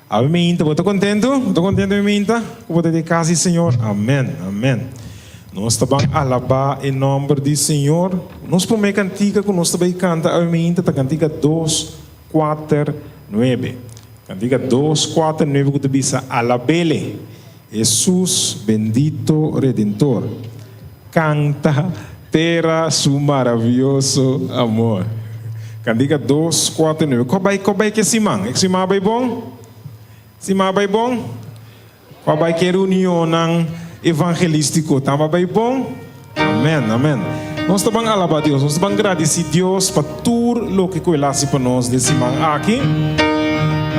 Awe meinta, bo ta kontentu? Bo ta kontentu awe meinta ku bo ta den kas di Señor? Amen, amen. Nos ta ban alabá e nòmber di Señor. Nos promé kantika ku nos ta bai kanta awe meinta ta kantika dos, kuater, nuebe. Kantika dos, kuater, nuebe ku ta bisa, Alabele, Hesus bendito Redentor. Kanta tera su maravioso amor. Kantika dos, kuater, nuebe. Kua bai, kua bai ke siman? E siman a bai bon? Siman a bai bon? Kua bai ke reunionnan evangelístiko? Tamba bai bon? Amèn, amèn. Nos ta ban alabá Dios, nos ta ban gradisí Dios pa tur loke ku El hasi pa nos den siman aki.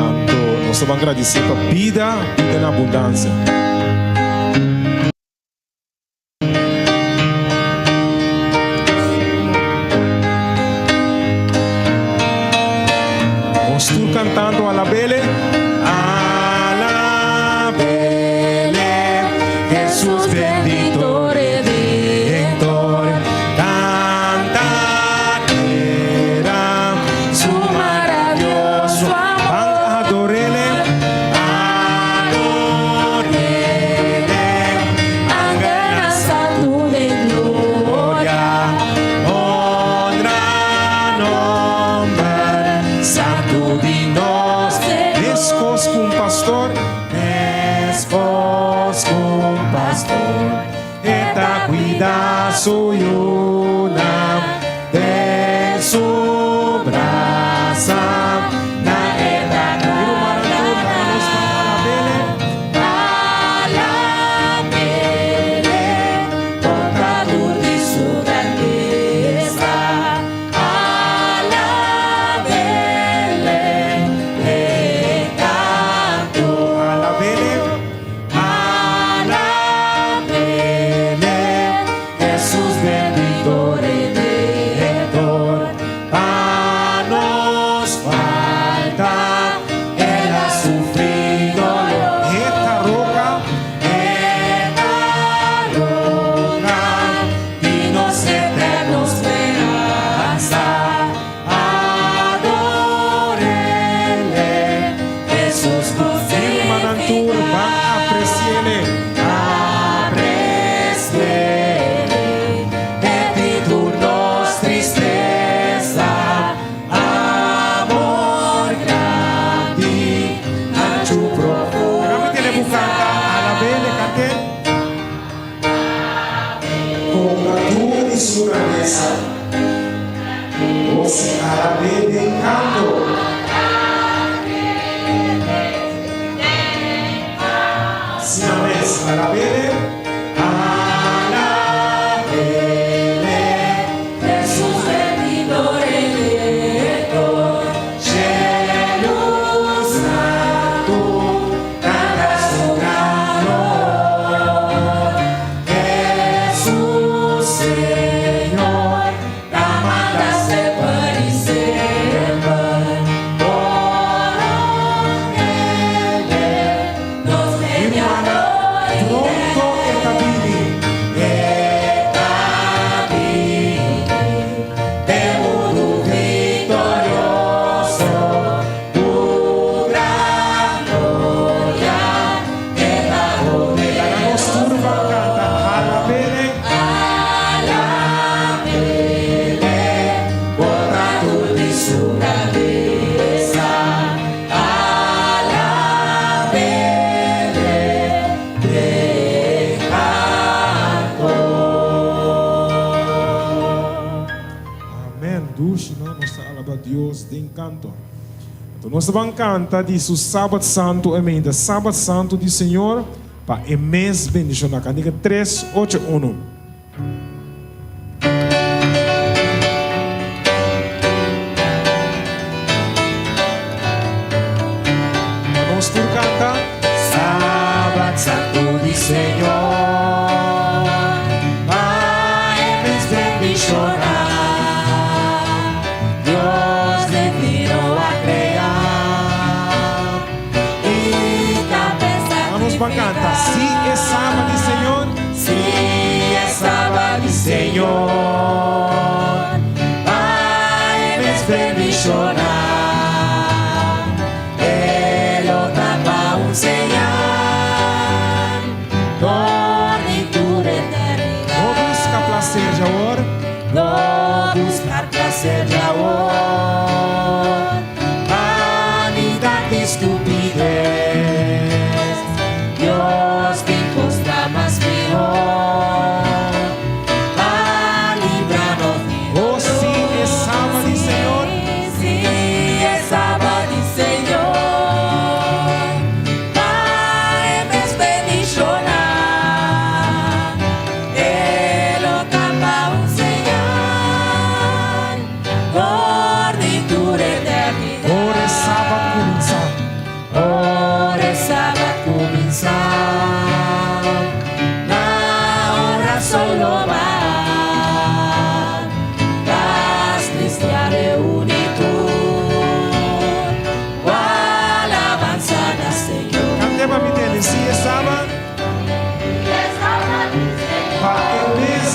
Anto nos ta ban gradisí pa bida, bida na abundansia. Nos tur cantando alabele. Alabele, Jesús bendito Redentor. Canta tierra su maravilloso amor. Van adorele. Adorele. Angelnan santu den gloria, honra nomber santu di nos. Meskos ku un pastor, meskos ku un pastor, e ta kuida su yunan den su brasa. Na e ta karga. Alabele, portador di su grandesa. Alabele, den canto. Alabele, alabele, Jesus bendito Redentor. Pa nos falta El a sufri dolor. E ta roca, e ta roca di nos eterno speransa. Adorele, Jesus crucificado. Hermanan tur ban apreciele. Apreciele. E di tur nos tristesa, amor grandi, anchu profundo. Laga mi tene bu kanta, alabele, kant'é. Kontra tur di su grandesa, nos alab'é den kanto. Asina mes, alab'é. Pronto e ta bini. E ta bini den mundu viktorioso ku gran gloria e ta poderoso. Laga nos tur ban kanta Alabele. Alabele, bo ta tur di su grandesa. Alabele den canto. Amen dushi no nos ta alaba Dios den canto. Anto nos ta ban canta di su Sabat Santo e meinta Sabat Santo di Señor pa e mes bendiciona. Cantica tres ocho uno. Pa nos tur canta. Sabat santu di Señor, pa e mes bendiciona. Dios divino a crea i ta Pa nos ban canta, Si e Sabat di Señor. Si e Sabat di Señor, pa e mes bendishoná, e lo ta pa.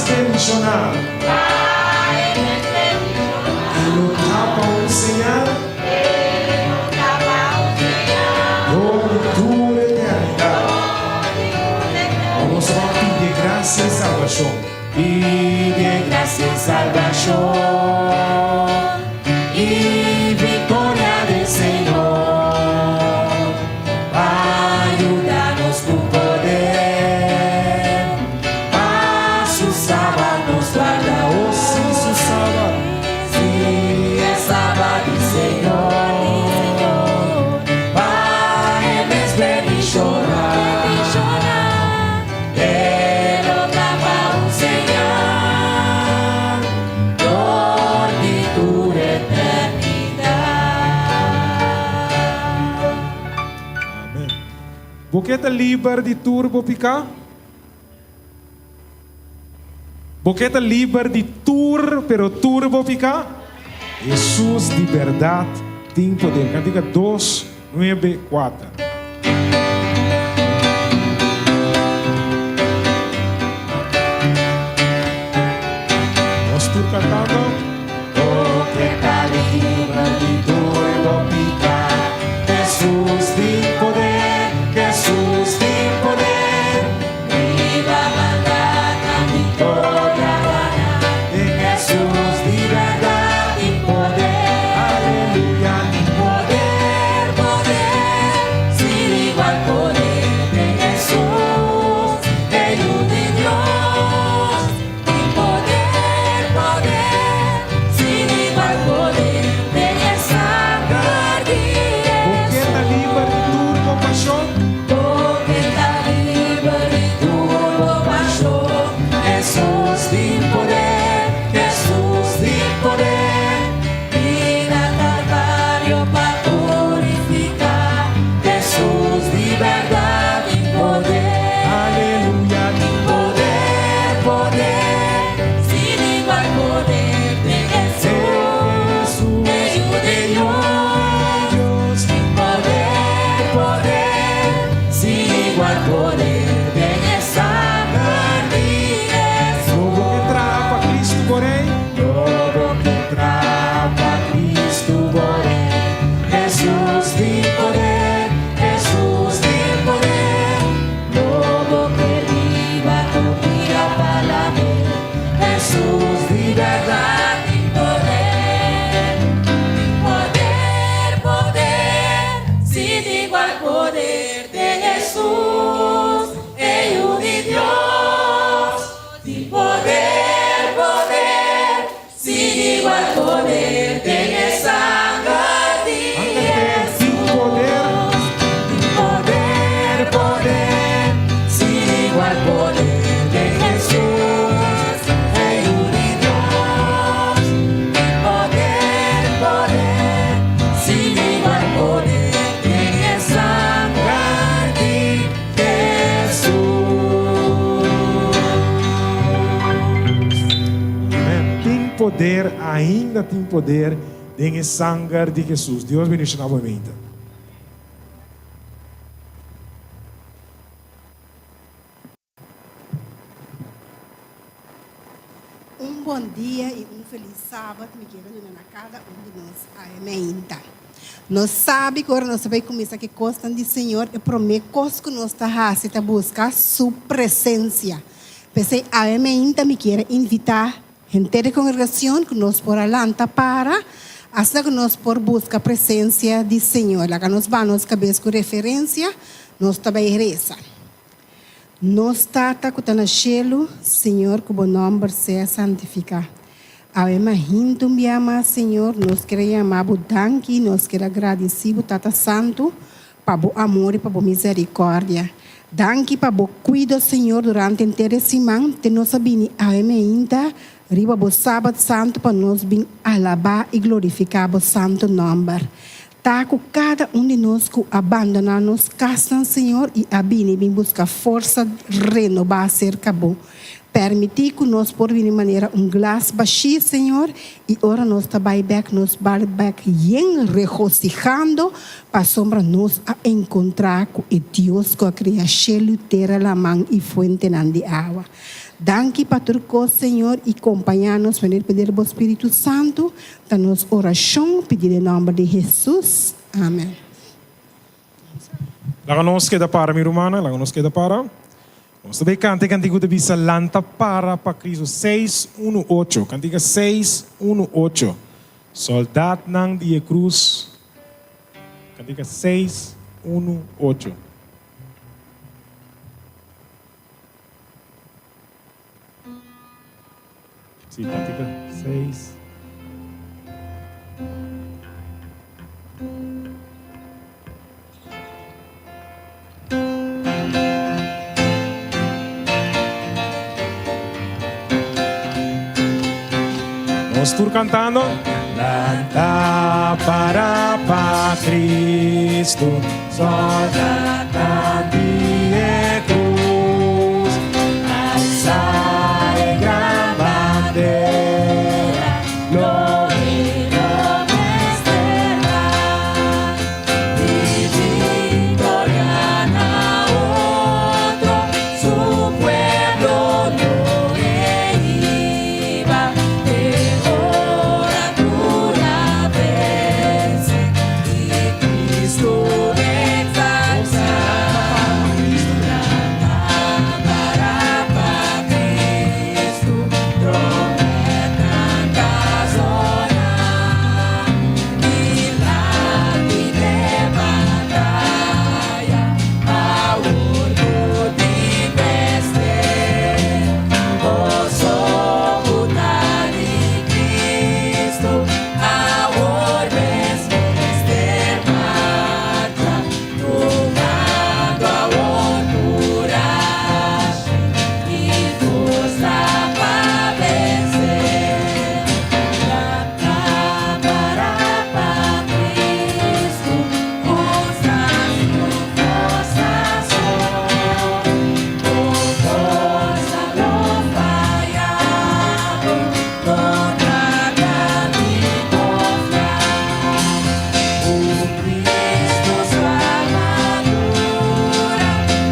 bendishoná. E lo ta pa un señal. Dor di tur eternidat. Ora nos ta ban pidi e grasia i salbashon. Pidi e grasia i salbashon i viktoria den Señor. Pa yuda nos ku poder, pa su sabat nos warda. Oh, si su sabat. Si e sabat di Señor, pa e mes bendishoná. E lo ta pa un señal dor di tur eternidat. Amen. Bo ke ta liber di tur bo piká? Bo ke ta liber di tur, pero tur bo piká? Hesus di bèrdat tin poder. Kantika dos, nuebe, kuater. Nos tur kantando. Bo ke ta liber di tur bo piká? Hesus tin poder, Hesus tin poder. Riba maldat nan viktoria gana. Den Hesus di bèrdat tin poder. Aleluya. Tin poder, poder, sin igual poder. Den Hesus, e Yu di Dios. Tin poder, poder, sin igual poder. Den e sanger di Bo ke ta liber di tur bo pashon? Bo ke ta liber di tur bo pashon? Hesus tin poder, Hesus tin poder. Bin na Kalvario pa purifiká. Hesus di bèrdat tin poder. Aleluya. Tin poder, poder, sin igual poder den Hesus, e Yu di Dios. Tin poder, poder, sin igual poder den e sanger di Lo bo ke traha pa Kristu bo Rei? Lo bo ke traha pa Kristu bo Rei? Hesus tin poder, Hesus tin poder. Lo bo ke riba tu bida pa lam'é? Hesus di bèrdat tin poder. Tin poder, poder, sin igual poder den Hesus, e Yu di Dios. Tin poder, poder, sin igual poder den e sanger di Tin poder. Tin poder, poder, sin igual poder den Hesus, e Yu di Dios. Tin poder, poder, sin igual poder den e sanger di Hesus. Amen. Tin poder, ainda tin poder den e sanger di Hesus. Dios bendiciona bo mente. Un bon dia y un feliz sabat mi kier a duna na cada un di nos awe meinta. Nos sabi cu ora nos ta bay cuminsa cu e cosnan di Señor e prome cos cu nos ta haci ta busca Su presencia. P'esey awe meinta mi kier a invita henter e congregacion cu nos por a lanta para asina cu nos por busca presencia di Señor. Laga nos baha nos cabes cu referencia, nos ta bay reza. Nos Tata ku ta na shelu, Señor ku bo nòmber sea santifiká. Awe mahintu un bia mas, Señor, nos kier a yama bo danki, nos kier a gradisí bo Tata Santu pa bo amor i pa bo miserikòrdia. Danki pa bo kuido, Señor, durante henter e siman te nos a bini awe mainta riba bo Sabat Santu pa nos bin alabá i glorifiká bo santu nòmber. Ta ku kada un di nos ku a bandoná nos kasnan, Señor, i a bini bin buska forsa renobá serka Bo. Permití ku nos por bini manera un glas bashí, Señor, i ora nos ta bai bèk, nos bai bèk yen regosihando, pasobra nos a enkontrá ku e Dios ku a krea shelu, tera, laman i fuentenan di awa. Danki pa tur kos, Señor, i kompañá nos wanneer peder Bo Spiritu Santu, ta nos orashon pidi den nòmber di Hesus. Amen. Laga nos keda para, mi rumannan, laga nos keda para. Nos ta bay canta e cantica cu ta bisa Lanta para pa Cristo seis uno ocho cantica seis uno ocho Soldaatnan di e cruz cantica seis uno ocho. Sí, cantica seis. Nos tur cantando. Lanta para pa Cristo, soldaatnan di e cruz. Alza e gran bandera, lo himno mester da. Di victoria na otro, su pueblo lo e hiba. Te ora tur a vence i Cristo exalta. Lanta para pa Cristo, trompetnan ta zona. I lati de bataya, awor bo tin mester. Boso ku ta di Cristo, awor mes mester marcha, tumando awor kurashi i forsa pa vense. Lanta para pa Cristo, usa su forsa so. Bo forsa no faya bo, no traga ni konfia. Ku Cristo su armadura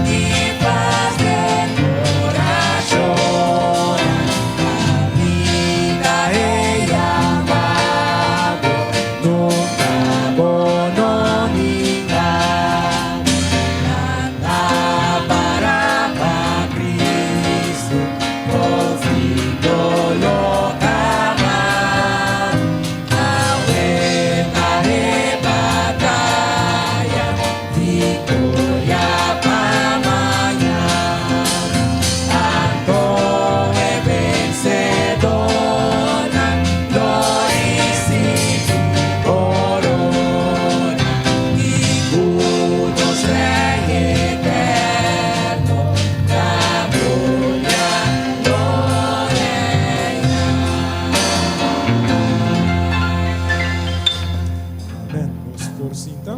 i pas den korashon, kaminda e yama bo, nunka bo no ninga. Lanta para pa Cristo, konflikto lo kaba. Awe ta e bataya, viktoria pa mañan. Anto e vensedornan lo risibí korona. I ku nos Rei eterno na gloria lo reina. Amen. Nos por sinta.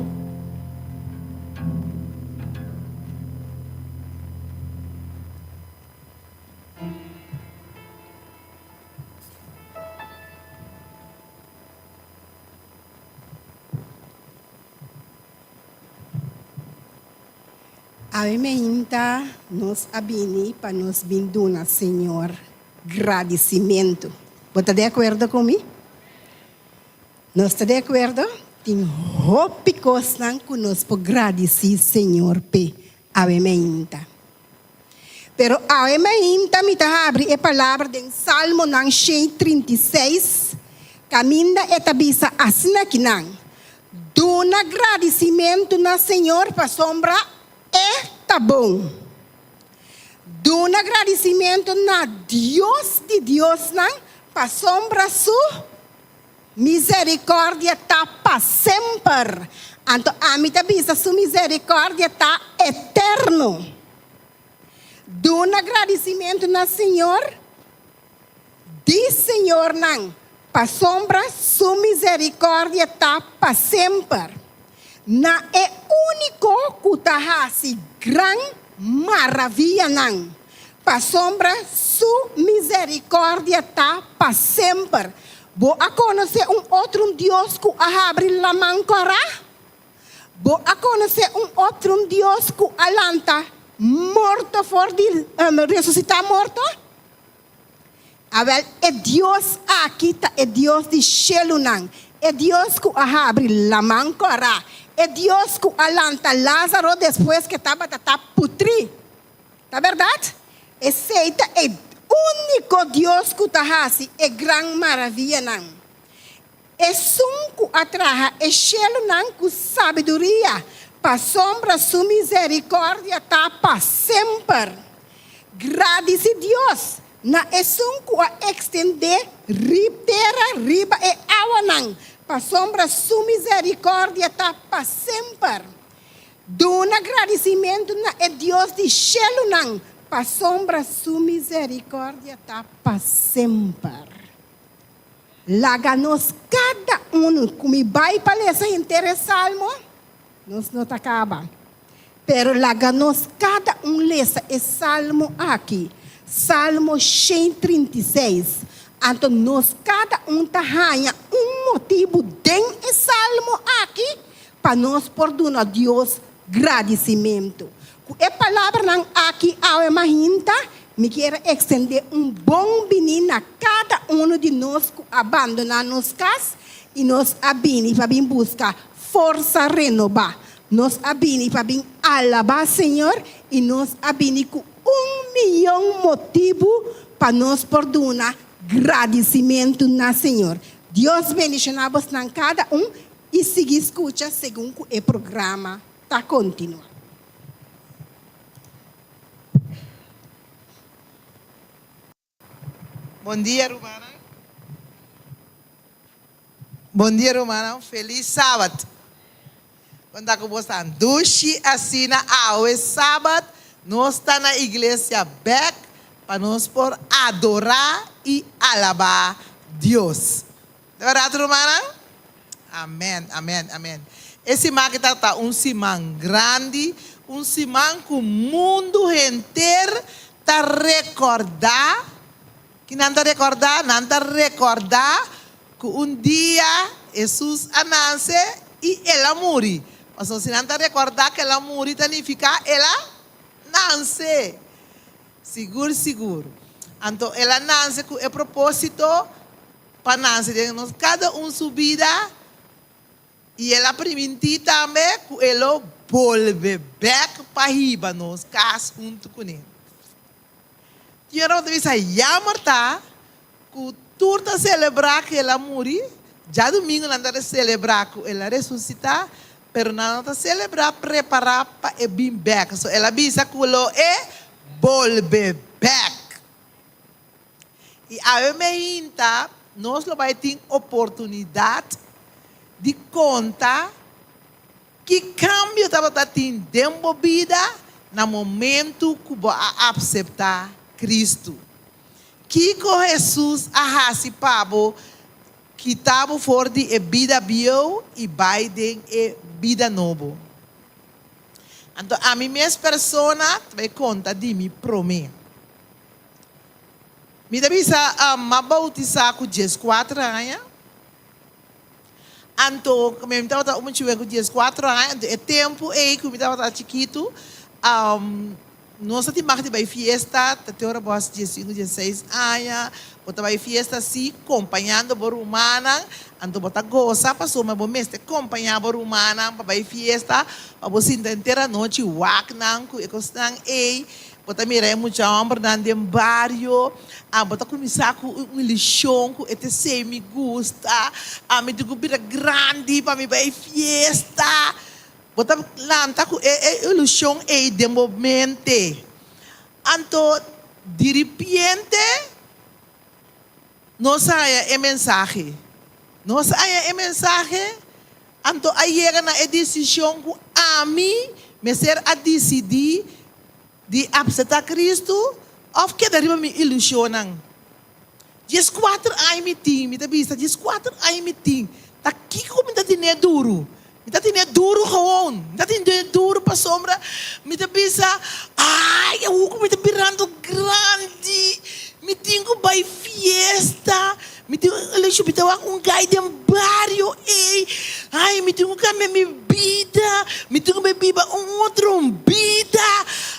Awe meinta nos a bini pa nos bin duna Señor gradisimentu. Bo ta di akuerdo ku mi? Nos ta di akuerdo? Tin hopi kosnan ku nos por gradisí Señor p'e awe meinta. Pero awe mainta mi ta habri e palabra den Salmonan 136, kaminda e ta bisa asina kinan, Duna gradisimentu na Señor pasobra E ta bon. Duna gradisimentu na Dios di diosnan pasobra Su Misericordia ta pa semper. Anto ami ta bisa su misericordia ta eterno. Duna gradicimento na Señor di señornan, pasobra su misericordia ta pa semper. Na e unico cu ta haci gran maravillanan. Pasobra su miserikòrdia ta pa semper. Bo a konosé un otro Dios ku a habri laman kòrá? Bo a konosé un otro Dios ku a lanta morto for di resusitá morto? Awèl, e Dios aki ta e Dios di shelunan, e Dios ku a habri laman kòrá, e Dios ku a lanta Lázaro despues ku e tabata ta putrí. Ta bèrdat? Esei ta e úniko Dios ku ta hasi e gran maravianan. Esun ku a traha e shelunan ku sabiduria, pasobra su miserikòrdia ta pa semper. Gradisí Dios na esun ku a ekstendé rib tera riba e awanan, pasobra su miserikòrdia ta pa semper. Duna gradisimentu na e Dios di shelunan, pasobra su miserikòrdia ta pa semper. Laga nos kada unu ku mi bai pa lesa henter e salmo, nos no ta kaba. Pero laga nos kada un lesa e salmo aki, Salmo 136. Anto nos kada un ta haña un motibu den e salmo aki pa nos por duna Dios gradisimentu. Ku e palabranan aki awe mahinta, mi kier a ekstendé un bon biní na kada unu di nos ku a bandoná nos kas i nos a bini pa bin buska forsa renobá. Nos a bini pa bin alabá Señor i nos a bini ku un miyon motibu pa nos por duna gradisimentu na Señor. Dios bendishoná bosnan kada un i sigui skucha segun ku e programa ta kontinuá. Bon dia rumannan. Bon dia rumannan, felis sabat. Kon ta ku bos tan dushi asina awe sabat nos ta na iglesia bek pa nos por adorá i alabá Dios. Ta bèrdat rumannan? Amèn, amèn, amèn. E siman aki ta ta un siman grandi, un siman ku mundu henter ta rekòrdá. Ki nan ta rekòrdá? Nan ta rekòrdá ku un dia Hesus a nase i el a muri. Pasobra si nan ta rekòrdá ku el a muri ta nifiká el a nase. Sigur, sigur. Anto el a nase ku e propósito pa nase den nos kada un su bida i el a primintí tambe ku e lo bolbe bèk pa hiba nos kas huntu kuné. Tin ora bo ta bisa yammer ta ku tur ta selebrá ku el a muri, djadumingu nan ta selebrá ku el a resusitá, pero nan no ta selebrá prepará pa e bin bèk. So el a bisa ku lo e bolbe bèk. I awe meinta nos lo bai tin oportunidat di konta ki kambio tabata tin den bo bida na momentu ku bo a apseptá Kristu. Kiko Hesus a hasi pa bo kita bo for di e bida bieu i bai den e bida nobo? Anto ami mes persona ta bai konta di mi promé. Mi ta bisa m'a bautisá ku dieskuater aña. Anto mi tabata un muchacho ku dieskuater aña, anto e tempu ei ku mi tabata chikitu, nos ta tin mag di bai fiesta, ta te ora bo hasi diesinku, diesseis aña, bo ta bai fiesta si kompañando bo rumannan, anto bo ta gosa pasobra bo mester kompañá bo rumannan pa bai fiesta, pa bo sinta henter anochi wak nan ku e kosnan ei. Bo ta mira e mucha hòmbernan den bario, bo ta kuminsá ku un ilushon ku e ta esei mi gusta, mi tin ku bira grandi pa mi bai fiesta. Bo ta lanta ku e ilushon ei den bo mente. Anto diripiente nos a haña e mensahe. Nos a haña e mensahe, anto a yega na e desishon ku ami mester a disidí di apseptá Kristu òf keda riba mi ilushonnan. Dieskuater aña mi tin, mi ta bisa, dieskuater aña mi tin, ta kiko mi ta tene duru? Mi ta tene duru gewoon, mi ta tene duru pasobra mi ta bisa, ay, awor ku mi ta birando grandi. shu mi ta wak un guy den bario ey. Ay, mi tin ku kambia mi bida, mi tin ku bai biba un otro bida.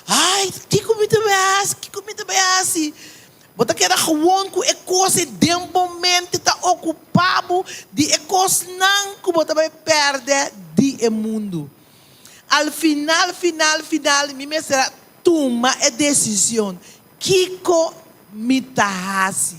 Ay, kiko mi ta bai hasi, kiko mi ta bai hasi? Bo ta keda gewoon ku e kos ei den bo mente ta okupá bo di e kosnan ku bo ta bai pèrdè di e mundu. Al final, final, final mi mester a tuma e desishon, kiko mi ta hasi?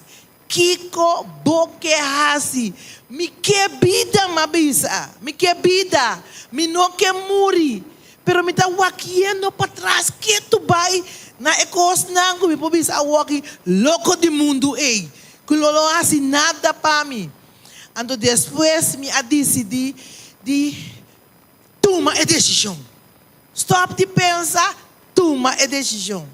Kiko bo ke hasi? Mi ke bida, m'a bisa. Mi ke bida. Mi no ke muri. Pero mi ta wakiendo patras ketu bai na e kosnan ku mi por bisa awoki loko di mundu ei, ku lo no hasi nada pa mi. Anto despues mi a disidí di tuma e desishon. Stòp di pensa, tuma e desishon.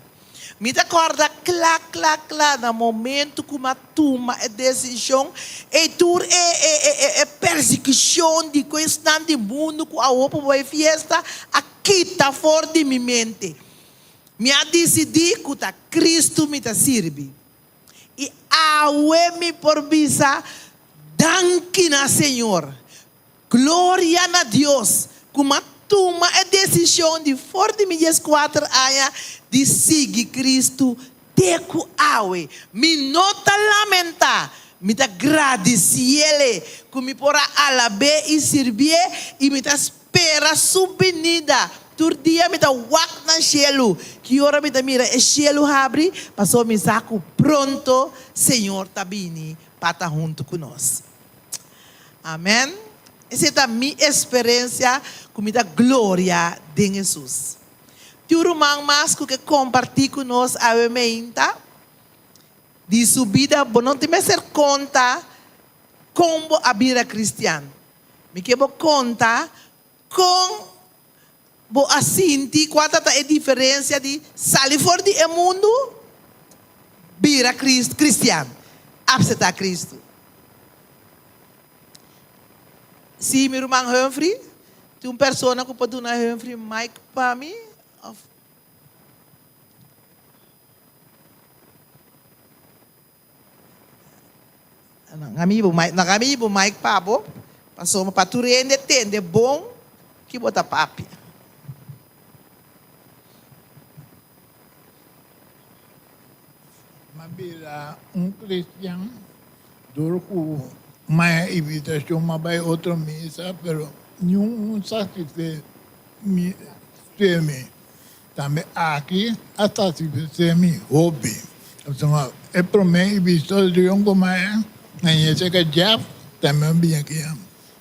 Mi ta kòrda kla kla kla na momentu ku mi a tuma e desishon ei tur e e e e persekushon di ku esnan di mundu ku awor por bai fiesta a kita for di mi mente. Mi a disidí ku ta Kristu mi ta sirbi. I awe mi por bisa danki na Señor. Gloria na Dios ku m'a tuma e desishon di for di mi dieskuater aña di sigui Kristu te ku awe. Mi no ta lamentá, mi ta gradisiele ku mi por a alab'é i sirbié i mi ta spera su binida. Tur dia mi ta wak na shelu, ki ora mi ta mira e shelu habri, pasobra mi sa ku pronto Señor ta bini pa ta huntu ku nos. Amen. Esei ta mi esperensia ku mi ta gloria den Hesus. Tin un ruman mas ku ke kompartí ku nos awe meinta di su bida? Bo no tin mester konta kon bo a bira kristian. Mi ke bo konta kon bo a sinti, kua ta ta e diferensia di sali for di e mundu bira kristian, apseptá Kristu. Sí, mi ruman Humphrey, tin un persona ku por duna Humphrey mic pa mi? Of. Nan mi bo mic pa bo, pasobra pa tur hende tende bon ki bo ta papia. M'a bira un cristian dor cu maya invitacion m'a bay otro misa pero niun un satisfe mi mi. Tambe aki a satisfece mi hopi. Pasobra e prome invitacion cu maya na yese ca Jeff tambe a bini aki.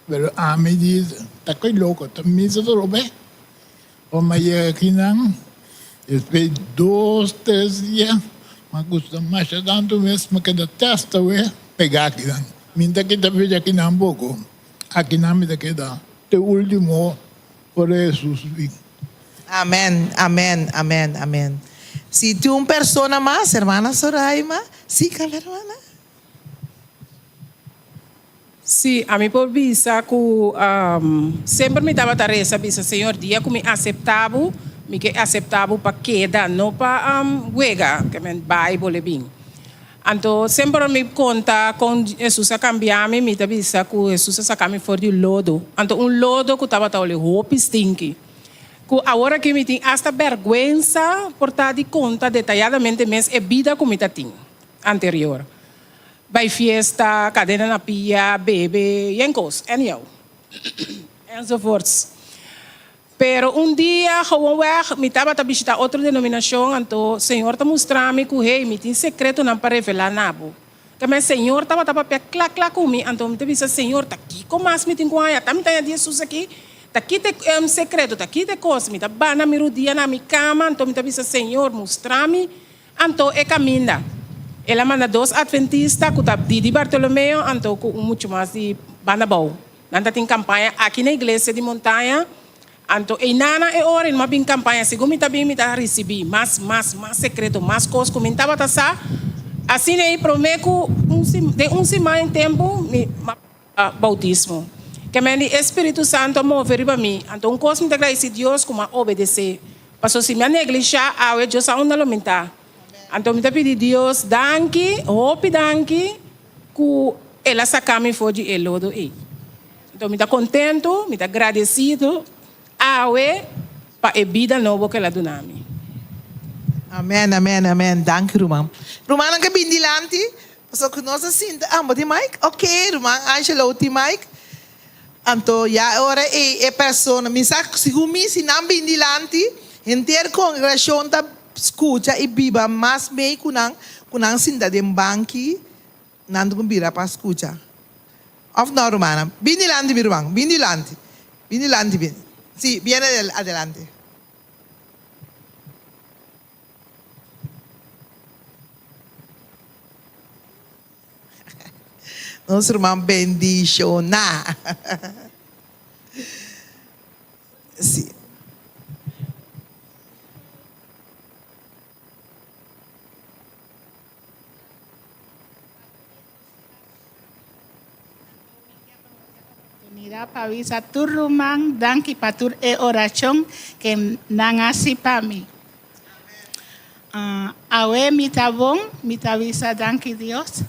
Pero ami di ta coy loco ta misa atrobe. Ora mi a yega akinan, despues di dos, tres dia, mi a gusta masha tantu mes, mi a keda testa awe pega akinan. Mi no ta kita fecha akinan poko, akinan mi ta keda te ultimo ora Hesus bin. Amen, amen, amen, amen. Si tin un persona mas, hermana Soraima, si, cala hermana. Sí, ami por bisa ku semper mi tabata resa bisa, Señor, dia ku mi aseptá bo, mi ke aseptá bo pa keda, no pa wega, ke men bai bole bin. Anto semper ora mi konta kon Hesus a kambia mi, mi ta bisa ku Hesus a saka mi for di lodo. Anto un lodo ku tabata ole hopi stinki, ku awor aki mi tin asta bèrgwensa por ta di konta detayadamente mes e bida ku mi ta tin anterior. Bai fiesta, kadena na pia, bebe, yen kos, anyhow, enzovoorts. Pero un dia gewoonweg mi tabata bishita otro denominashon, anto Señor ta mustra mi ku, hey, mi tin sekretonan pa revelá na bo. Tambe Señor tabata papia kla kla ku mi, anto mi ta bisa, Señor, ta kiko mas mi tin ku haña? Ta mi ta haña di Hesus aki? Ta ki ta e sekreto? Ta ki ta e kos? Mi ta bana mi rudia na mi kama, anto mi ta bisa, Señor, mustra mi Anto e kaminda. El a manda dos adventista ku ta Didi Bartolomeo anto ku un muchu mas di banda bou. Nan ta tin kampaña aki na iglesia di Montaña. Anto einana e ora i no a bin kampaña. Segun mi ta bin mi ta risibí mas, mas, mas sekreto, mas kos ku mi n tabata sa. Asina ei promé ku un den un siman en tempu mi boutismo. Kemen di e Spiritu Santu a move riba mi. Anto un kos mi ta gradisí Dios ku mi a obedesé. Pasobra si mi a neglishá awe, Dios sa unda lo mi ta. Anto mi ta pidi Dios danki, hopi danki, ku. El a saka mi for di e lodo ei. Anto mi ta kontentu, mi ta gradesido awe pa e bida nobo ku el a duna mi. Amen, amen, amen. Danki ruman. Rumannan ke bin dilanti, pasobra ku nos a sinta, ah, bo tin mic? Ok, ruman Angelo tin mic. Anto ya e ora ei e persona, mi sa, segun mi, si nan bin dilanti, henter kongregashon ta skucha i biba mas mei ku nan, ku nan sinta den banki. Nan ta ku bira pa skucha. Of no, rumannan? Bin dilanti, mi ruman. Bin dilanti. Bin dilanti, bin. Sí, bien adelante. Nos ruman bendishoná. Sí. Oportunidad pa bisa tur ruman danki pa tur e oracion ke nan haci pa mi. Awe mi ta bon, mi ta bisa danki Dios.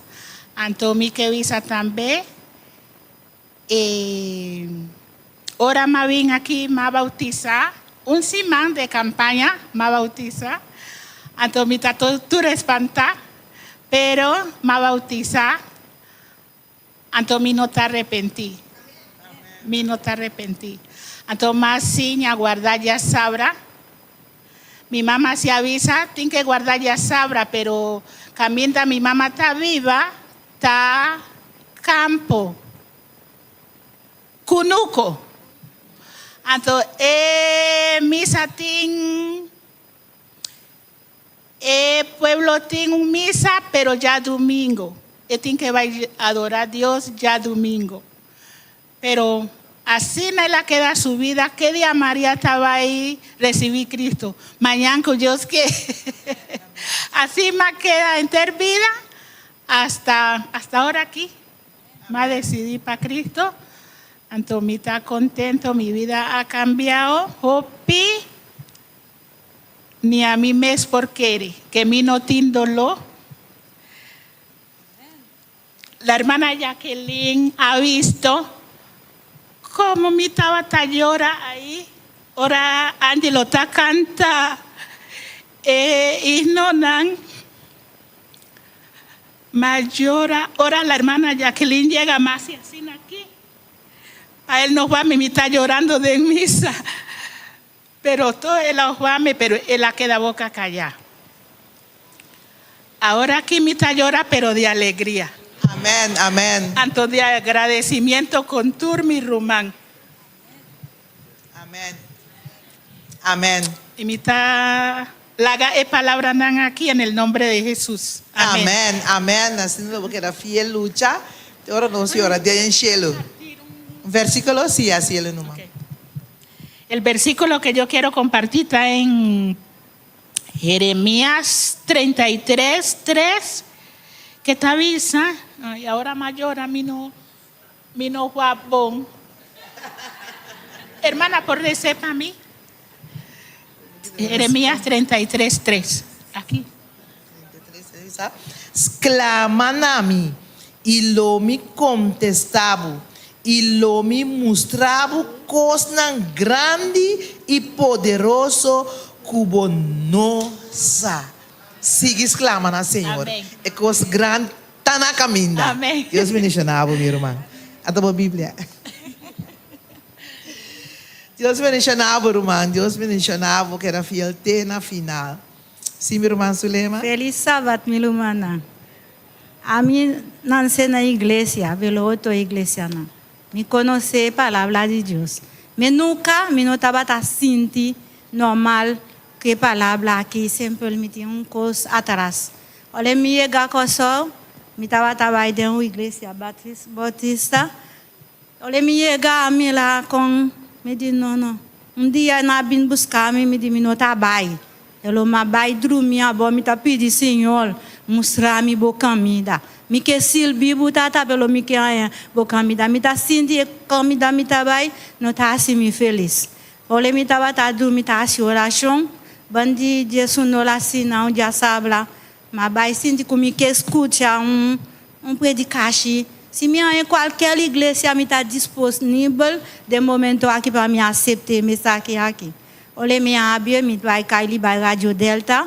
Anto mi ke bisa tambe E ora m'a bin aki m'a bautisa, un siman de campaña m'a bautisa, anto mi ta tur espanta, pero m'a bautisa, anto mi no ta arepenti, mi no ta arepenti. Anto m'a siña guarda djasabra, mi mama si a bisa tin ke guarda djasabra, pero caminda mi mama ta biba, Ta campo. Cunuco. Anto e misa tin, e pueblo tin un misa pero djadumingo. E tin ke bai adora Dios djadumingo. Pero asina el a keda su vida, ke dia Maria ta bai recibi Cristo? Mañan cu Dios ke. Asina keda henter bida hasta hasta ora aki. M'a decidí pa Cristo, anto mi ta contento, mi vida a cambiao hopi, ni ami mes por kere ke mi no tin doló. La hermana Jacqueline a visto como mi tabata yora ahí ora Angelo ta canta e himnonan. M'a yora ora la hermana Jacqueline yega mas y asina aki. Pa el no wak mi, mi ta yorando den misa. Pero todo el a wak mi, pero el a keda boca callá. Ahora aki mi ta yora pero di alegria. Amen, amen. Anto di agradecimiento con tur mi ruman. Amen, amen. Y mi ta laga e palabranan aki en el nombre de Jesus. Amen. Amen, amen. Asina lo bo keda fiel lucha te ora nos yora den cielo. Un versiculo? Si, asi el numa. El versiculo que yo quiero compartir ta en Jeremías 33, 3, que ta bisa, y ahora m'a yora mi no, mi no wak bon. Hermana, por reza pa mi? Jeremías 33, 3. Aki. Sklama na mi, i lo mi kontestá bo, i lo mi mustra bo kosnan grandi i poderoso ku bo no sa. Sigui sklama na Señor. E kos grandi ta na kaminda. Dios bendishoná bo, mi ruman. Ata bo Biblia. Dios bendishoná bo, ruman. Dios bendishoná bo. Keda fiel te na final. Sí, mi ruman Zulema. Felis Sabat, mi rumannan. Ami nanse na iglesia, belo otro iglesianan. Mi konosé e Palabra di Dios. Mi nunka mi no tabata sinti normal ku e Palabra aki, semper mi tin un kos atras. Ora mi yega Kòrsou, mi tabata bai den un iglesia bautista. Ora mi yega, mi la kon, mi di, No, no. Un dia nan a bin buska mi, mi di, Mi no ta bai. E lo m'a bai drumi abo, mi ta pidi Señor, mustra mi bo kaminda. Mi ke sirbi bo, Tata, pero mi ke haña bo kaminda. Mi ta sinti e kaminda mi ta bai no ta hasi mi felis. Ora mi tabata drumi ta hasi orashon, bandi diesun ora asina, un diasabra, m'a bai sinti ku mi ke skucha un un predikashi. Si mi haña kualkier iglesia mi ta disponibel den momento aki pa mi asepta e mensahe aki. Ole mi habia mi bai kai li bai Radio Delta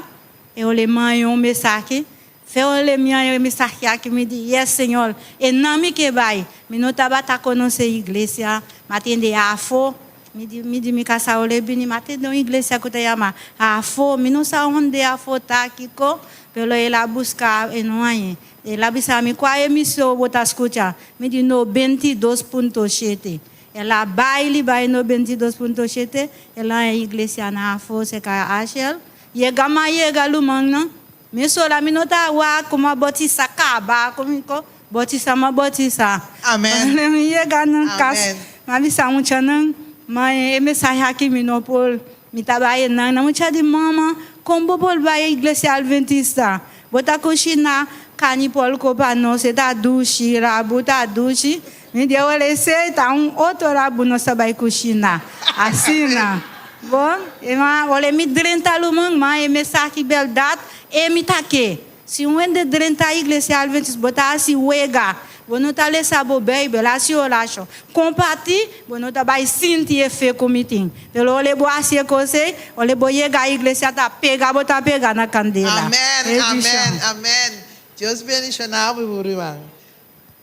e ole mi haña un mensahe. Fe ole mi haña e mensahe aki mi di yes Señor e nan mi ke bai. Mi no tabata konosé iglesia, mi a tende afo. Mi di mi di mi kasá ole bini mi a tende un iglesia ku ta yama afo. Mi no sa hunde afo ta kiko pero el a buska e no hañ'e. El a bisa mi, Kua emisor bo ta skucha? Mi di, 92.7. El a bai riba e 92.7, el a haña iglesia na afó serka Ashel. Yega m'a yega lumannan. Mesora mi no ta wak ku m'a botisa kaba ku mi ko botisa m'a botisa. Amen. Ora mi yega na kas, Amen. m'a bisa muchanan, Ma e mensahe aki mi no por, mi ta bai enan. Nan mucha di, Mama, kon bo por bai iglesia Adventista? Bo ta kushiná kani pòrko pa nos, e ta dushi, rabu ta dushi. Mi di awor esei ta un otro rabu nos ta bai kushiná. Asina. Bon, e ma ora mi drenta ruman, ma e mensahe bèrdat e mi ta ke. Si un hende drenta iglesia Adventist, bo ta hasi wega. Bo no ta lesa bo Beibel, hasi orashon, kompartí, bo no ta bai sinti e fe ku mi tin. Pero ora bo hasi e kos ei, ora bo yega iglesia ta pega bo ta pega na kandela. Amen, amen, amen. Dios bendiciona bo mi ruman.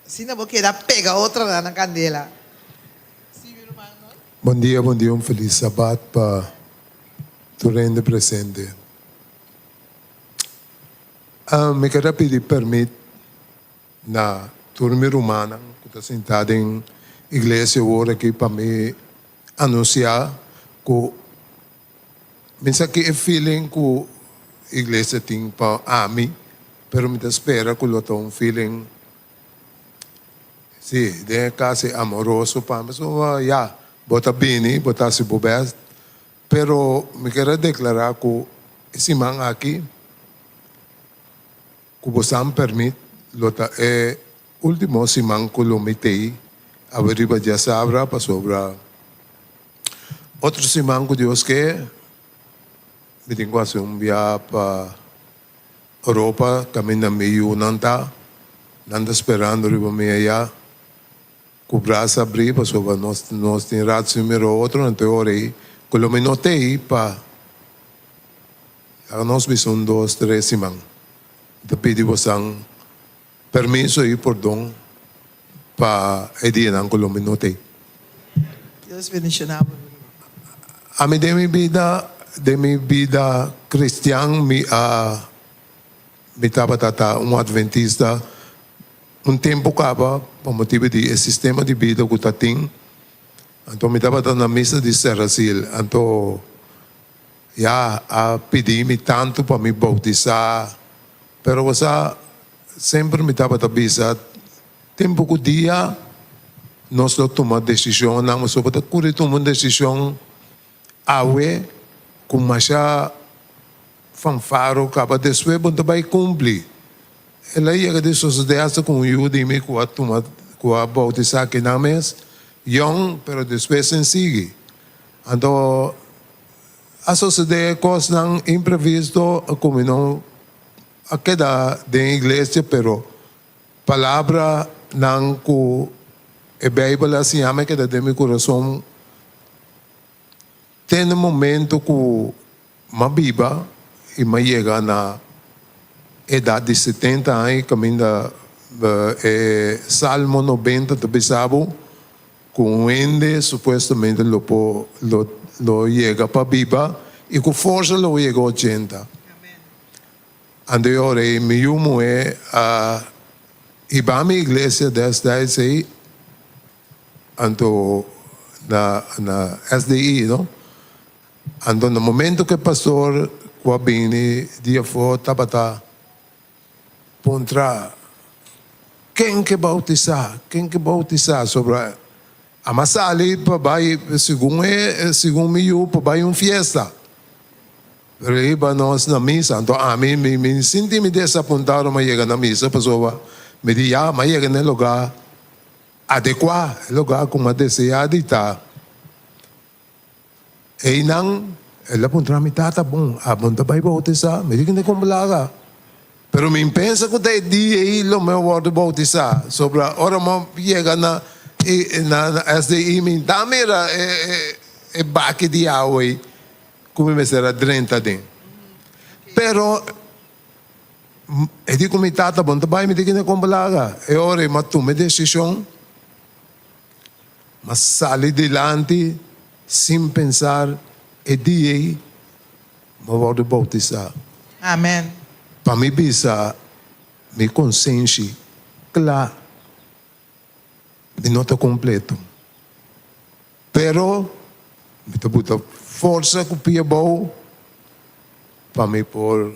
Asina bo keda pega otronan na kandela. Si mi ruman no. Bon dia, bon dia, un felis sabat pa tur hende presente. Mi keda pidi permit Na tur mi rumannan ku ta sintá den iglesia awor aki pa mi anunsiá ku mi sa ki e feeling ku iglesia tin pa ami, pero mi ta spera ku lo ta un feeling si den e kas e amoroso pa mi. Pasobra ya, bo ta bini, bo ta hasi bo bèst, pero mi kier a deklará ku e siman aki, Ku bosan permit, lo ta e ultimo siman ku lo mi tei awe riba diasabra, pasobra otro siman ku Dios ke, mi tin ku hasi un biaha pa Europa kaminda mi yunan ta, nan ta sperando riba mi aya ku brasa abrí, pasobra nos nos tin rato sin mira otro, anto e ora ei ku lo mi no tei pa. Laga nos bisa un dos tres siman. Mi ta pidi bosan permiso i pordon pa e dianan ku lo mi no t'ei. Dios bendiciona bo ruman. Ami den mi bida, den mi bida cristian mi a mi tabata ta un adventista un tempo caba pa motibo di e sistema di bida cu ta tin. Anto mi tabata na misa di Serrasil anto. Ya a pidi mi tantu pa mi bautisá, pero bo sa, semper mi tabata bisa, tempu ku dia nos lo tuma desishonnan, pasobra bo ta kuri tuma un desishon awe ku masha fanfaro kaba despues bo no ta bai kumpli. El a yega di sosodé asta ku un yu di mi ku a tuma, ku a bautisá kinan mes, yòn, pero despues sin sigui. Anto a sosodé kosnan imprevisto ku mi no a keda den iglesia, pero palabranan ku e Beibel a siña mi a keda den mi kurason te na momento ku m'a biba i m'a yega na edat di setenta aña kaminda e Salmo 90 ta bisa bo Ku un hende supuestamente lo por lo lo yega pa biba i ku forsa lo yega 80. Anto e ora ei mi yu muhé a hiba mi iglesia destijds ei anto na na SDI no. Anto na momento ku e pastor ku a bini di afó tabata Puntra, Ken ke bautisá? Ken ke bautisá? Sobra a m'a sali pa bai, segun e, segun mi yu, pa bai un fiesta. Pero e hiba nos na misa. Anto ami, mi, mi sinti mi desapuntá ora m'a yega na misa, pasobra mi di, ya, m'a yega na e lugá adekuá, e lugá ku m'a deseá di ta. Einan, el a puntra mi, Tata, bon, abo no ta bai bautisá? Mi di, Kende kon balaga? Pero mi pensa ku ta e dia ei lo mi a wòrdu boutisá. Sobra ora mi a yega na na SDI mi ta mira e e baki di awa ei ku mi mester a drenta aden. Pero e di ku mi tata bo no ta bai mi ta kende kompra laga. E ora ei mi a tuma e desishon. Mi a sali dilanti sin pensar e dia ei mi a wòrdu boutisá. Amen. Pa mi bisa mi konsenshi kla, mi no ta kompleto. Pero mi ta buta forsa ku pia bou pa mi por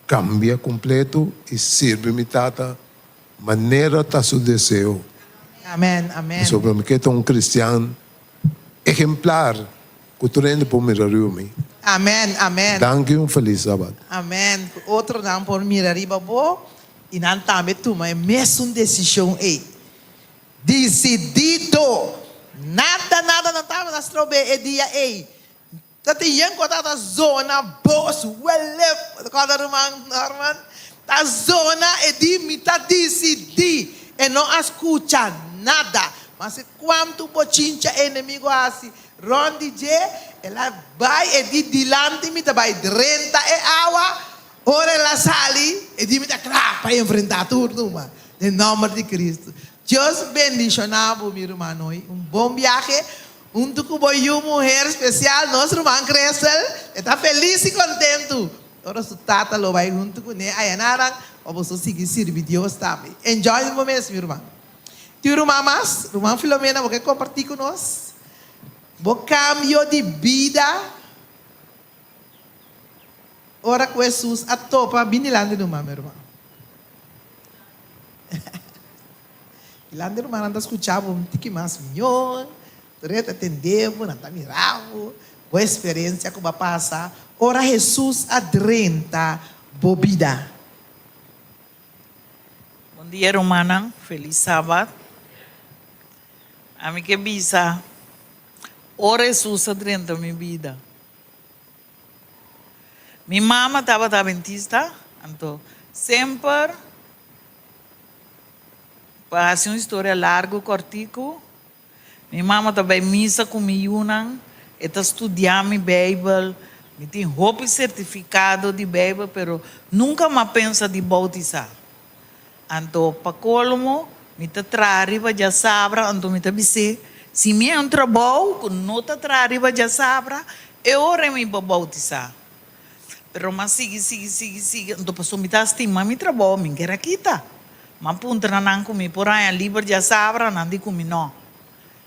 kambia kompleto i sirbi mi Tata manera ta su deseo. Amen, amen. Pasobra mi ke ta un kristian ehemplar ku tur hende por mira riba mi. Amen, amen. Danki i un felis sabat. Amen. Ku otronan por mira riba bo i nan tambe tuma e mesun desishon ei. Disidido! Nada, nada no tabata strob'é e dia ei. Ta tin yen ku tabata zona bos welep, kòrda ruman Norman? Ta zona e di mi ta disidí. E no a skucha nada. Maske kuantu bochincha e enemigo a hasi rònt di dje, el a bai e di dilanti mi ta bai drenta e awa Ora el a sali, e di, Mi ta kla pa enfrentá tur numa, den nòmber di Kristu. Dios bendishoná bo, mi ruman hoy. Un bon biahe huntu ku bo yu muher spesial, nos ruman Crystal. E ta felis i kontentu ora su tata lo bai huntu kuné ayananan pa boso sigui sirbi Dios tambe. Enjoy bo mes, mi ruman. Tin un ruman mas? Ruman Filomena, bo ke kompartí ku nos bo kambio di bida? Ora ku Hesus a topa, bin dilanti di ruman, mi ruman. Dilanti rumannan ta skucha bo un tiki mas mihó, tur e ta tende bo, nan ta mira bo, bo eksperensia ku bo a pasa ora Hesus a drenta bo bida. Bon dia rumannan, felis sabat. Ami ke bisa, ora Hesus a drenta mi bida. Mi mama tabata adventista, anto semper, pa hasi un historia largu kòrtiku, mi mama ta bai misa ku mi yunan, e ta studia mi Beibel, mi tin hopi sertifikado di Beibel, pero nunka mi a pensa di boutisá. Anto pa kolmo mi ta traha riba djasabra, anto mi ta bis'é, si mi haña un trabou ku no ta traha riba djasabra, e ora mi por boutisá. Pero m'a sigui, sigui, sigui, sigui, anto pasobra mi ta stima mi trabou, mi ker a kita. M'a puntra nan ku mi por haña liber djasabra, nan di ku mi no.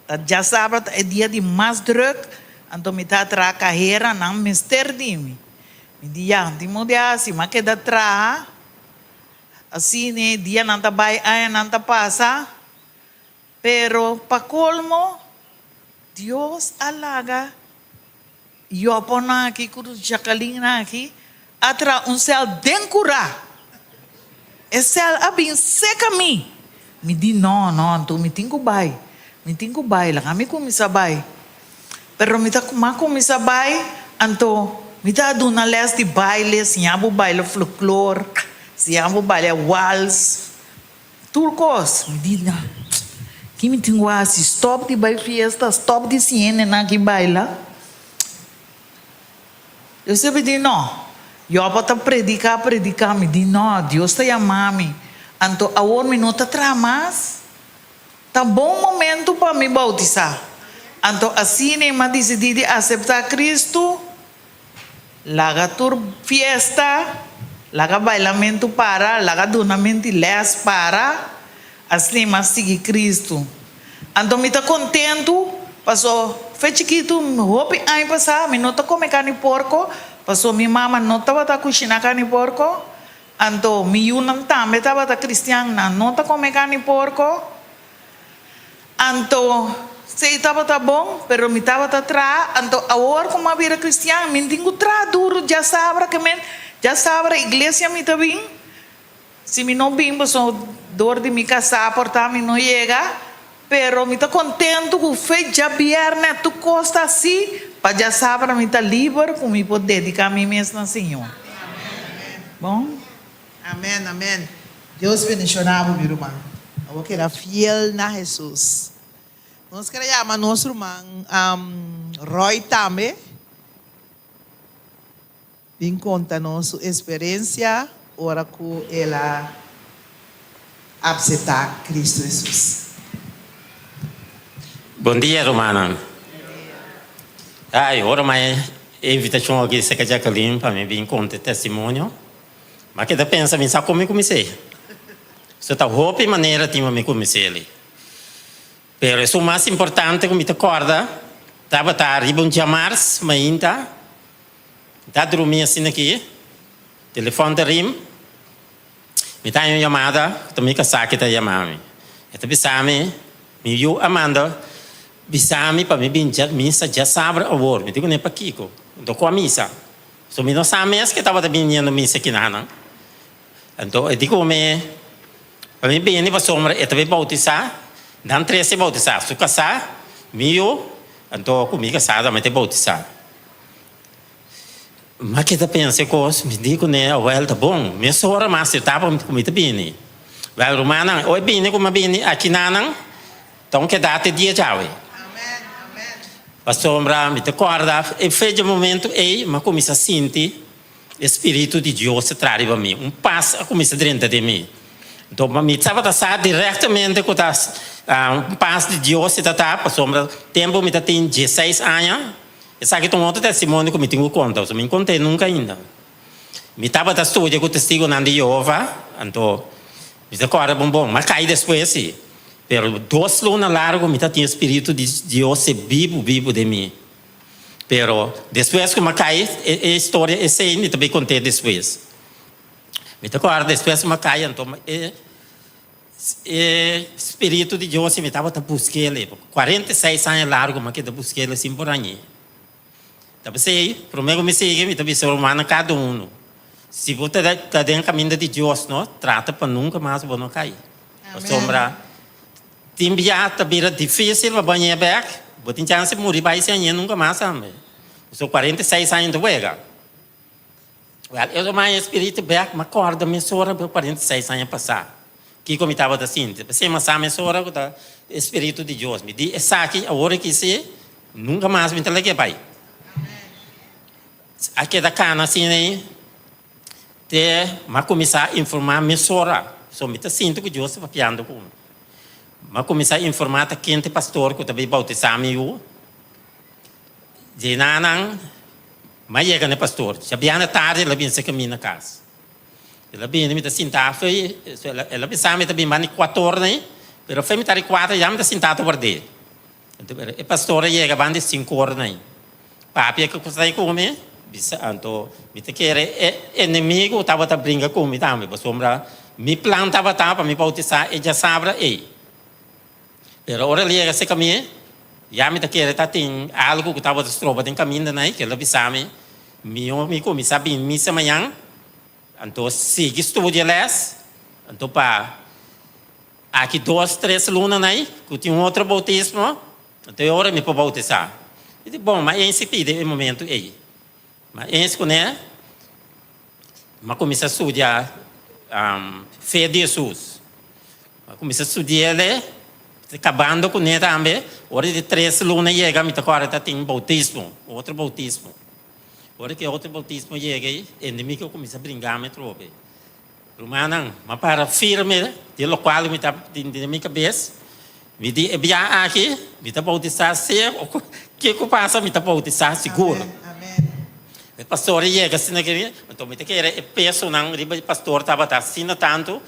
Ta djasabra ta e dia di mas drùk, anto mi ta traha kahera, nan mester di mi. Mi di ya, tin modo di hasi, m'a keda traha. Asina e dianan ta bai, añanan ta pasa, pero pa kolmo Dios a laga yoponan aki ku jakalinnan aki a traha un sèl den kurá. E sèl a bin seka mi. Mi di, No, no, anto mi tin ku bai, mi tin ku bai, laga mi kuminsá bai. Pero mi ta kuma kuminsá bai, anto mi ta duna lès di baile, siña bo baila folklor, siña bo baila wals, tur kos. Mi di, na, ki mi tin ku hasi? Stòp di bai fiesta, stòp di siña hendenan aki baila? Yo semper di, no. Job ta prediká, prediká. Mi di, no, Dios ta yama mi. Anto awor mi no ta traha mas. Ta bon momento pa mi bautisá. Anto asina mi a disidí di aseptá Kristu, laga tur fiesta, laga bailamentu para, laga dunamentu di lès para, asina mi a sigui Kristu. Anto mi ta kontentu paso fe chikitu hopi aña pasá mi no ta kome karni porko, paso mi mama no tabata kushiná karni porko, Anto mi yunan tambe tabata kristian, nan no ta kome karni porko. Anto esei tabata bon, pero mi tabata traha. Anto awor ku mi a bira kristian, mi tin ku traha duru djasabra ke men djasabra iglesia mi ta bin. Si mi no bin pasobra dor di mi kasá por ta mi no yega, pero mi ta kontentu ku fe djabièrnè tur kos ta así pa djasabra mi ta liber ku mi por dediká mi mes na Señor. Bon. Amen, amen. Dios bendiciona bo mi ruman. Abo keda fiel na Jesus. Nos kere yama nos ruman Roy tambe bin konta nos su esperensia ora ku el a apseptá Kristu Hesus. Bon dia rumannan. Ai, ora mai e invitashon aki serka Jacqueline pa mi bin konta e testimonio, mi a keda pensa mi sa kon mi kumins'é. So ta hopi manera tin pa mi kumins'é li. Pero esun mas importante ku mi ta kòrda tabata riba un djamars mainta, mi ta drumi asina aki, telefòn ta rim, mi ta haña un yamada ku ta mi kasá ki ta yama mi. E ta bisa mi, mi yu a manda bisa mi pa mi bin misa djasabra awor. Mi di kuné, Pakiko? Anto ku a misa? So mi no sa mes ke tabata biniendo misa kinanan. Anto e di ku mi, Pa mi bini pasobra e ta bay bautisá, nan tres ta bautisá, su kasá, mi yu, anto ku mi kasá tambe ta bautisá. Mi a keda pensa e kos, mi di kuné, Awel, ta bon, mesora mas e tapa ku mi ta bini. Wèl, rumannan, oi bini ku mi a bini akinanan, ta un keda te dia djawe. Pasobra mi ta kòrda e fecha momentu ei mi a kuminsá sinti E spiritu di Dios ta traha riba mi. Un pas a kuminsá drenta den mi. Anto mi tabata sa direktamente ku ta un pas di Dios e ta ta, pasobra tempu mi ta tin dieseis aña, esaki ta un otro testimonio ku mi tin ku konta, pasobra mi no kont'é nunka ainda. Mi tabata studia ku Testigunan di Yehova, anto mi ta kòrda bon bon, mi a kai despues si, pero dos luna largu mi ta tin e spiritu di Dios e bibu bibu den mi. Pero despues ku mi a kai e historia esei mi ta bai kont'é despues. Mi ta kòrda despues ku mi a kai anto e e spiritu di Dios mi tabata busk'el ei. 46 aña largu mi a keda busk'el sin por hañ'é. Ta p'esei promé ku mi sigui mi ta bisa rumannan kada unu, si bo ta ta den kaminda di Dios no trata pa nunka mas bo no kai. Pasobra Tin bia ta bira difícil pa bo hañ'é bek, bo tin chance muri bai sin hañ'é nunca mas tambe. Pasobra 46 aña ta wega. Wèl, e ruman e spiritu bek, m'a kòrda mesora bo 46 aña pasá, kiko mi tabata sinti. P'esei m'a sa mesora ku ta e spiritu di Dios. Mi di esaki awor aki si, nunca mas mi ta lag'é bai. A keda kana asina ei. Te m'a kuminsá informá mesora, pasobra mi ta sinti ku Dios ta papiando ku mi. M'a kuminsá informá ta ken ta e pastor ku ta bin boutisá mi yu. Dje nanan m'a yega na e pastor. Djabièrnè tardi el a bin seka mi na kas. El a bini, mi ta sintá afei, el a bisa mi ta bin banda di kuator nei, pero afei mi ta di kuater ya mi ta sintá ta ward'é. E pastor a yega banda di sinku ora nei. Papia ku ta ku mi, bisa anto mi ta kere e enemigu tabata bringa ku mi tambe, pasobra mi plan tabata pa mi bautisá e djasabra ei. Pero ora el yega serka mi, ya mi ta kere ta tin algu ku tabata stroba den kaminda nei, ku el a bisa mi, Mihó mi kuminsá bin misa mañan, anto sigui studia lès, anto pa Aki dos, tres luna nai ku tin un otro boutismo, anto e ora mi por boutisá. Mi di, Bon, ma eens si pidi e momentu ei. Ma eens kuné, mi a kuminsá studia fe di Hesus. Mi a kuminsá studi'el, kabando kuné tambe, ora di tres luna yega mi ta kòrda ta tin boutismo, otro boutismo. Ora ku e otro boutismo yega ei, enemigu a kuminsá bringa mi atrobe. Rumannan, m'a para firme den lokual mi ta tin den mi kabes. Mi di e bia aki, mi ta boutisá sea ke ku pasa mi ta boutisá sigur. E pastor a yega asina ke anto mi ta kere e pesonan riba e pastor tabata asina tantu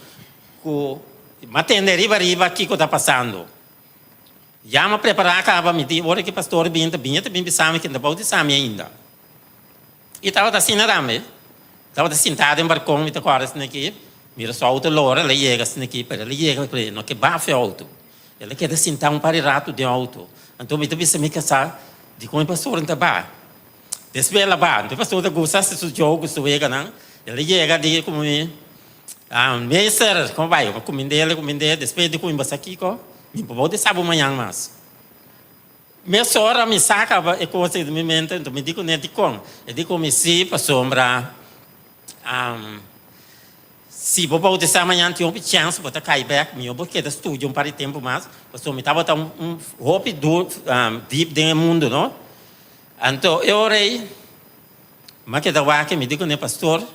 ku m'a tende riba riba kiko ta pasando. Ya m'a prepará kaba mi di ora ke pastor bin ta bin e ta bin bisa mi ke no ta boutisá mi ainda. I tabata asina tambe. Tabata sintá den barkon, mi ta kòrda asina ki, mira su outo lora, el a yega asina ki, pero el a yega pero e no ke bafa e outo. El a keda sintá un par di ratu den outo. Anto mi ta bisa mi kasá, dikon e pastor no ta ba? Despues el a ba. Anto e pastor ta gusta hasi su joke ku su weganan. El a yega di ku mi, Meester, komo bai? Mi kumind'é, el a kumind'é. Despues di ku mi basa kiko? Mi por bautisa bo mañan mas. Mesora mi sa kaba e kos ei den mi mente, enton mi di kuné, Dikon? E di ku mi, Sí, pasobra si. Si bo bautisá mañan tin hopi chèns bo ta kai bèk, mihó bo keda studia un par di tempu mas, pasobra mi tabata un hopi dur dip den e mundu no. Anto e ora ei mi a keda wak i mi di kuné, Pastor,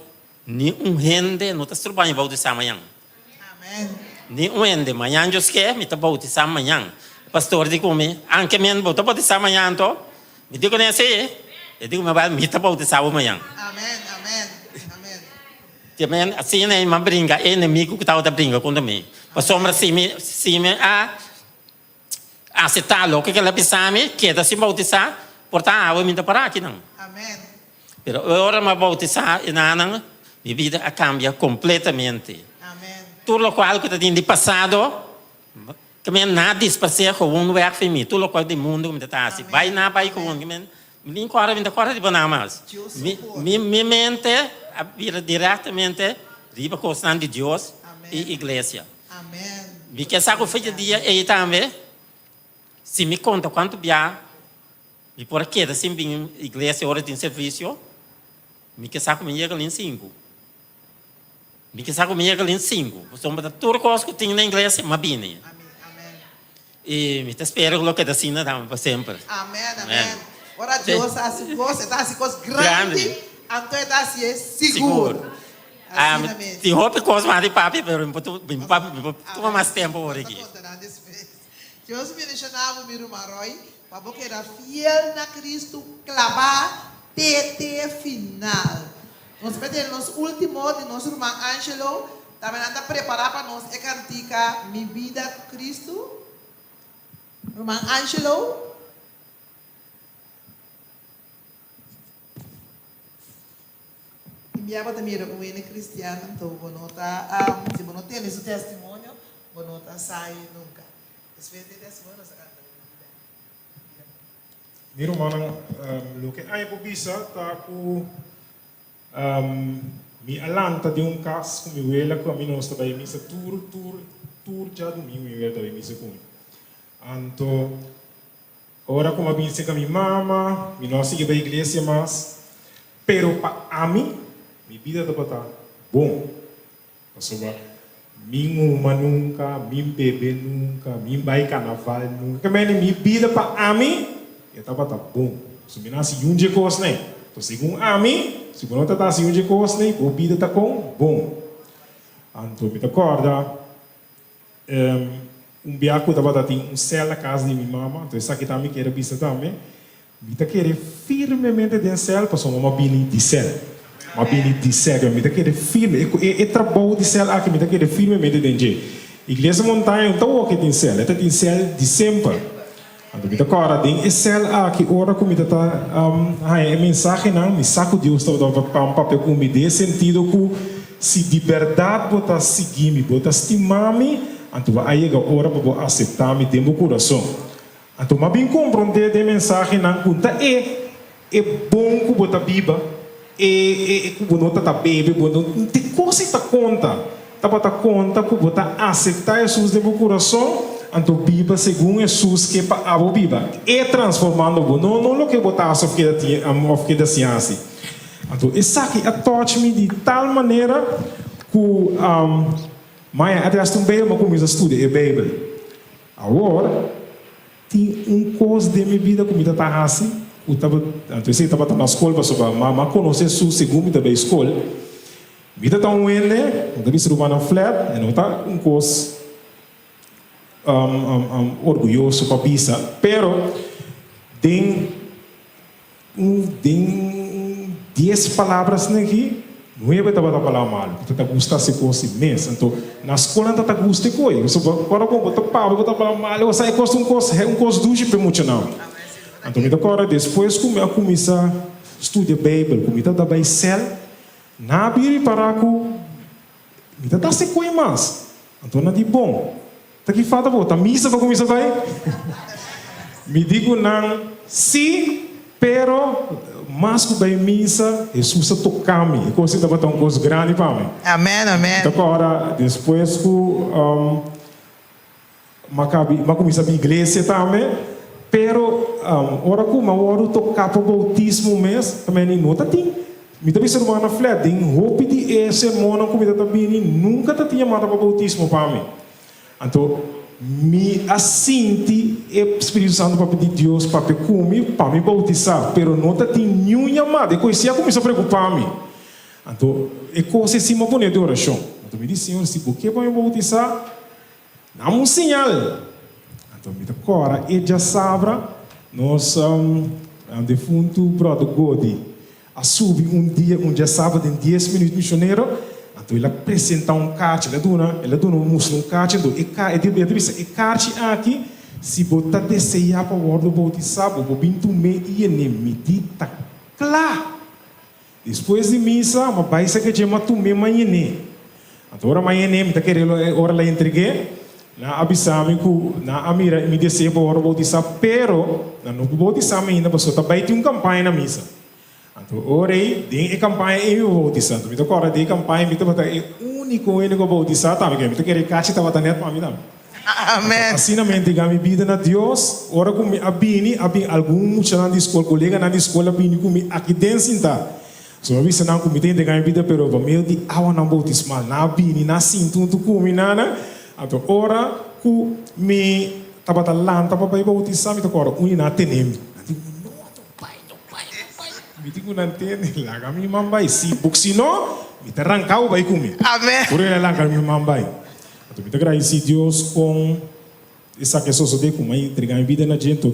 ni un hende no ta stroba mi bautisá mañan. Ni un hende. Mañan Dios ke, mi ta bautisá mañan. E pastor di ku mi, Anke men bo ta bautisá mañan anto? Mi di kuné, Sí. E di ku mi, Mi ta bautisá bo mañan. Te men asina ei mi a bringa e enemigu ku tabata bringa kontra mi. Pasobra si mi si mi a aseptá loke ku el a bisa mi, keda sin bautisá, por ta awe mi ta pará akinan. Pero e ora mi a bautisá e nannan, mi bida a kambia kompletamente. Tur lokual ku ta tin di pasado, Ke men na disparsé gewoon wèg fi mi, tur lokual di mundu ku mi ta ta hasi. Bai na bai gewoon. Ke men mi tin kòrda, mi ta kòrda riba nan mas. Mi mi mi mente a bira direktamente riba kosnan di Dios i iglesia. Mi ke sa ku fecha dia ei tambe, si mi konta kuantu bia mi por a keda sin bin iglesia ora tin servisio, mi ke sa ku mi yega lin sinku. Mi ke sa ku mi yega lin sinku, pasobra ta tur kos ku tin na iglesia m'a bini. I mi ta spera ku lo keda asina tambe pa semper. Amen, amen. Ora Dios ta hasi kos, e ta hasi kos grandi, anto e ta hasié sigur. Asina mes. Tin hopi kos mas di papia, pero mi por mi por tuma mas tempu awor aki. Dios bendishoná bo, mi ruman Roy, pa bo keda fiel na Kristu, klabá te te final. Nos ta tene nos ultimo di nos ruman Angelo, tambe nan ta prepara pa nos e kantika Mi Bida ku Kristu. Ruman Angelo. Tin bia bo ta mira un hende kristian anto bo no ta, si bo no tende su testimonio, bo no ta sabi nunka. Despues di e testimonio nos ta kanta Mi Bida. Mi rumannan, loke aña por bisa ta ku mi a lanta den un kas ku mi wela ku ami nos ta bai misa tur tur tur djadumingu mi wela ta bai misa ku mi. Anto ora ku mi a bin serka mi mama mi no a sigui bai iglesia mas, pero pa ami mi bida tabata bon. Pasobra mi nguma nunka, mi bebe nunka, mi bai karnaval nunka. Ke mende mi bida pa ami e tabata bon. Pasobra mi no hasi yun dje kosnan. Enton segun ami, si bo no ta hasi yun dje kosnan, bo bida ta kon? Bon. Anto mi ta kòrda un bia ku tabata tin un sèl na kas di mi mama. Anto esaki ta mi kere bisa tambe. Mi ta kere firmemente den sèl pasobra mi a bini di sèl. Mi a bini di sèl. Mi ta kere firme. E e trabou di sèl aki mi ta kere firmemente den dje. Iglesia Montaña no ta wou ke tin sèl. E ta tin sèl di semper. Anto mi ta kòrda den e sèl aki ora ku mi ta ta haña e mensahenan mi sa ku Dios tabata pa papia ku mi den e sentido ku si di bèrdat bo ta sigui mi, bo ta stima mi, anto bo a yega ora pa bo aseptá mi den bo kurason. Anto m'a bin komprondé den mensahenan ku ta e e bon ku bo ta biba, e e e ku bo no ta ta bebe, bo no tin kos ei ta konta. Tabata konta ku bo ta aseptá Hesus den bo kurason, anto biba segun Hesus ke pa abo biba, e transformando bo, no no loke bo ta hasi òf keda tin òf keda sin hasi. Anto esaki a touch mi di tal manera ku maya a resta un Beibel, m'a kuminsá studia e Beibel. Awor, tin un kos den mi bida ku mi ta ta hasi ku tabata, anto esei tabata na skol pasobra mama a konosé su segun mi ta bai skol. Mi ta ta un hende, mi ta bisa rumannan flat, e no ta un kos orguyoso pa bisa, pero den Un den dies palabras neki, nuebe tabata palabra malu. Bo ta ta gusta hasi kos di mes. Anto, na skol nan ta ta gusta e koi. Pasobra ora ku bo ta papia bo ta palabra malu, bo sa e kos ta un kos, un kos dushi pa e muchanan. Anto mi ta kòrda despues ku mi a kuminsá studia Beibel, ku mi ta ta bai sèl, nan a bira ripará ku mi ta ta hasi koi mas. Anto nan di, Bon, ta ki falta bo? Ta misa bo kuminsá bai? Mi di ku nan, Sí, pero mas ku bai misa, Hesus a toká mi. E kos ei tabata un kos grandi pa mi. Amèn, amèn. Mi ta kòrda despues ku mi a kabi, mi a kuminsá bai iglesia tambe, pero ora ku mi a wòrdu toká pa boutismo mes, ta meni no ta tin. Mi ta bisa rumannan Flet, den hopi di e sermonnan ku mi ta ta bini, nunka ta tin yamada pa boutismo pa mi. Anto mi a sinti e Spiritu Santu papia di Dios papia ku mi pa mi boutisá, pero no ta tin niun yamada. E kos ei a kuminsá preokupá mi. Anto e kos ei si mi a pone den orashon. Anto mi di, Señor, si bo ke pa mi boutisá, Dam un señal! Anto mi ta kòrda e djasabra nos defuntu bròder Godi a subi un dia, un djasabra den dies minüt misionero, anto el a presentá un karchi, el a duna, el a duna un mustra un karchi, anto e ka, e ta bisa e karchi aki si bo ta deseá pa wòrdu boutisá bo por bin tum'é i yen'é. Mi di ta kla! Despues di misa, m'a bai sa ke dje m'a tum'é mañané. Anto ora mañané mi ta kere lo e ora la entreg'é, nan a bisa mi ku nan a mira mi deseo pa ora boutisá, pero nan no por boutisá mi ainda pasobra ta bai tin un kampaña na misa. Anto ora ei, den e kampaña ei mi por boutisá. Anto mi ta kòrda den e kampaña mi tabata e úniko hende ku a boutisá tambe, ke mi ta kere e kachi tabata nèt pa mi tambe. Amen. Asina mi a entregá mi bida na Dios. Ora ku mi a bini, a bin algun muchanan di skol, koleganan di skol a bini ku mi aki den sintá. So mi a bisa nan ku mi ta entregá mi bida, pero pa medio di awanan boutismal. Nan a bini, nan a sinti huntu ku mi, nana. Anto ora ku mi tabata lanta pa bai boutisá, mi ta kòrda un di nan a tene mi. Nan di, No, no bai, no bai, no bai. Mi di ku nan tene, laga mi man bai. Si bo si no, mi ta ranká bo bai ku mi. Amen. Por el a lanka mi man bai. Anto mi ta gradisí Dios kon esaki a sosodé ku mi a entregá mi bida na dje. Anto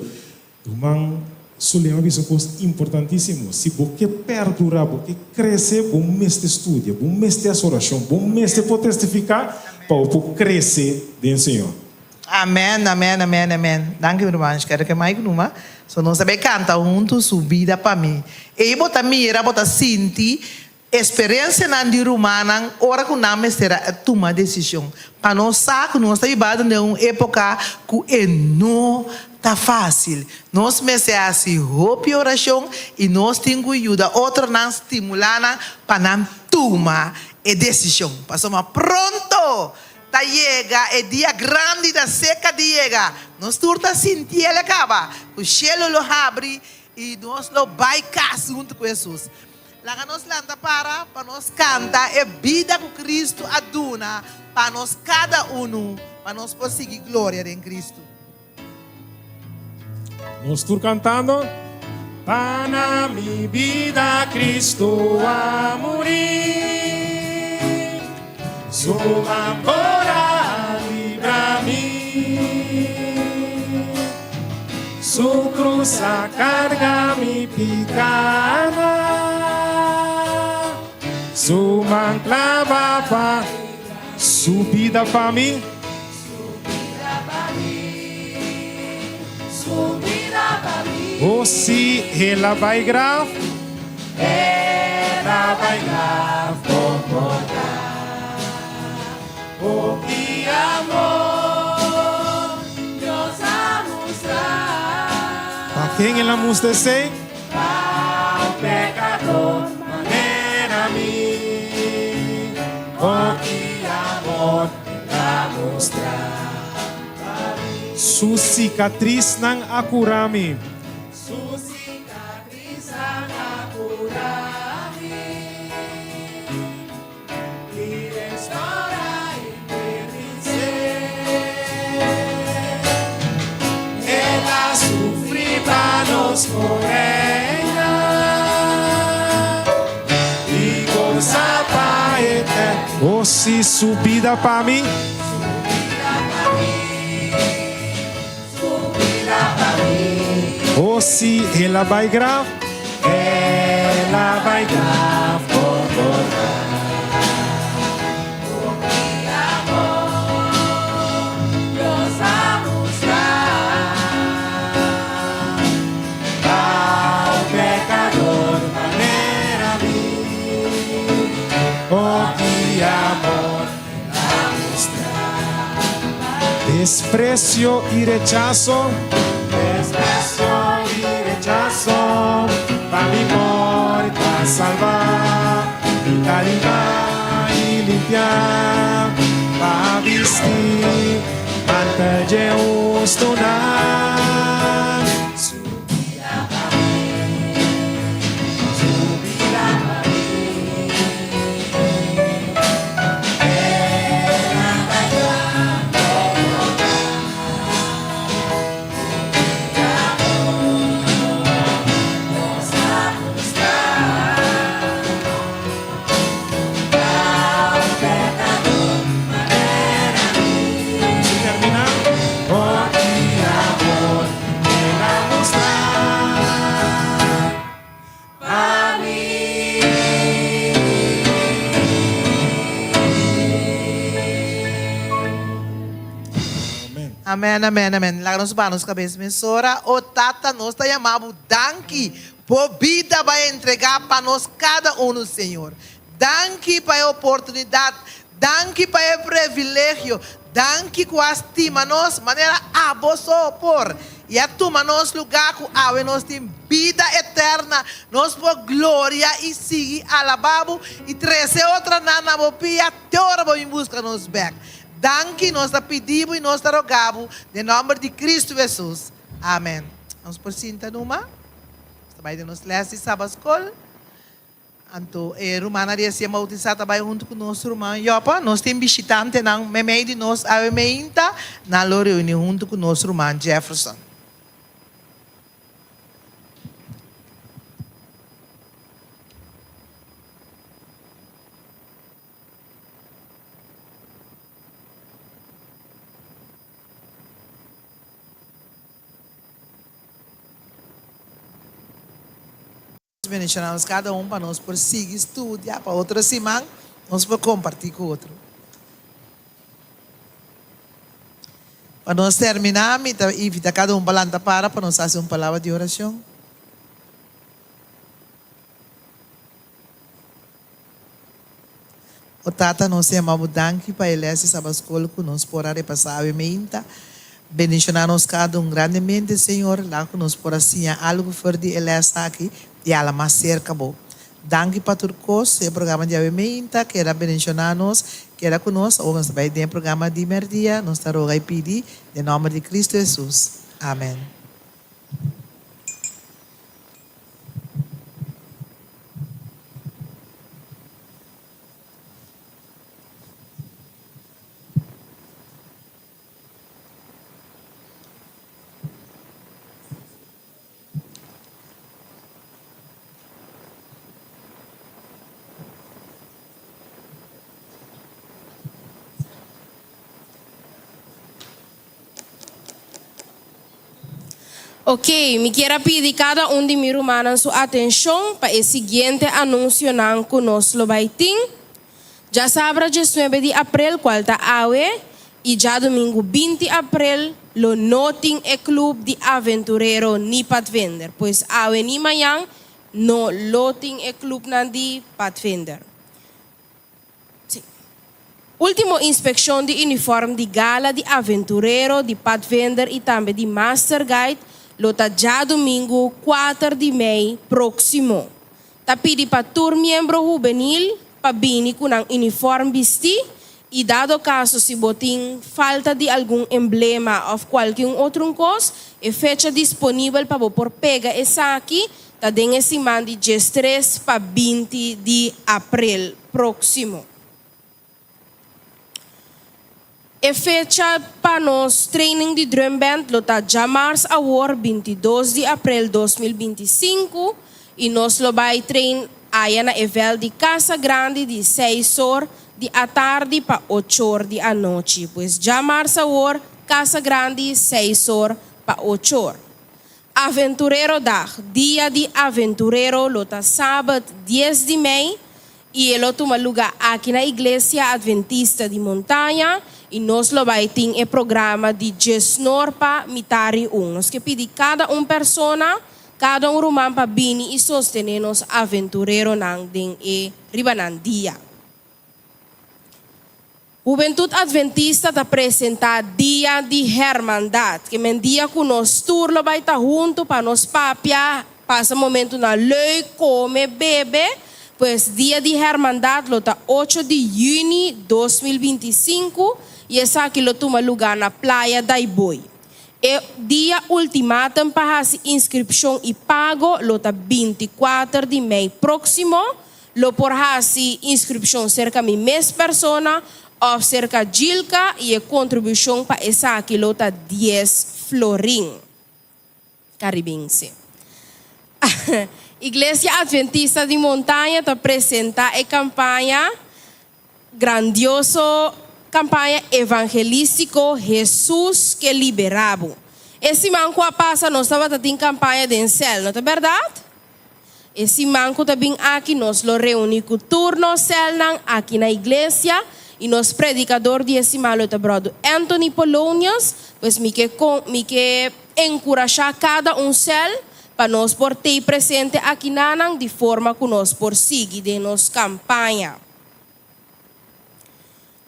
ruman Sulem a bisa un kos importantísimo, si bo ke pèrdurá, bo ke krese, bo mester studia, bo mester hasi orashon, bo mester por testifiká pa bo por krese den Señor. Amèn, amèn, amèn, amèn. Danki mi ruman. Shkere ke Mike numa. So nos ta bai kanta huntu Su bida pa mi. Ei bo ta mira, bo ta sinti Experiencianan di rumannan ora cu nan mester a tuma decision. Pa nos sa cu nos ta bibando den un epoca cu e no ta facil. Nos mester haci hopi oracion y nos tin cu yuda otronan, stimula nan pa nan tuma e decision. Pasobra pronto ta yega e dia grandi ta seca di yega. Nos tur ta sintiel a caba cu cielo lo habri y nos lo bay cas hunto cu Jesus. Laga nos lanta para pa nos kanta e bida ku Kristu a duna pa nos kada unu, pa nos por sigui gloria den Kristu. Nos tur kantando. Pa na mi bida Kristu a muri, Su amor a libra mi. Su cruz a carga mi picanan, Su man clava pa Su bida pa mi. Su bida pa mi, Su bida pa mi. Oh si, el a bay graf. El a bay graf comporta. Oh ki amor Dios a mustra. Pa ken el a mustra esei? Pa un pecador manera mi. Oh ki amor el a mustra pa mi. Su sicatrisnan a cura mi. Su sicatrisnan a cura mi. Oh si su bida pa mi. Oh si el a bai graf. El a bai graf Desprecio y rechazo. Desprecio y rechazo. Pa mi morto a salva. Mi ta limá y limpiá. Pa bisti mantel dje hustunan. Su bida pa mi, su bida pa mi. Amen, amen, amen. Laga nos baha nos kabes mesora. O Tata, nos ta yama Bo danki. Bo bida bo a entregá pa nos kada unu, Señor. Danki pa e oportunidat. Danki pa e privilegio. Danki ku a stima nos manera Abo so por i a tuma nos lugá ku awe nos tin bida eterna. Nos por gloria i sigui alabá Bo i trese otronan na Bo pia te ora Bo bin buska nos bèk. Danki nos ta pidi Bo i nos ta roga Bo den nòmber di Kristu Hesus. Amen. Nos por sinta numa. Nos ta bai den nos lès di Sabatskol. Anto e rumannan resien bautisá ta bai huntu ku nos ruman Jopa. Nos tin bishitantenan meimei di nos awe meinta. Nan lo reuní huntu ku nos ruman Jefferson. Bendiciona nos cada un pa nos por sigui studia pa otro siman nos por comparti cu otro. Pa nos termina mi ta invita cada un pa lanta para pa nos haci un palabra di oracion. O Tata, nos ta yama Bo danki pa e les di Sabascol cu nos por a repasa awe meinta. Bendiciona nos cada un grandemente, Señor, laga cu nos por a siña algo for di e les aki y hala mas cerca Bo. Danki pa tur cos, e programa di awe meinta keda bendiciona nos, keda cu nos awor nos ta bay den e programa di merdia, nos ta roga y pidi den nomber di Cristo Jesus. Amen. Ok, mi kier a pidi kada un di mi rumannan su atenshon pa e siguiente anunsionan ku nos lo bai tin. Djasabra diesnuebe di aprel, kual ta awe, i djadumingu 20 aprel lo no tin e klub di aventurero ni padvinder. Pues awe ni mañan no lo tin e klubnan di padvinder. Sí. Último inspekshon di uniform di gala di aventurero, di padvinder i tambe di master guide lo ta djadumingu kuater di mei próksimo. Ta pidi pa tur miembro hubenil pa bini ku nan uniform bistí i dado kaso si bo tin falta di algun emblema òf kualke un otro un kos, e fecha disponibel pa bo por pega esaki Ta den e siman di 13 pa 20 di aprel próksimo. E fecha pa nos training di drumband lo ta djamars awor 22 di aprel 2025 i nos lo bai train aya na e vèlt di Casa Grandi di seis or di atardi pa ocho or di anochi. Pues djamars awor Casa Grandi seis or pa ocho or. Aventurero Dag, Dia di Aventurero lo ta sabat dies di mei i e lo tuma luga aki na Iglesia Adventista di Montaña i nos lo bai tin e programa di djesnor pa mitari un. Nos ke pidi kada un persona, kada un ruman pa bini i sostene nos aventureronan den e riba nan dia. Hubentud Adventista ta presenta Dia di Hermandad, ke men dia ku nos tur lo bai ta huntu pa nos papia, pasa momentunan leuk, kome, bebe. Pues Dia di Hermandad lo ta ocho di yüni 2025 i esaki lo tuma lugá na Playa Daaibooi. E dia ultimatum pa hasi inskripshon i pago lo ta 24 di mei próksimo. Lo por hasi inskripshon serka mi mes persona òf serka Jilka i e kontribushon pa esaki lo ta dies florin karibense. Iglesia Adventista di Montaña ta presentá e kampaña grandioso kampaña evangelístiko Hesus ke liberá bo. E siman ku a pasa nos tabata tin kampaña den sèl, no ta bèrdat? E siman ku ta bin aki nos lo reuní ku tur nos sèlnan aki na iglesia. I nos predikador di e siman lo ta Bròder Anthony Polonius. Pues mi ke mi ke enkurashá kada un sèl pa nos por tei presente akinanan di forma ku nos por sigui den nos kampaña.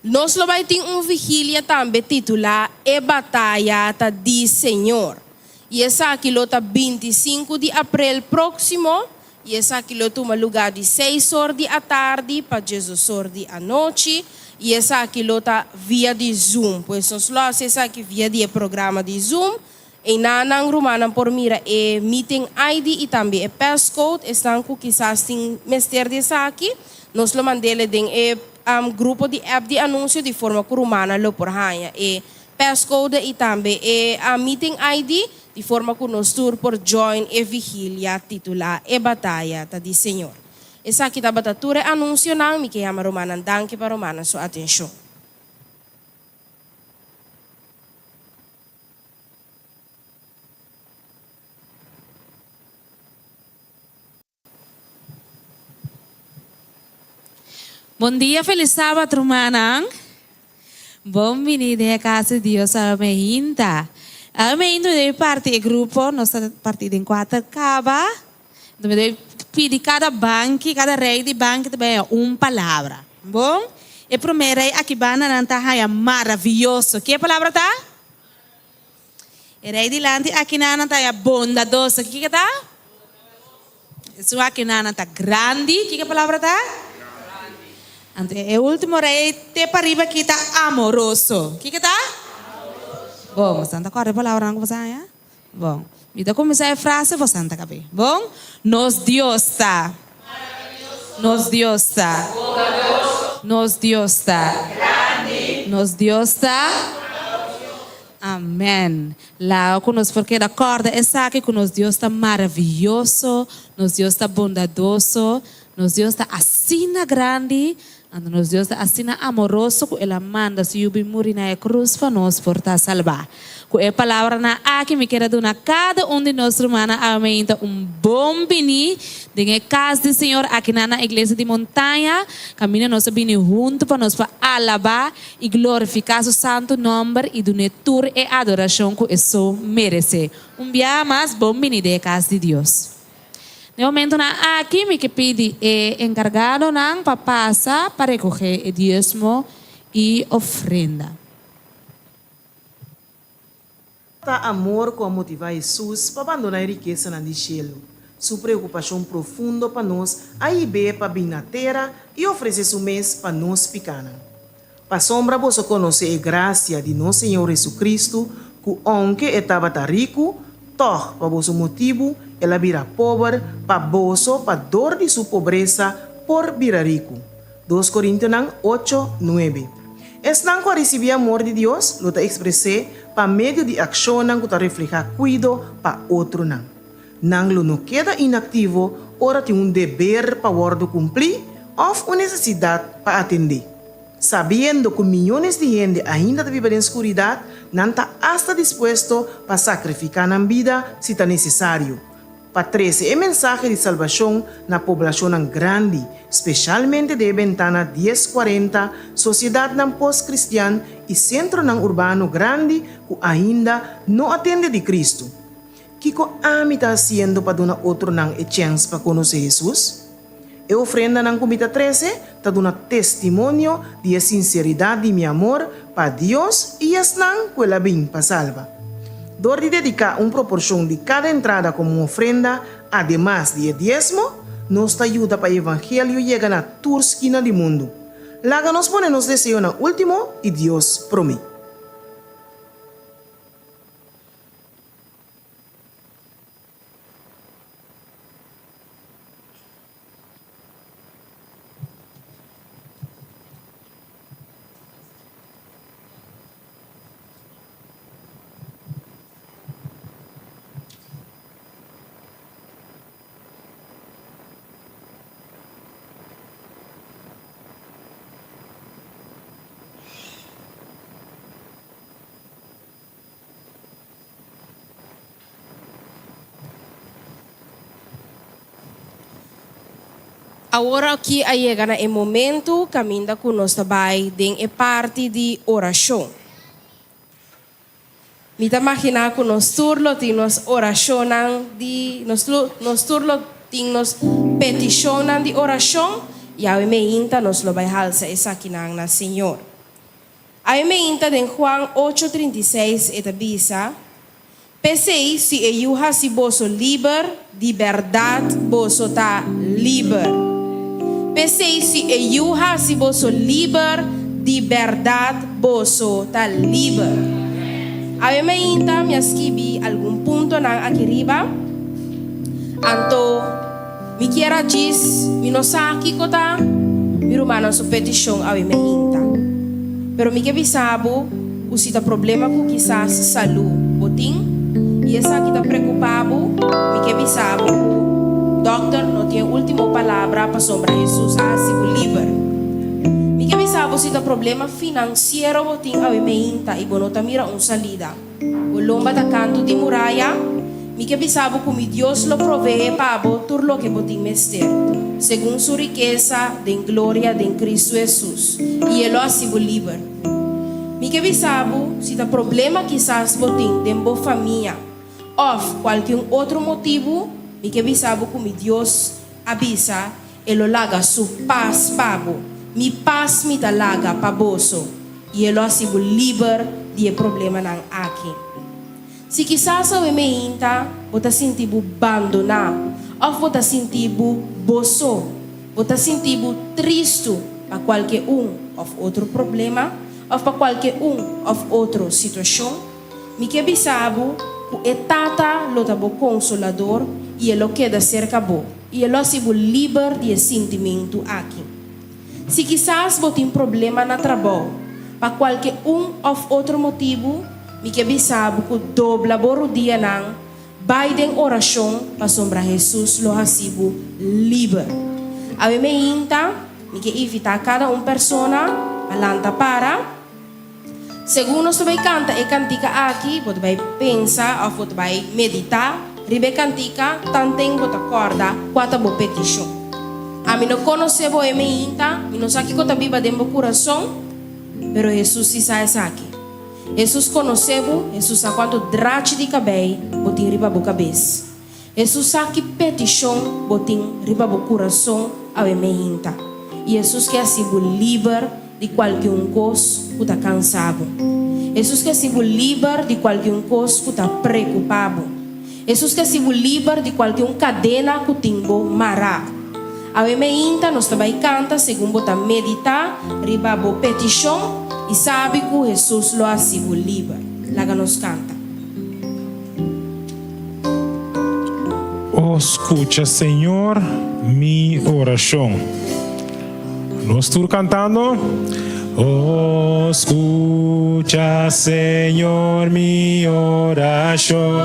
Nos lo bai tin un vigilia tambe titulá E Bataya Ta di Señor. I esaki lo ta 25 di aprel próksimo i esaki lo tuma lugá di seis or di atardi pa diesdos or di anochi i esaki lo ta via di Zoom. Pues nos lo hasi esaki via di e programa di Zoom. Einanan rumannan por mira e meeting ID i tambe e passcode. Esnan ku kisas tin mester di esaki, nos lo mand'ele den e grupo di app di anunsio di forma ku rumannan lo por haña e passcode i tambe e meeting ID di forma ku nos tur por join e vigilia titulá E Bataya Ta di Señor. Esaki tabata tur e anunsionan. Mi ke yama rumannan danki pa rumannan su atenshon. Bon dia felis sabat rumannan. Bon bini den e cas di Dios awe hinta. Awe hinta mi debe parti e grupo, nos ta parti den cuater caba. Enton mi debe pidi cada banki, cada rey di banki ta bay un palabra. Bon? E prome rey aki banda nan ta haya maravilloso. Ke palabra ta? E rei dilanti akinan ta ya bondadoso. Kiko ta? Esun akinan ta grandi. Kiko e palabra ta? Anto e ultimo rei te pariba aki ta amoroso. Kiko ta? Bon, boso ta kòrda e palabranan ku boso haña? Bon, mi ta kuminsá e frase, boso ta kab'é. Bon, nos Dios ta. Nos Dios ta. Nos Dios ta. Nos Dios ta. Amèn. Laga ku nos por keda kòrda esaki, ku nos Dios ta maravioso, nos Dios ta bondadoso, nos Dios ta asina grandi, anto nos Dios ta asina amoroso ku el a manda su Yu bin muri na e krus pa nos por ta salbá. Ku e palabranan aki mi kier a duna kada un di nos rumannan awe meinta un bon biní den e kas di Señor akinan na Iglesia di Montaña, kaminda nos a bini huntu pa nos por alabá i glorifiká su santu nòmber i dun'é tur e adorashon ku e so meresé. Un biaha mas, bon bini den e kas di Dios. Den e momentunan aki mi ke pidi e enkargadonan pa pasa pa rekohé e diesmo i ofrenda. Ta amor ku a motivá Hesus pa bandoná e rikesanan di shelu. Su preokupashon profundo pa nos a hib'é pa bin na tera i ofresé su mes pa nos pikánan. Pasobra boso konosé e grasia di nos Señor Hesukristu, ku ounke e tabata riku, tòg pa boso motibu el a bira pober, pa boso, pa dor di su pobresa, por bira riku. Dos Korintionan ocho, nuebe. Esnan ku a risibí amor di Dios lo ta ekspres'é pa medio di akshonnan ku ta reflehá kuido pa otronan. Nan lo no keda inaktivo ora tin un deber pa wòrdu kumplí òf un nesesidat pa atendé. Sabiendo ku miyones di hende ainda ta biba den skuridat, nan ta asta dispuesto pa sakrifiká nan bida si ta nesesario. Pa trese e mensahe di salbashon na poblashonnan grandi, speshalmente den e bentana 1040, sosiedatnan post-kristian i sentronan urbano grandi ku ainda no a tende di Kristu. Kiko ami ta hasiendo pa duna otronan e chèns pa konosé Hesus? E ofrendanan ku mi ta trese ta duna testimonio di e sinseridat di mi amor pa Dios i esnan ku el a bin pa salba. Dor di dediká un proporshon di kada entrada komo un ofrenda, ademas di e diesmo, nos ta yuda pa e evangelio yega na tur skina di mundu. Laga nos pone nos deseonan último i Dios promé. Awor aki a yega na e momento kaminda ku nos ta bai den e parti di orashon. Mi ta maginá ku nos tur lo tin nos orashonnan di nos nos tur lo tin nos petishonnan di orashon i awe meinta nos lo bai halsa esakinan na Señor. Awe meinta den Juan ocho 36 e ta bisa, P'esei, si e Yu hasi boso liber, di bèrdat boso ta liber. P'esei, si e Yu hasi boso liber, di bèrdat boso ta liber. Awe mainta mi a skibi algun puntonan aki riba. Anto, mi kier a djis, mi no sa kiko ta mi rumannan su petishon awe mainta. Pero mi ke bisa bo ku si ta problema ku kisas salú bo tin i esaki ta preokupá bo, mi ke bisa bo ku dòkter no tin e último palabra pasobra Hesus a hasi bo liber. Mi ke bisa bo si ta problema finansiero bo tin awe meinta i bo no ta mira un salida. Bo lomba ta kantu di muraya? Mi ke bisa bo ku mi Dios lo proveé pa bo tur loke bo tin mester, segun su rikesa den gloria den Kristu Hesus, i e lo hasi bo liber. Mi ke bisa bo, si ta problema kisas bo tin den bo famia òf kualke un otro motibu, mi ke bisa bo ku mi Dios a bisa e lo laga su pas pa bo. Mi pas mi ta laga pa boso, i e lo hasi bo liber di e problemanan aki. Si kisas awe meinta bo ta sinti bo bandoná òf bo ta sinti bo bo so, bo ta sinti bo tristu pa kualke un òf otro problema òf pa kualke un òf otro situashon, mi ke bisa bo ku e Tata lo ta bo Konsolador i e lo keda serka bo i e lo hasi bo liber di e sintimentu aki. Si kisas bo tin problema na trabou pa kualke un òf otro motibu, mi ke bisa bo ku dobla bo rudianan, bai den orashon pasobra Hesus lo hasi bo liber. Awe meinta, mi ke invitá kada un persona pa lanta para. Segun nos ta bai kanta e kantika aki, bo ta bai pensa òf bo ta bai meditá riba e kantika tanten bo ta kòrda kua ta bo petishon. Ami no konosé bo e meinta, mi no sa kiko ta biba den bo kurason, pero Hesus sí sa esaki. Hesus konosé bo, Hesus sa kuantu drachi di kabei bo tin riba bo kabes. Hesus sa ki petishon bo tin riba bo kurason awe meinta, i Hesus ke hasi bo liber di kualke un kos ku ta kansa bo. Hesus ke hasi bo liber di kualke un kos ku ta preokupá bo. Hesus ke hasi bo liber di kualke un kadena ku tin bo mará. Awe meinta nos ta bai kanta segun bo ta meditá riba bo petishon i sabi ku Hesus lo hasi bo liber. Laga nos kanta. O scucha Señor mi oracion. Nos tur cantando. O scucha Señor mi oracion.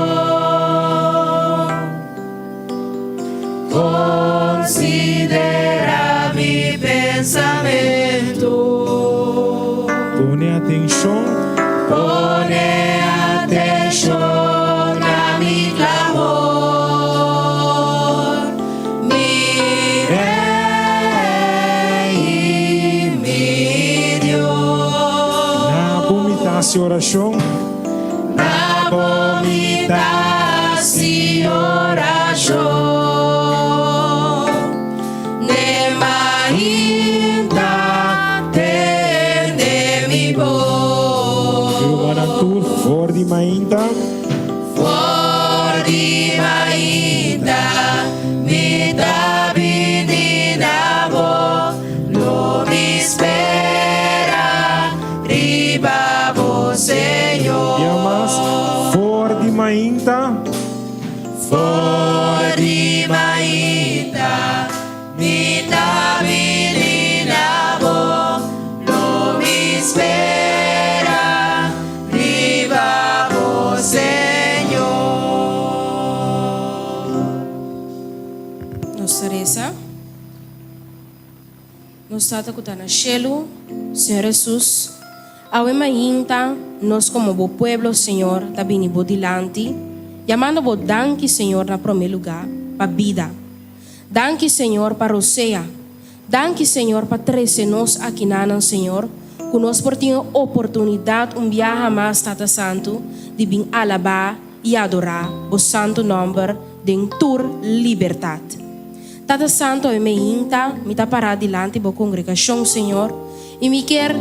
Considera mi pensamento. Pone atencion. Pone atencion na mi clamor. Mi Rey y mi Dios. Na bo mi ta haci oracion. Na bo mi ta hasi orashon, Ne mainta tende mi bos. Rumannan tur for di mainta. For di mainta mi ta bini na bo, lo mi spera riba bo, Señor. Bia mas, for di mainta. For di mainta mi ta bini na bo, lo mi spera riba bo, Señor. Nos ta resa. Nos Tata ku ta na shelu, Señor Hesus, awe mainta nos komo Bo pueblo, Señor, ta bini Bo dilanti, yamando Bo danki, Señor, na promé lugá, pa bida. Danki, Señor, pa rosea. Danki Señor pa trese nos akinanan Señor ku nos por tin e oportunidat un biaha mas Tata Santu di bin alabá i adorá bo santu nòmber den tur libertat. Tata Santu awe me hinta mi ta pará dilanti bo kongregashon Señor i mi kier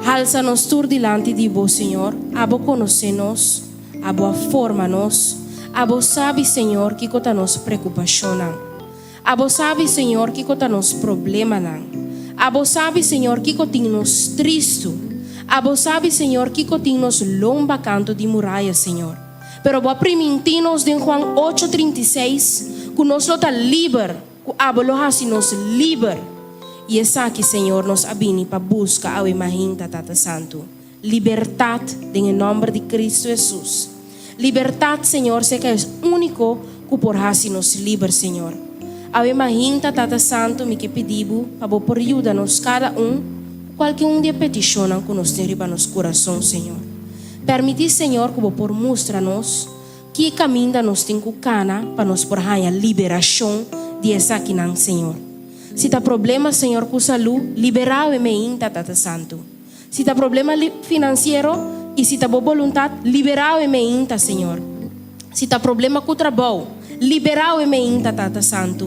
halsa nos tur dilanti di bo Señor abo konosé nos abo a forma nos abo sabi Señor kiko ta nos prekupashonnan. Abo sabi, Señor, kiko ta nos problemanan. Abo sabi, Señor, kiko tin nos tristu. Abo sabi, Señor, kiko tin nos lomba kantu di muraya, Señor. Pero Bo a primintí nos den Juan ocho 36 ku nos lo ta liber, ku Abo lo hasi nos liber. I esaki, Señor, nos a bini pa buska awe mahinta, Tata Santu. Libertat den e nòmber di Kristu Hesus. Libertat, Señor, seka es úniko ku por hasi nos liber, Señor. Awe mahinta, Tata Santu, mi ke pidi Bo pa Bo por yuda nos kada un ku kualke un di e petishonnan ku nos tin riba nos kurason, Señor. Permití, Señor, ku Bo por mustra nos ki kaminda nos tin ku kana pa nos por haña liberashon di esakinan, Señor. Si ta problema, Señor, ku salú, liberá awe meinta, Tata Santu. Si ta problema finansiero i si ta bo boluntat, liberá e meinta, Señor. Si ta problema ku trabou, liberá e meinta, Tata Santu.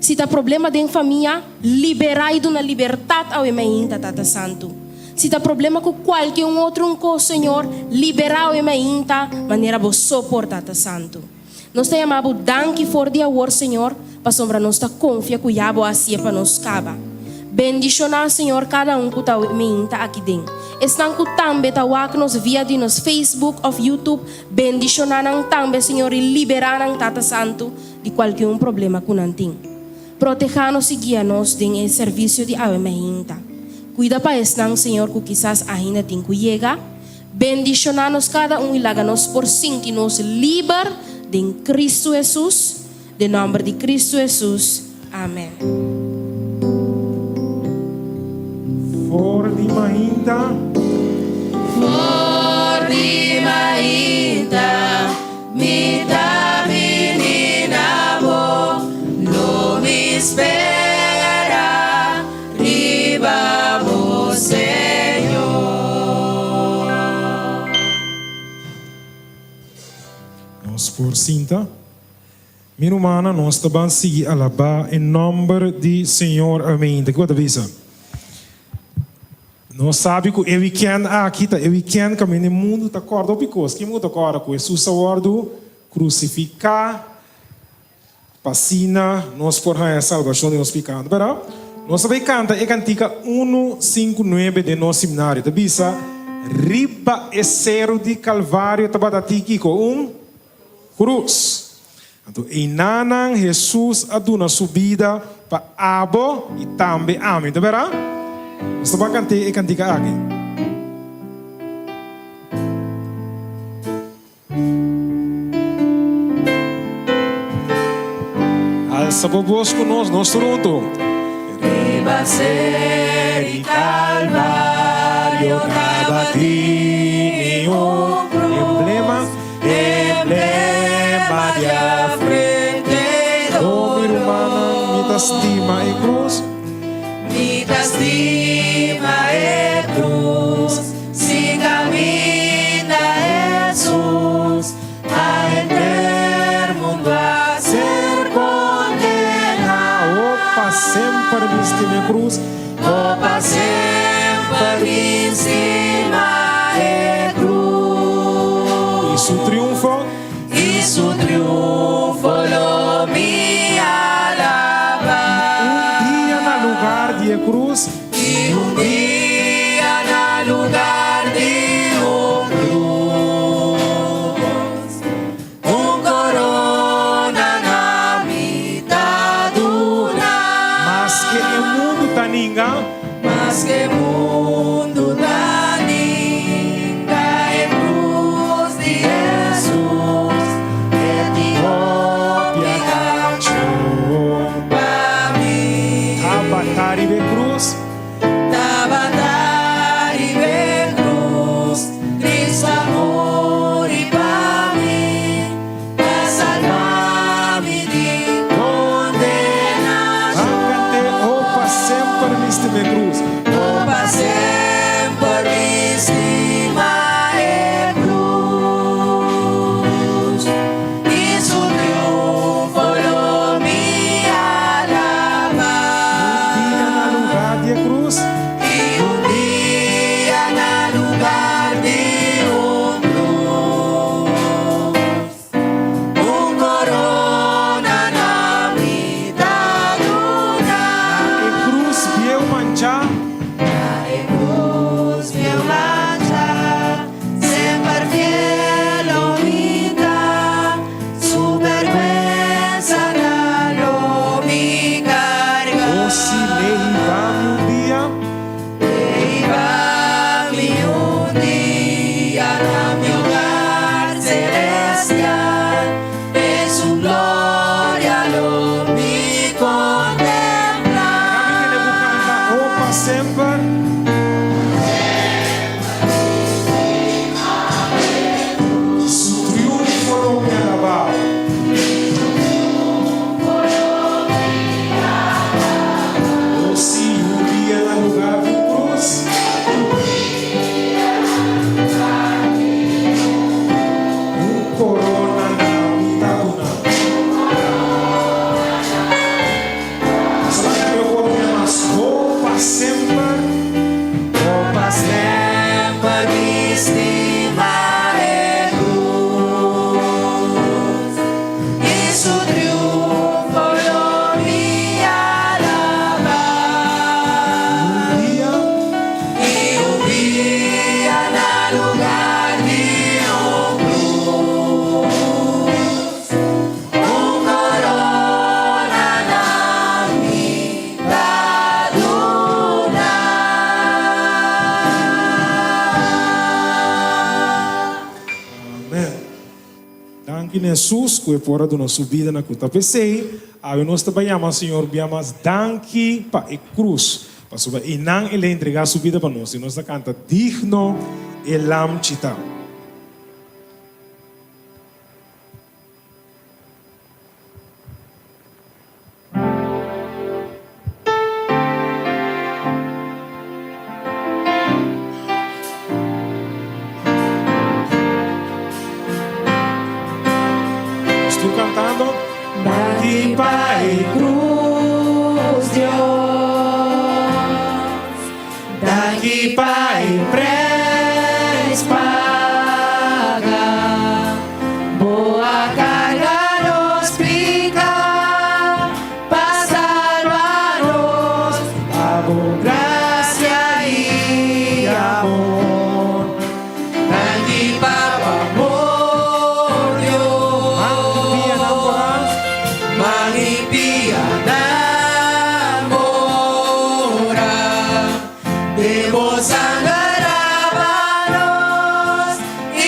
Si ta problema den famia, liberá i duna libertat awe meinta, Tata Santu. Si ta problema ku kualke un otro un kos, Señor, liberá e meinta manera bo so por, Tata Santu. Nos ta yama bo danki for di awor, Señor, pasobra nos ta konfia ku ya bo a hasié pa nos kaba. Bendishoná, Señor, kada un ku ta meinta aki den. Esnan ku tambe ta wak nos via di nos Facebook òf YouTube, bendishoná nan tambe, Señor, i liberá nan, Tata Santu, di kualke un problema ku nan tin. Protehá nos i guia nos den e servisio di awe meinta. Kuida pa esnan, Señor, ku kisas ainda tin ku yega. Bendishoná nos kada un i laga nos por sinti nos liber den Kristu Hesus, den nòmber di Kristu Hesus, amèn. For di mainta. For di mainta mi ta bini na bo, lo mi spera. Riba bo Señor. Nos por sinta. Mi rumannan, nos ta ban sigui alabá e nòmber di Señor awe. Kiko bo ta bisa? Nos sabi ku e wikènt aki ta e wikènt kaminda e mundu ta kòrda hopi kos. Ken mundu ta kòrda ku Hesus a wòrdu krusifiká? Pa asina nos por haña salbashon di nos pikado. Pero, nos ta bai kanta e kantika unu, sinku, nuebe den nos himnario. Ta bisa, Riba e seru di Kalvario tabata tin kiko? Un krus. Anto einanan Hesus a duna su bida pa abo i tambe ami. Ta bera? Nos ta bai kant'é e kantika aki. Alsa bo bos ku nos, nos tur huntu. Riba seri Calvario tabatin un cruz. Emblema. Emblema di afrenta i dolor. Oh, mi rumannan, mi ta stima e cruz. Mi ta stima e cruz. Si caminda Hesus a henter mundo a ser condena. Oh, pa semper mi stima e cruz. Oh, pa semper mi stima e cruz. Y su triunfo. Y su triunfo lo mi alaba. Y un dia na lugar di e cruz. I un dia na lugar di un cruz, un corona na mi ta duna. Maske e mundu ta ninga. Maske e mundu ta ninga e cruz di Hesus, e tin hopi accion pa mi. Tabata riba e cruz. Danki na Hesus ku e por a duna su bida na krus. Ta p'esei, awe nos ta bai yama Señor bia mas danki pa e krus, pasobra einan el a entregá su bida pa nos i nos ta kanta Digno e Lamchi ta. Nos tur cantando. Danki pa e cruz, Dios. Danki pa e prijs paga. Bo a carga nos pica pa salba nos. Pa bo gracia y amor. Danki pa bo amor, Dios. Man y pia namora. Den bo sanger laba nos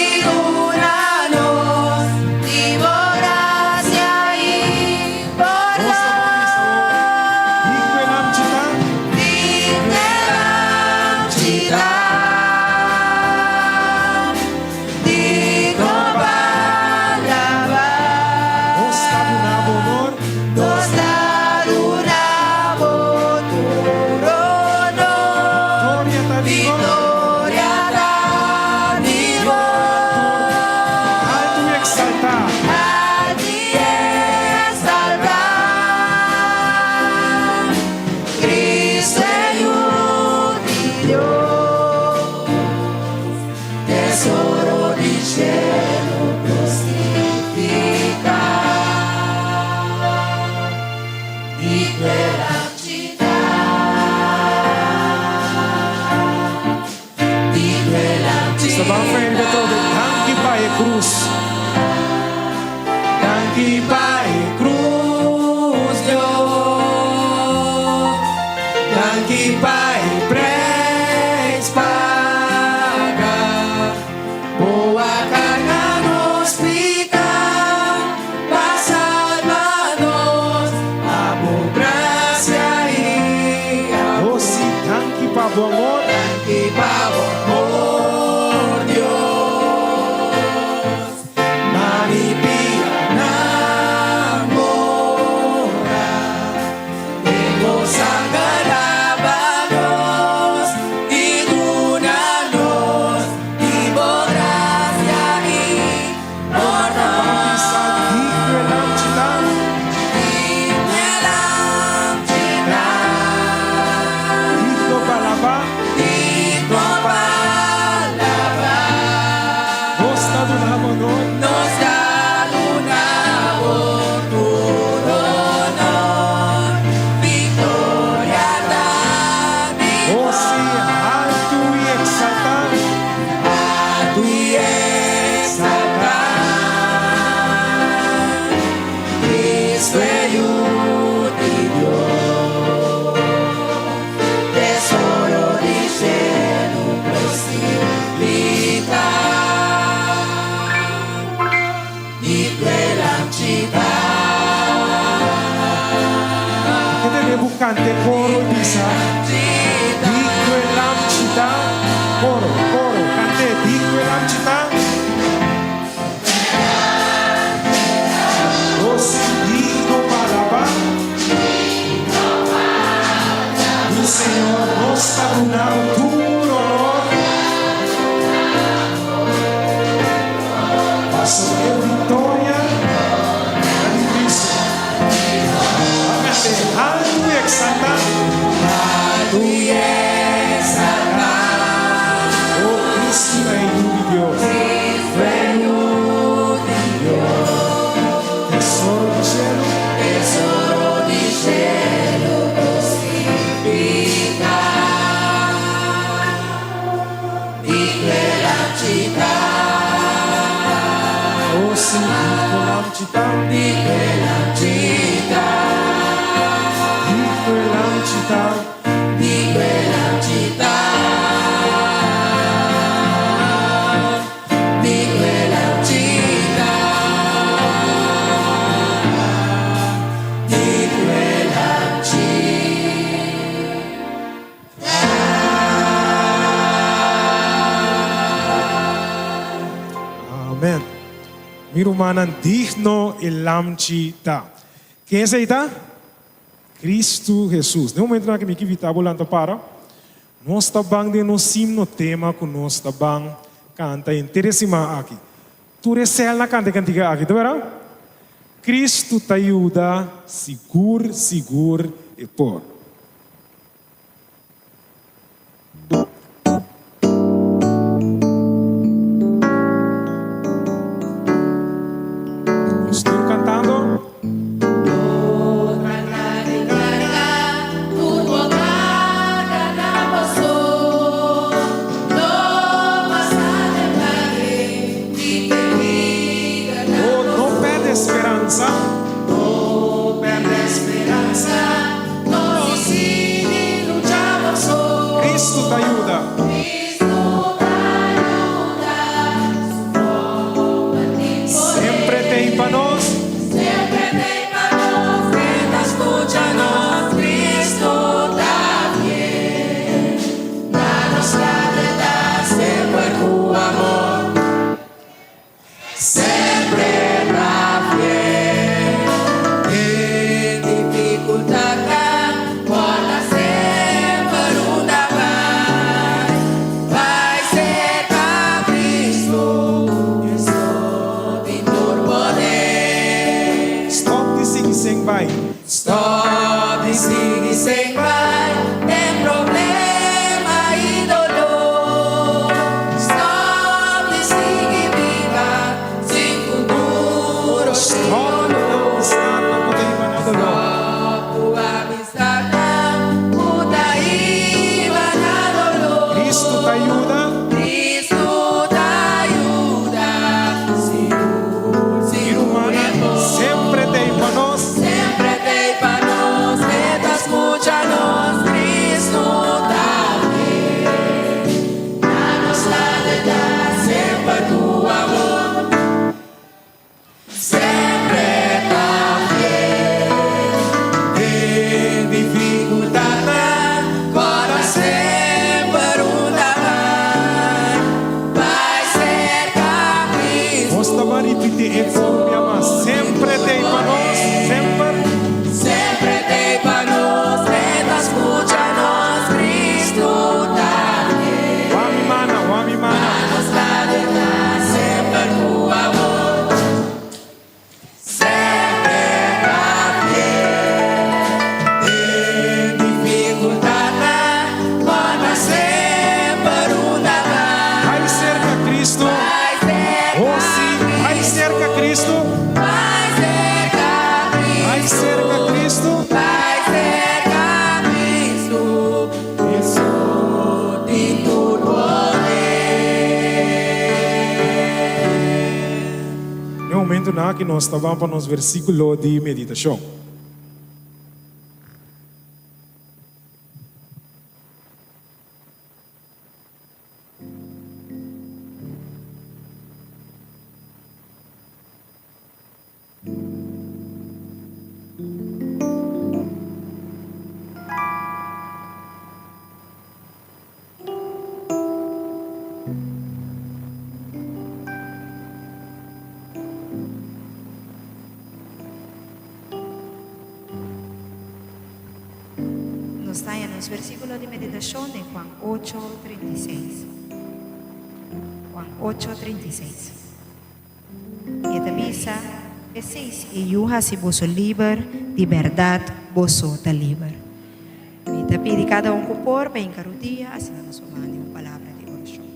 y duna nos di bo gracia y pordon. Digno e lamchi ta, digno pa laba. Nos ta duna bo honor. Nos ta duna bo tur honor. Victoria ta di bo. Alto y exaltá. Alto y exaltá. Cristo e Yu di Dios. Tesoro di cielo crucificá. Digno e lamchi ta. Digno e lamchi Nos ta ban frente atrobe. Danki pa e cruz. Danki pa e cruz, Dios. Danki pa e prijs paga. Bo a carga nos pica pa salba nos. Pa bo gracia y amor. Oh, si, danki pa bo amor. Danki pa bo amor, Dios. Man y pia namora. Den bo sanger laba nos y duna nos di bo gracia y pordon. Digno e lamchi ta. Digno e lamchi ta. Digno pa laba. Digno pa laba. Nos ta duna bo honor. Nos ta duna bo tur honor. Victoria ta di Oh, si, alto y exaltá. Alto y exaltá. Cristo e Yu di Dios. Tesoro di cielo crucificá. Digno e lamchi ta. Ke tenemos cante coro y bisa. Digno e lamchi ta. Coro, coro, cante. Digno e lamchi ta. Oh, si, digno pa laba. Mi Señor, nos ta duna tur honor. Paso e victoria di Cristo. Cante alto y exaltá. Alto y exaltá. Oh, Cristo e Yu di Dios. Cristo e Yu di Dios. Tesoro di cielo. Tesoro di cielo crucificá. Digno e lamchi ta. Oh, si, digno lamchi ta. Digno e lamchi ta. Digno e lamchi ta. Digno e lamchi ta. Digno e lamchi ta. Amen. Mi rumannan, digno e Lamchi ta. Ken esei ta? Kristu Hesus. Den momentunan aki mi ke invitá bo lanta para. Nos ta ban den nos himno tema ku nos ta ban kanta henter e siman aki. Tur e sèlnan kanta e kantika aki, ta wera? Kristu ta yuda sigur sigur e por. Nos tur cantando. No trata di carga tur bo carga na bo so. No pasa den valle di peliger na Oh, bo no so. perde speransa. No perde speransa. No sigui lucha bo so. Cristo ta yuda. Cristo ta yuda. Su nomber tin poder. Sempre t'ei pa nos. Sempre t'ei pa nos. E ta scucha nos. Cristo ta fiel. Da nos libertad semper cu amor. Sempre ta fiel. Den dificultadnan corda semper unda bai. Bai cerca Cristo, e so tin tur poder. Stop di sigui sen bai. Stop di sigui sen bai den problema i dolor. Stop di sigui biba sin futuro, sin Stop ku honor. amistadnan ku ta hiba na dolor. Stop ku amistadnan ku ta hiba na dolor. Cristo ta yuda. Cristo ta yuda, sigur, Mi sigur rumannan e por. sempre t'ei pa nos. Sempre t'ei pa nos, e ta scucha nos, Cristo ta fiel. Na nos libertad, semper cu amor. Sempre ta fiel. Den dificultadnan, corda semper unda bai. Bai cerca Cristo. Nos ta ban ripiti e coro mi ama. Sempre t'ei pa nos, semper. Sempre t'ei pa nos, e ta scucha nos, Cristo ta fiel. Wak mi mana, wak mi mana. Na nos libertad, semper cu amor. Semper ta fiel. Den dificultadnan, corda semper unda bai. Bai cerca Cristo. Bai cerca Oh si, bai cerca Cristo. Bai cerca Bai Cristo. cerca Cristo. Bai cerca Cristo. Hesus tin tur poder. Na e momentonan aki nos ta ban pa nos versiculo di meditacion. Nos ta haña nos versíkulo di meditashon den Juan ocho, 36. Juan ocho, 36. I e ta bisa, P'esei si e Yu hasi boso liber, di bèrdat boso ta liber. Mi ta pidi kada un ku por pa hinka rudia, asina nos por manda un palabra di orashon.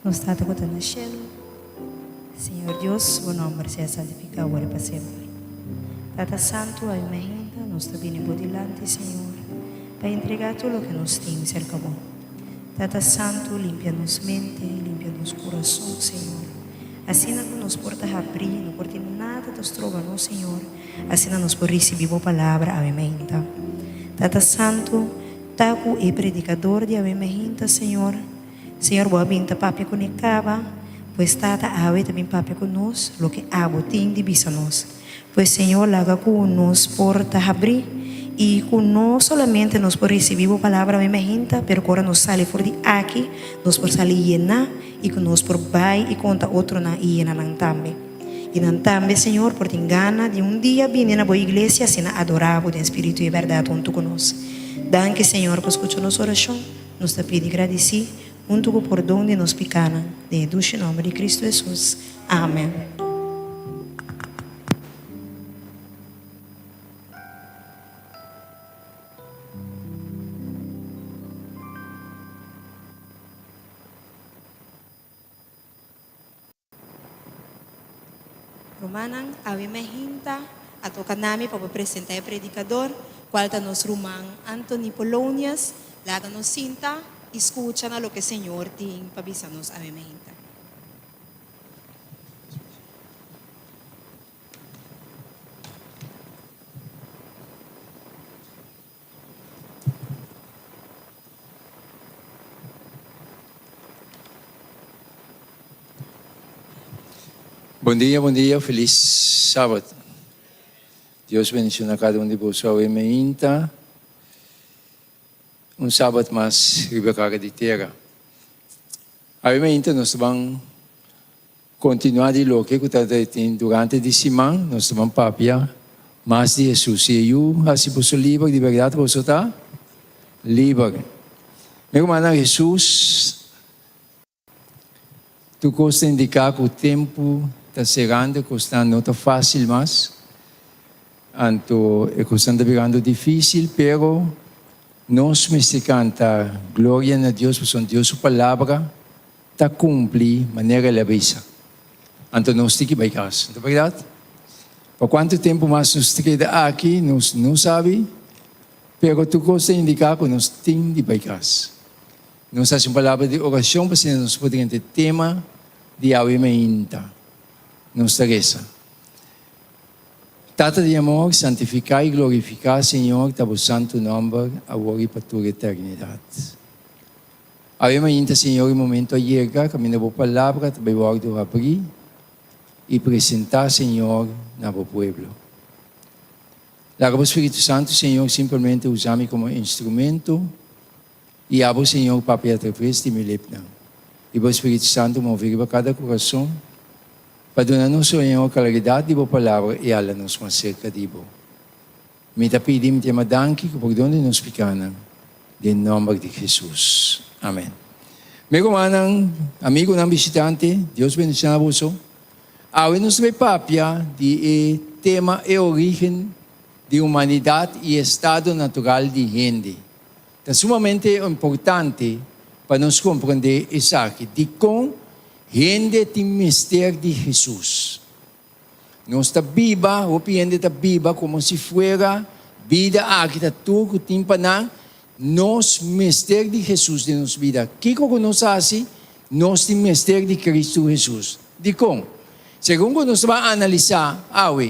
Nos Tata ku ta na shelu, Señor Dios, bo nòmber sea santifiká awor i pa semper. Tata Santu, awe mainta nos ta bini bo dilanti, Señor, pa entregá tur loke nos tin serka bo. Tata Santu, limpia nos mente, limpia nos kurason, Señor, asina ku nos por ta habrí, no por tin nada ta stroba nos, Señor, asina nos por risibí bo palabra awe mainta. Tata Santu, ta ku e predikador di awe mainta, Señor. Señor, bo a bin ta papia ku ne kaba, pues Tata awe ta bin papia ku nos loke abo tin di bisa nos. Pues Señor laga ku nos por ta habrí i ku no solamente nos por risibí bo palabra awe mainta, pero ku ora nos sali for di aki nos por sali yená i ku nos por bai i konta otronan i yena nan tambe. I nan tambe, Señor, por tin gana di un dia bini na bo iglesia asina adorá bo den spiritu i bèrdat huntu ku nos. Danki, Señor, pa skucha nos orashon. Nos ta pidi gradisí huntu ku pordon di nos pikánan, den e dushi nòmber di Kristu Hesus. Amen. Rumannan, awe mainta a toka nami pa bo presenta e predikador, kual ta nos ruman Anthony Polonius. Laga nos sinta i skucha na loke Señor tin pa bisa nos awe mainta. Bon dia, bon dia, felis sabat. Dios bendiciona cada un di boso awe meinta. Un sabat mas riba cara di tera. Awe meinta nos ta ban Kontinuá di loke ku ta tin durante di siman, nos ta ban papia mas di Hesus. Si e Yu hasi boso liber, di bèrdat boso ta liber. Mi rumannan, Hesus tur kos ta indiká ku tempu ta serando, kosnan no ta fásil mas, anto e kosnan ta birando difísil, pero nos mester kanta gloria na Dios pasobra Dios su palabra Ta cumpli manera el a bisa. Anto nos tin ki bay cas, no ta berdad? Pa cuanto tempo mas nos ta keda aki nos no sabi, pero tur cos ta indica cu nos tin di bay cas. Nos haci un palabra di oracion pa asina nos por drenta e tema di awe mainta. Nos ta reza. Tata di amor, santifica y glorifica, Señor, ta bo santo nomber, awor y pa tur eternidad. Awe mainta, Señor, e momento a yega kaminda Bo Palabra ta bai wòrdu habrí i presentá, Señor, na Bo pueblo. Laga Bo Spiritu Santu, Señor, simpelmente usa mi komo instrumento i Abo, Señor, papia atraves di mi lepnan. I Bo Spiritu Santu move riba kada kurason pa duna nos, Señor, klaridat di Bo Palabra i hala nos mas serka di Bo. Mi ta pidi mi tema danki ku pordon di nos pikanan den nomber di Jesus. Amen. Mi rumannan, amigunan bishitante, Dios bendiciona boso. Awe nos ta bay papia di e tema e origen di humanidad y estado natural di hende. Ta sumamente importante pa nos comprende esaki, dicon hende tin mester di Jesus. Nos ta biba, hopi hende ta biba komo si fuera bida aki ta tur ku tin pa nan. Nos mester di Hesus den nos bida. Kiko ku nos hasi, nos tin mester di Kristu Hesus. Dikon? Segun ku nos ta ban analisá awe,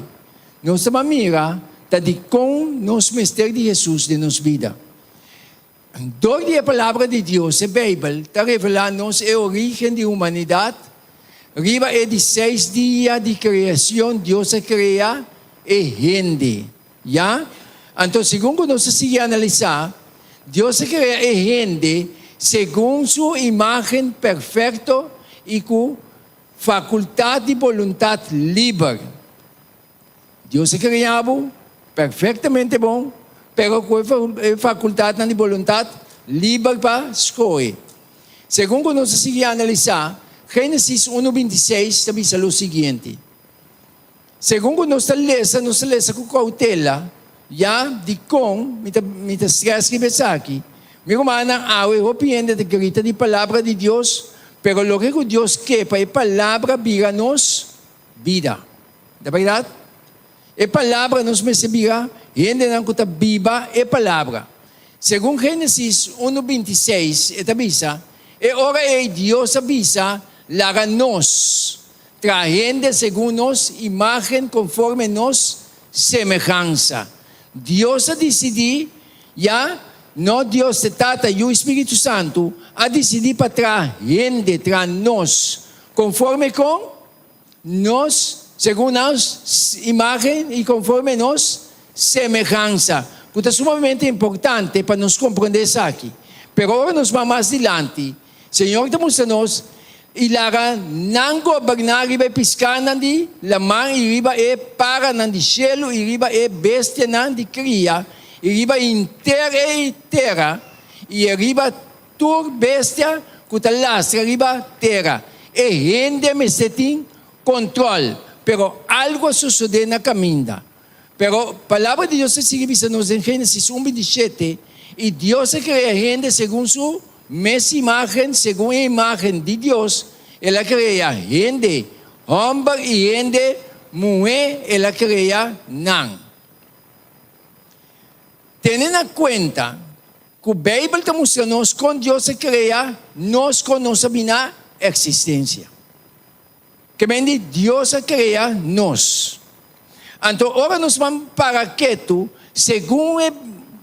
nos ta ban mira ta dikon nos mester di Hesus den nos bida. Dor di e Palabra di Dios, e Beibel, ta revelá nos e orígen di humanidat. Riba e di seis dia di kreashon, Dios a krea e hende. Ya? Anto, segun ku nos ta sigui analisá, Dios a krea e hende segun su imágen perfekto i ku fakultat di boluntat liber. Dios a krea bo perfectamente bon, pero ku e fakultatnan di boluntat liber pa skohe. Segun ku nos a sigui analisá, Génesis unu 26 ta bisa lo siguiente. Segun ku nos ta lesa, nos ta lesa ku koutela, ya dikon mi ta mi ta strès riba esaki. Mi rumannan, awe hopi hende ta grita di palabra di Dios, pero loke ku Dios ke pa e palabra bira nos bida. Ta berdad? E Palabra nos mester bira hendenan ku ta biba e Palabra. Segun Génesis unu 26 e ta bisa, E ora ei Dios a bisa, Laga nos traha hende segun nos imágen konforme nos semehansa. Dios a disidí, ya, no Dios te Tata, Yu i Spiritu Santu, a disidí pa traha hende, traha nos, konforme kon? Nos. segun nos imágen i konforme nos semehansa, ku ta sumamente importante pa nos komprondé esaki. Pero ora nos ban mas dilanti, Señor ta mustra nos i laga nan goberná riba e piskánan di laman i riba e paranan di shelu i riba e bestianan di kria i riba henter e tera i e riba tur bestia ku ta lastra riba tera. E hende mester tin kontròl, pero algu a sosodé na kaminda. Pero Palabra di Dios ta sigui bisa nos den Génesis un 27, I Dios a krea hende segun su mes imágen, segun e imágen di Dios el a krea hende, hòmber i hende muhé el a krea nan. Tene na kuenta ku Beibel ta mustra nos kon Dios a krea nos kon nos a bina eksistensia. Ke men di Dios a krea nos. Anto ora nos ban para ketu, segun e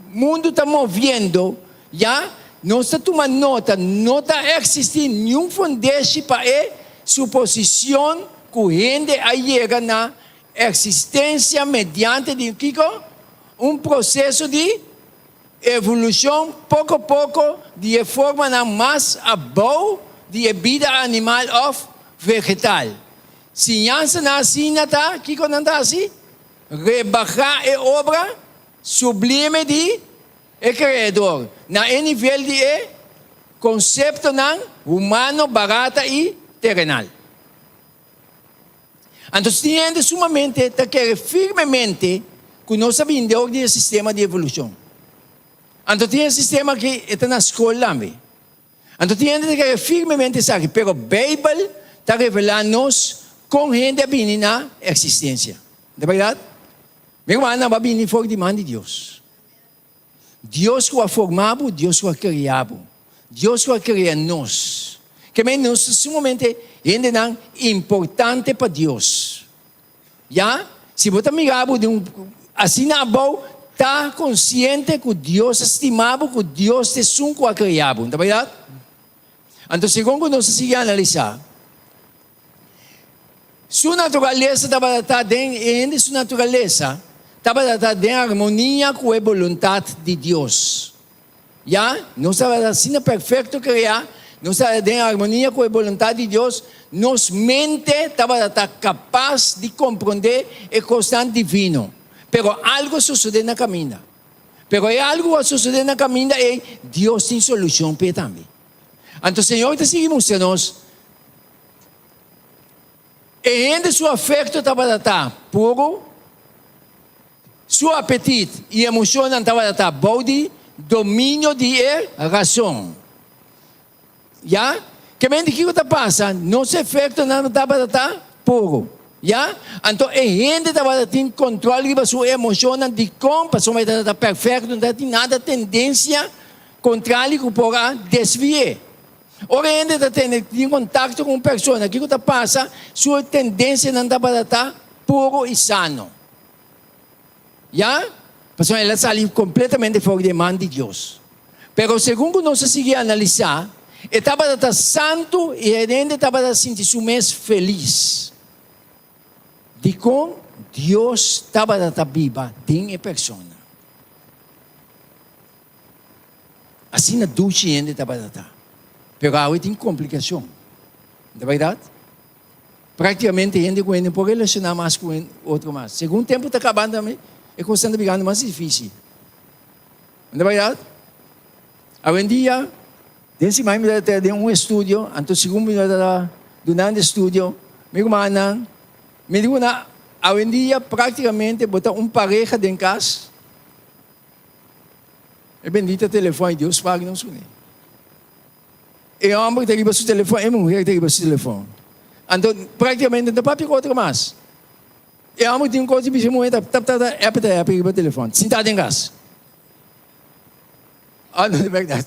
mundu ta moviendo, ya, nos ta tuma nota, no ta eksistí niun fundeshi pa e suposishon ku hende a yega na eksistensia mediante di kiko? Un proseso di evolushon poko poko di e formanan mas abou di e bida animal òf vegetal. Siñansanan asina ta, kiko nan ta hasi? Rebahá e obra sublime di e Kreador na e nivel di e konseptonan humano barata i terenal. Anto si tin hende sumamente ta kere firmemente ku nos a bini dor di e sistema di evolushon. Anto tin e sistema aki e ta na skol tambe. Anto tin hende ta kere firmemente esaki, pero Beibel ta revelá nos kon hende a bini na eksistensia. Ta bèrdat? Mi rumannan, bo a bini for di man di Dios. Dios ku a forma bo, Dios ku a krea bo, Dios ku a krea nos. Ke men nos ta sumamente hendenan importante pa Dios. Ya, si bo ta mira bo di un asina abou, ta konsiente ku Dios a stima bo, ku Dios ta esun ku a krea bo. Ta bèrdat? Anto segun ku nos a sigui analisá, Su naturalesa tabata ta den e hende su naturalesa tabata ta den armonia ku e boluntat di Dios. Ya, nos tabata asina perfekto kreá, nos tabata den armonia ku e boluntat di Dios, nos mente tabata ta kapas di komprondé e kosnan divino. Pero algu a sosodé na kaminda. Pero e algu ku a sosodé na kaminda ei, Dios tin solushon p'e tambe. Anto Señor ta sigui mustra nos e hende su afekto tabata ta puru, su apetit i emoshonnan tabata ta bou di dominio di e rason. Ya? Ke mente kiko ta pasa? Nos efektonan tabata ta puru. Ya? Anto e hende tabata tin kontrol riba su emoshonnan. Dikon? Pasobra e tabata perfekto, no tabatin nada tendensia Kontrali ku por a desvi'é. Ora hende ta tene tin kontakto ku un persona, kiko ta pasa? Su tendensianan tabata ta puru i sano. Ya? Pasobra el a sali kompletamente for di e man di Dios. Pero segun ku nos a sigui analisá, e tabata ta santu i e hende tabata sinti su mes felis. Dikon Dios tabata ta biba den e persona? Asina dushi hende tabata ta. Pero awe tin komplikashon. No ta bèrdat? Praktikamente hende ku hende no por relashoná mas ku otro mas. Segun tempu ta kabando tambe, e kosnan ta birando mas difísil. No ta bèrdat? Awendia, den siman mi tabata den un estudio, anto segun mi tabata dunando estudio, mi rumannan, mi di ku nan, awendia praktikamente bo ta un pareha den kas, E bendita telefon y Dios paga nos cune. E homber ta riba su telefon, e muher ta riba su telefon. Anto practicamente no ta papia cu otro mas. E homber tin un cos di bisa e muher ta tap tap tap app ta app riba telefon. Sinta den cas. Oh no, di berdad.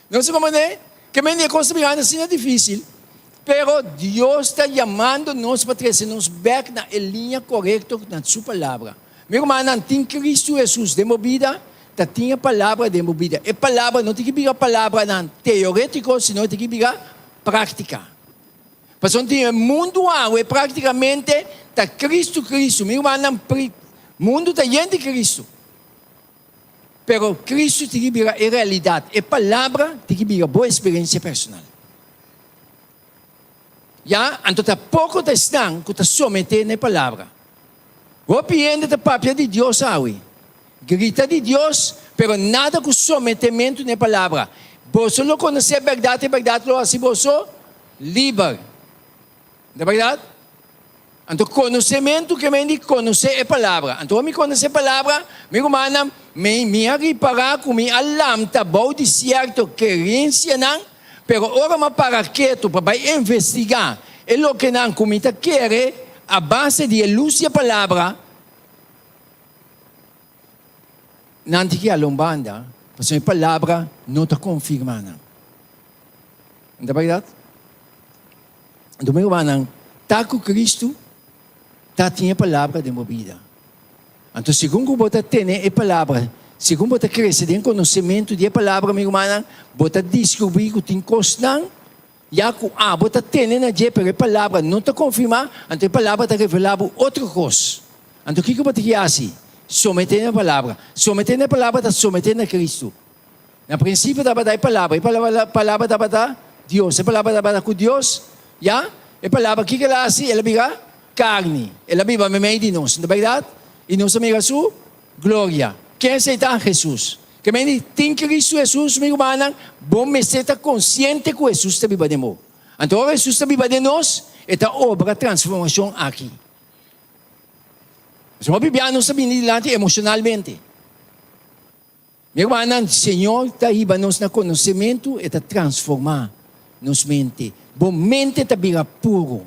No se comprende? Ke men di e cos ta birando asina dificil. Pero Dios ta yamando nos pa trece nos bek na e liña corecto na Su Palabra. Mi rumannan, tin Cristo Jesus den bo bida, ta tin e Palabra den bo bida. E Palabra no tin ki bira palabranan teoretico, sino e tin ki bira practica. Pasobra tin e mundu awe práktikamente ta Kristu Kristu. Mi rumannan, mundu ta yen di Kristu. Pero Kristu tin ki bira e realidat. E palabra tin ki bira bo eksperensia personal. Ya, anto ta poko ta esnan ku ta someté na e palabra. Hopi hende ta papia di Dios awe, grita di Dios, pero nada ku sometementu na e palabra. Boso lo konosé e bèrdat, e bèrdat lo hasi boso liber. No ta bèrdat? Anto konosementu ke men di konosé e palabra. Anto ora mi konosé e palabra, mi rumannan, mi mi a ripará ku mi a lamta bou di sierto kerensianan, pero ora mi a para ketu pa bai investigá e lokenan ku mi ta kere a base di e lus di e palabra, nan tin ki hala un banda, pasobra e palabra no ta konfirmá nan. No ta bèrdat? Anto mi rumannan, ta ku Kristu ta tin e palabra den bo bida. Anto segun ku bo ta tene e palabra, segun bo ta krese den konosementu di e palabra, mi rumannan, bo ta diskubrí ku tin kosnan ya ku abo ta tene na dje, pero e palabra no ta konfirmá, anto e palabra ta revelá bo otro kos. Anto kiko bo tin ki hasi? Someté na e palabra. Someté na e palabra ta someté na Kristu. Na prinsipio tabata e Palabra, e Palabra tabata Dios, e Palabra tabata ku Dios, ya. E Palabra, kiko el a hasi? El a bira karni, el a biba meimei di nos, no ta bèrdat? I nos a mira su gloria. Ken esei ta? Hesus. Ke men di, tin Kristu Hesus, mi rumannan, bo mester ta konsiente ku Hesus ta biba den bo. Anto ora Hesus ta biba den nos, e ta obra transformashon aki. Pasobra hopi bia nos ta bini dilanti emoshonalmente. Mi hermananan, Señor ta hiba nos na konosementu, e ta transformá nos mente. Bo mente ta bira puru.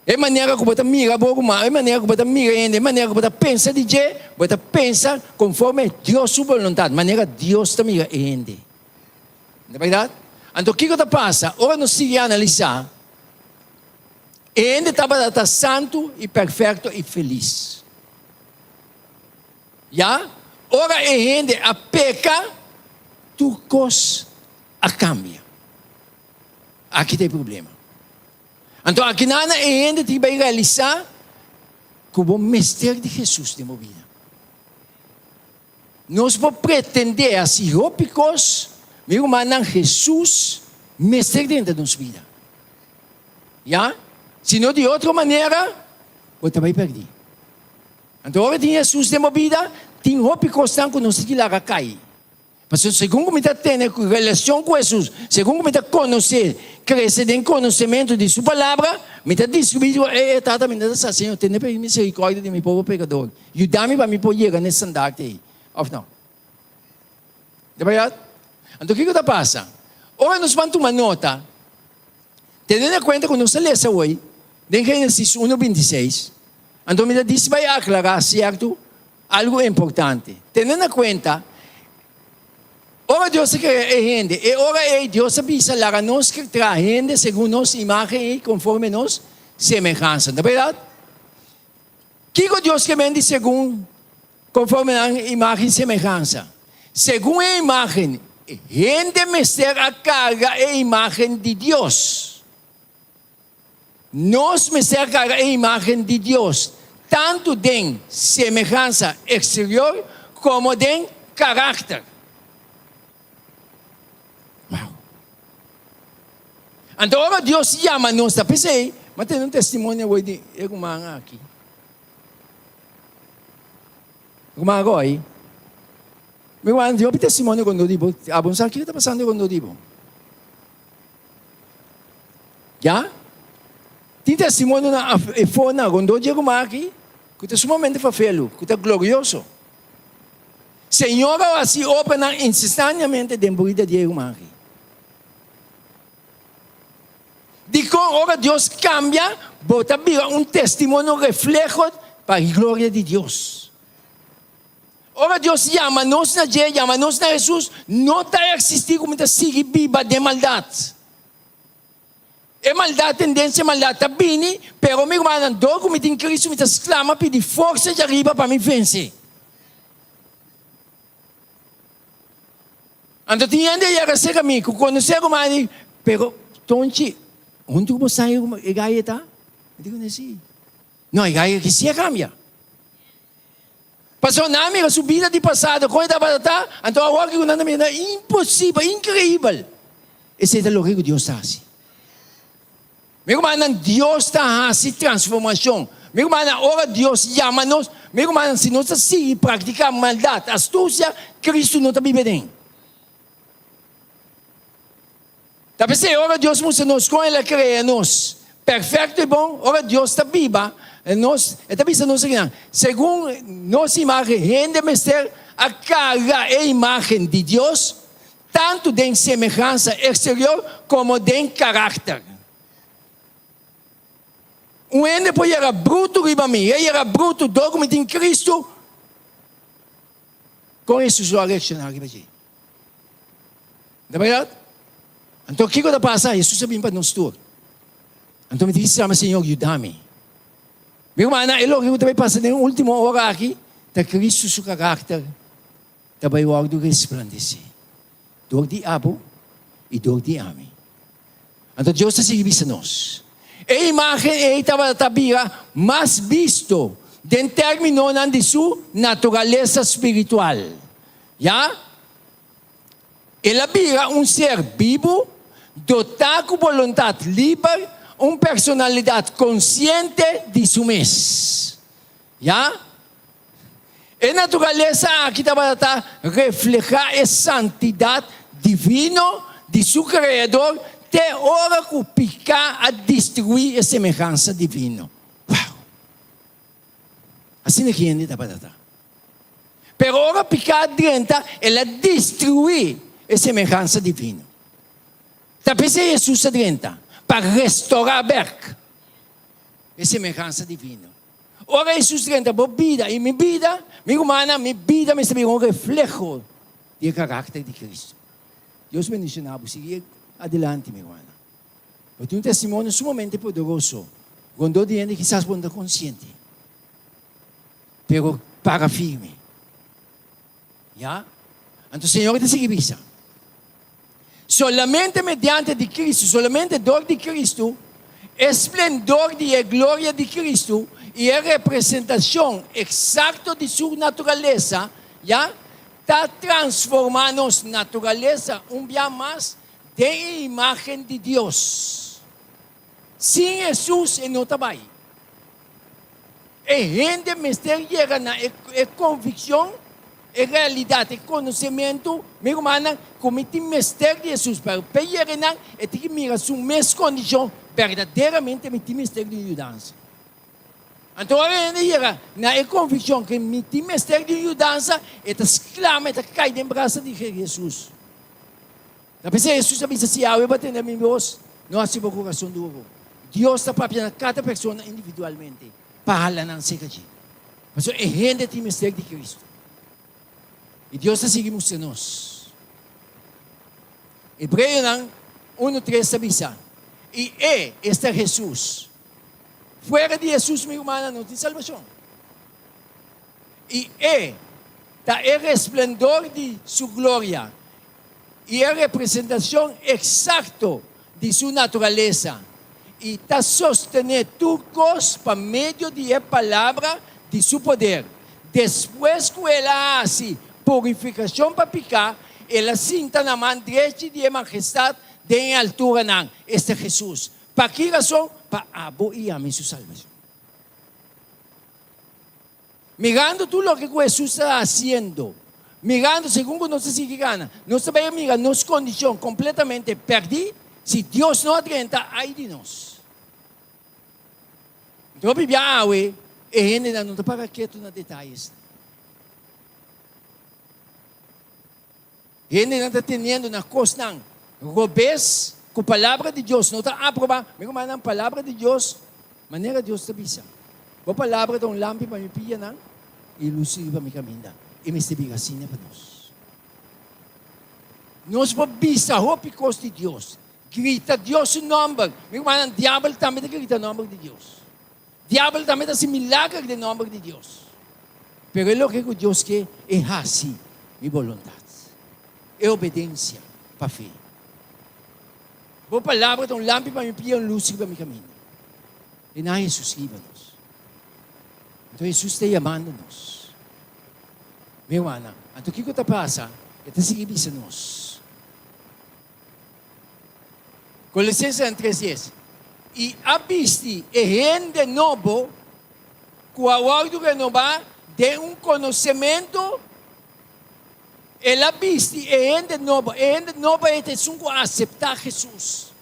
E manera ku bo ta mira bo ruman, e manera ku bo ta mira hende, e manera ku bo ta pensa di dje, bo ta pensa konforme Dios su boluntat, manera Dios ta mira e hende. No ta bèrdat? Anto kiko ta pasa ora nos sigui analisá? E hende tabata ta santu i perfekto i felis. Ya, ora e hende a peka, tur kos a kambia. Aki ta e problema. Anto akinana e hende tin bai realisá ku bo mester di Hesus den bo bida. Nos por pretendé hasi hopi kos, mi rumannan, Hesus mester drenta nos bida. Ya, si no di otro manera, bo ta bai pèrdí. Anto ora tin Hesus den bo bida, tin hopi kosnan ku nos tin ki laga kai. Pasobra segun ku mi ta tene relashon ku Hesus, segun ku mi ta konosé, krese den konosementu di Su Palabra, mi ta diskubrí ku e e Tata mi no ta sa, Señor, tene miserikòrdia di mi pober pekador. Yuda mi pa mi por yega na e standaard ei, òf no? Ta bèrdat? Anto kiko ta pasa? Ora nos ban tuma nota, tene na kuenta ku nos a lesa awor den Génesis unu bintiseis, Anto mi ta disi bai aklará sierto algu importante. Tene na kuenta, ora Dios a krea e hende, e ora ei Dios a bisa, Laga nos traha hende segun nos imágen i konforme nos semehansa. Ta bèrdat? Kiko Dios ke men di segun konforme nan imágen i semehansa? Segun e imágen, hende mester a karga e imágen di Dios. Nos mester karga e imágen di Dios, tantu den semehansa eksterior komo den karakter. Wow! Anto ora Dios yama nos, ta p'esei mi a tene un testimonio awor di e ruman aki. Ruman Roy, mi ruman, tin hopi testimonio rondó di bo. Abo no sa kiko ta pasando rondó di bo. Ya? Tin testimonionan efonan rondó dje ruman aki ku ta sumamente fafelu, ku ta glorioso. Señor a hasi obranan instantáneamente den bida di e ruman aki. Dikon ora Dios kambia, bo ta bira un testimonio refleho pa e gloria di Dios. Ora Dios yama nos na dje, yama nos na Hesus, no ta eksistí ku mi ta sigui biba den maldat. E maldat, tendensia maldat ta bini, pero mi rumannan, dor ku mi tin Kristu mi ta sklama pidi forsa djariba pa mi vense. Anto tin hende a yega serka mi ku konosé ruman di, pero Tonchi. Huntu ku bo sa e gai e ta? Mi di kuné si. No, e gai aki si a kambia. Pasobra nan a mira su bida di pasado kon e tabata ta, anto awor ku nan ta mira imposibel, inkreibel. Esei ta loke ku Dios ta hasi. Mi rumannan, Dios ta hasi transformashon. Mi rumannan, ora Dios yama nos, mi rumannan, si nos ta sigui praktiká maldat, astusia, Kristu no ta biba den. Ta p'esei ora Dios mustra nos kon El a krea nos perfekto i bon, ora Dios ta biba den nos, E ta bisa nos akinan, segun nos imágen, hende mester a karga e imágen di Dios, tantu den semehansa eksterior komo den karakter. Un hende por yega brutu riba mi, e yega brutu dor ku mi tin Kristu, kon Hesus lo a reakshoná riba dje? Ta bèrdat? Anto kiko ta pasa? Hesus a bin pa nos tur. Anto mi tin ki sklama, Señor, yuda mi. Mi rumannan, e loke ku ta bai pasa den e último ora aki ta Kristu su karakter ta bai wòrdu resplandesé dor di abo i dor di ami. Anto Dios ta sigui bisa nos, E imágen ei tabata ta bira mas bisto den términonan di su naturalesa spiritual. Ya, el a bira un ser bibu, dotá ku boluntat liber, un personalidat konsiente di su mes. Ya, e naturalesa aki tabata ta reflehá e santidat divino di su Kreador te ora ku piká a destruí e semehansa divino. Wow! Asina ki hende tabata ta. Pero ora piká a drenta, el a destruí e semehansa divino. Ta p'esei Hesus a drenta, pa restorá bèk e semehansa divino. Ora Hesus drenta bo bida i mi bida, mi rumannan, mi bida mester bira un refleho di e karakter di Kristu. Dios bendishoná bo. Sigui adelante, mi rumannan. Bo tin un testimonio sumamente poderoso rondó di hende kisas bo no ta konsiente. Pero para firme. Ya? Anto Señor ta sigui bisa, Solamente mediante di Cristo, solamente dor di Cristo, e splendor di e gloria di Cristo i e representacion exacto di su naturalesa, ya, ta transforma nos naturalesa un bia mas den e imagen di Dios. Sin Hesus e no ta bai. E hende mester yega na e konvikshon, e realidat, e konosementu, mi rumannan, ku mi tin mester di Hesus. Pero p'e yega einan, e tin ki mira su mes kondishon, berdaderamente mi tin mester di un yudansa. Anto ora e hende yega na e konvikshon ku mi tin mester di un yudansa, e ta sklama, e ta kai den brasa di Hesus. Ta p'esei Hesus a bisa, Si awe bo a tende mi bos, no hasi bo kurason duru. Dios ta papia na kada persona individualmente pa hala nan serka dje. Pasobra e hende tin mester di Kristu. I Dios ta sigui mustra nos. Hebreonan unu tres ta bisa, I e, esta Hesus. Fuera di Hesus, mi rumannan, no tin salbashon. I e ta e resplendor di su gloria i e representashon eksakto di su naturalesa, i ta sostené tur kos pa medio di e palabra di su poder. Despues ku el a hasi purifikashon pa piká, el a sinta na man drechi di e Majestat den e alturanan, esta Hesus. Pa ki rason? Pa abo i ami su salbashon. Mirando tur loke ku Hesus ta hasiendo, mirando segun ku nos ta sigui gana, nos ta bai a mira nos kondishon kompletamente pèrdí si Dios no a drenta ai di nos. Anto hopi bia awe e hendenan no ta para ketu na detayesnan. Hendenan ta teniendo na kosnan robes ku Palabra di Dios no ta aprobá. Mi rumannan, Palabra di Dios, manera Dios ta bisa, Bo palabra ta un lampi pa mi pianan i lus riba mi kaminda. I mester bira asina pa nos. Nos por bisa hopi kos di Dios, grita Dios su nòmber. Mi rumannan, diabel tambe ta grita nòmber di Dios. Diabel tambe ta hasi milager den nòmber di Dios. Pero e loke ku Dios ke e hasi mi boluntat, e obedensia pa fe. Bo palabra ta un lampi pa mi pia, un lus riba mi kaminda. E nan Hesus riba nos. Anto Hesus ta yamando nos. Mi rumannan, anto kiko ta pasa? E ta sigui bisa nos. Kolosensenan tres dies, I a bisti e hende nobo ku a wòrdu renobá den un konosementu El a bisti e hende nobo. E hende nobo ei ta esun ku a aseptá Hesus.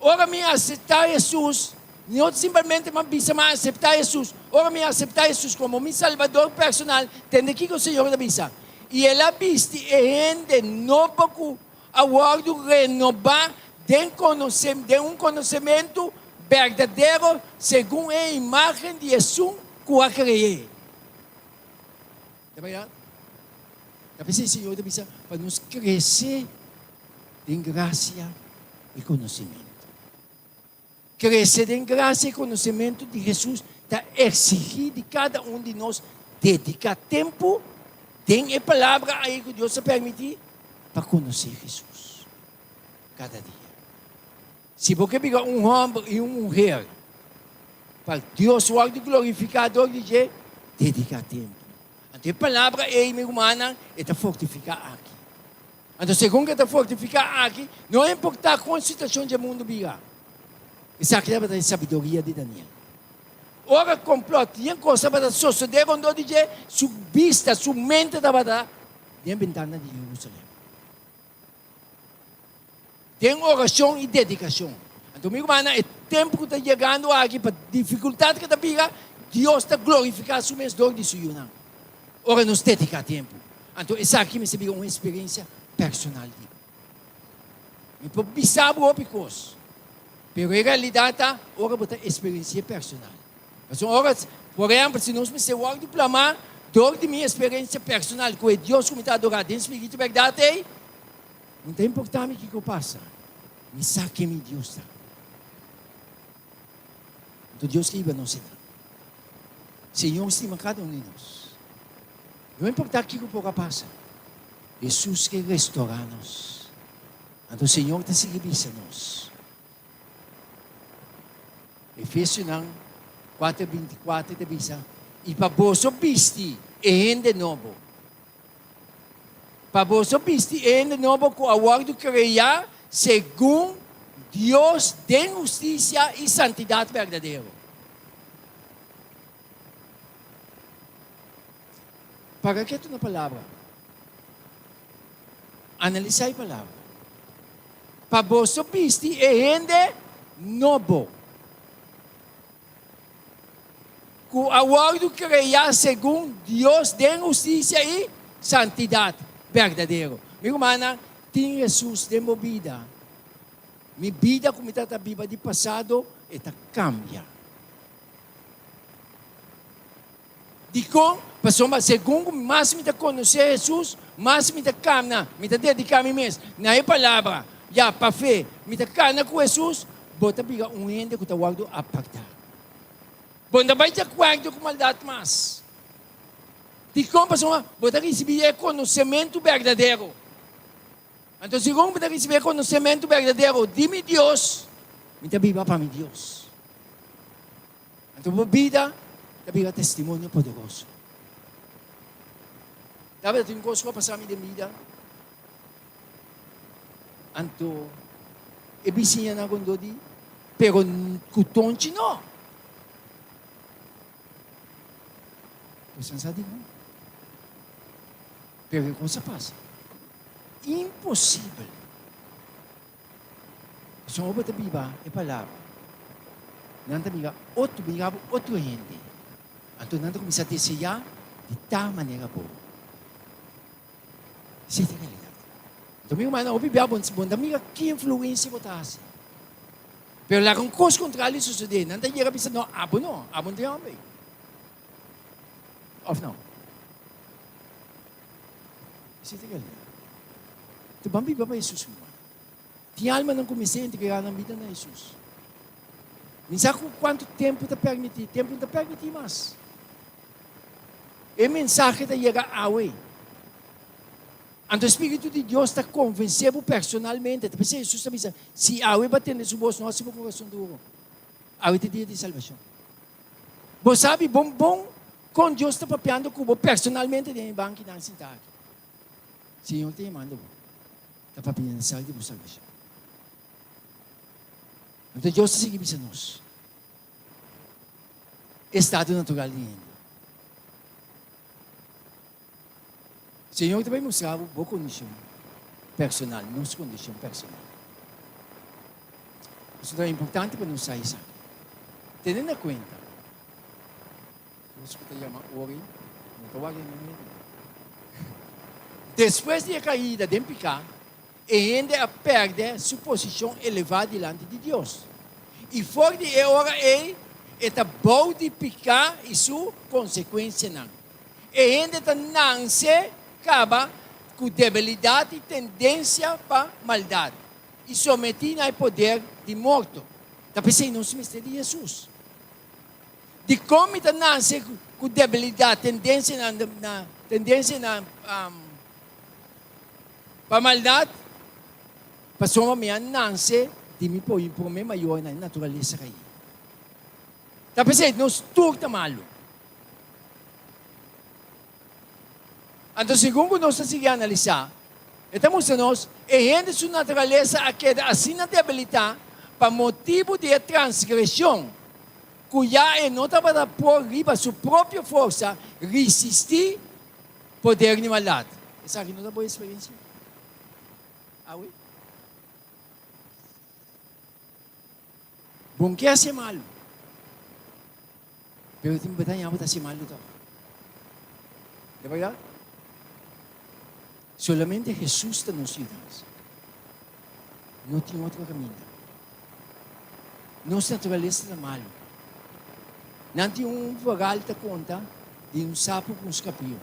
Ora mi aseptá Hesus, no simplemente mi a bisa mi a aseptá Hesus. Ora mi aseptá Hesus komo mi Salbador personal, tende kiko Señor ta bisa, I el a bisti e hende nobo ku a wòrdu renobá den den un konosementu berdadero segun e imágen di esun ku a kre'é. Ta berdad? Ta p'esei Señor ta bisa pa nos krese den grasia i konosementu. Krese den grasia i konosementu di Hesus ta eksigí di kada un di nos dediká tempu den e Palabra ei ku Dios a permití pa konosé Hesus kada dia. Si bo ke bira un hòmber i un muher pa Dios wòrdu glorifiká dor di dje, dediká tempu. Anto e palabra ei, mi rumannan, e ta fortifiká aki. Anto segun ku e ta fortifiká aki, no importá kon situashon dje mundu bira. Esaki tabata e sabiduria di Daniel. Ora komplòt i yen kos tabata sosodé rondó di dje, su bista, su mente tabata den bentana di Jerusalèm. Den orashon i dedikashon. Anto mi rumannan, e tempu ku ta yegando aki pa difikultat ku ta bira, Dios ta glorifiká su mes dor di su yunan ora nos dediká tempu. Anto esaki mester bira un eksperensia personal di bo. Mi por bisa bo hopi kos, pero e realidat ta ora bo ta eksperensi'é personal. Pasobra ora, por ehèmpel, si nos mester wòrdu plamá dor di mi eksperensia personal ku e Dios ku mi ta adorá den spiritu i bèrdat ei, No ta importá mi kiko pasa, mi sa ken mi Dios ta. Anto Dios ke hiba nos einan. Señor stima kada un di nos. No importá kiko por a pasa, Hesus ke restorá nos. Anto Señor ta sigui bisa nos. Efesionan kuater 24 ta bisa, I pa boso bisti e hende nobo. Pa boso bisti e hende nobo ku a wòrdu kreá segun Dios den hustisia i santidat berdadero. Para ketu na palabra. Analisá e palabra. Pa boso bisti e hende nobo. Ku a wòrdu kreá segun Dios den hustisia i santidat berdadero. Mi rumannan, tin Hesus den bo bida. Mi bida ku mi tabata biba di pasado, e ta kambia. Dikon? Pasobra segun ku mas mi ta konosé Hesus, mas mi ta kamna, mi ta dediká mi mes na e Palabra. Ya, pa fe, mi ta kana ku Hesus, bo ta bira un hende ku ta wòrdu apartá. Bo no ta bai di akuerdo ku maldat mas. Dikon? Pasobra bo ta risibí e konosementu berdadero. Anto segun bo ta risibí e konosementu berdadero di mi Dios, mi ta biba pa mi Dios. Anto bo bida ta bira testimonio poderoso. Tabata tin kos ku a pasa mi den bida. Anto e bisiñanan rondó di, pero ku Tonchi no. Boso sa dikon? Pero e kos a pasa. Imposibel. Pasobra bo ta biba e palabra. Nan ta mira otro, mira bo otro hende. Anto nan ta kuminsá deseá di ta manera bo. Esei ta e realidat. Anto mi rumannan, hopi bia bo bo no ta mira ki influensia bo ta hasi. Pero laga un kos kontrario sosodé, nan ta yega bisa, no, abo no, abo no ta e hòmber ei. Òf no? Esei ta e realidat. Anto ban biba pa Hesus, mi rumannan. Tin almanan ku mester entregá nan bida na Hesus. Mi sa ku kuantu tempu ta permití, tempu no ta permití mas. E mensahe ta yega awe. Anto e Spiritu di Dios ta konvensé bo personalmente. Ta p'esei Hesus ta bisa, Si awe bo a tende su bos, no hasi bo kurason duru. Awe ta e dia di salbashon. Bo sabi bon bon kon Dios ta papiando ku bo personalmente den e bankinan sintá aki. Señor ta yamando bo, ta papia na sal di bo salbashon. Anto Dios ta sigui bisa nos e estado natural di hende. Señor ta bai mustra bo bo kondishon personal, nos kondishon personal. Pasobra ta importante pa nos sa esaki. Tene na kuenta, nos ku ta yama ori no ta wak den hende. Despues di e kaida den piká, e hende a pèrdè su posishon elevá dilanti di Dios. I for di e ora ei, e ta bou di piká i su konsekuensianan. E hende ta nanse kaba ku debilidat i tendensia pa maldat i sometí na e poder di morto. Ta p'esei nos mester di Hesus. Dikon mi ta nanse ku debilidat, tendensia na tendensia na pa maldat? Pasobra mi a nanse di mi promé mayor na e naturalesa kaí. Ta p'esei nos tur ta malu. Anto segun ku nos ta sigui analisá, e ta mustra nos e hende su naturalesa a keda asina debilitá pa motibu di e transgreshon ku ya e no tabata por riba su propio forsa risistí poder di maldat. Esaki no ta bo eksperensia awe? Bon ke hasi malu. Pero tin betaña bo ta hasi malu tòg. De bèrdat? Solamente Hesus ta nos yudansa. No tin otro kaminda. Nos naturalesa ta malu. Nan tin un verhal ta konta di un sapu ku un skapion.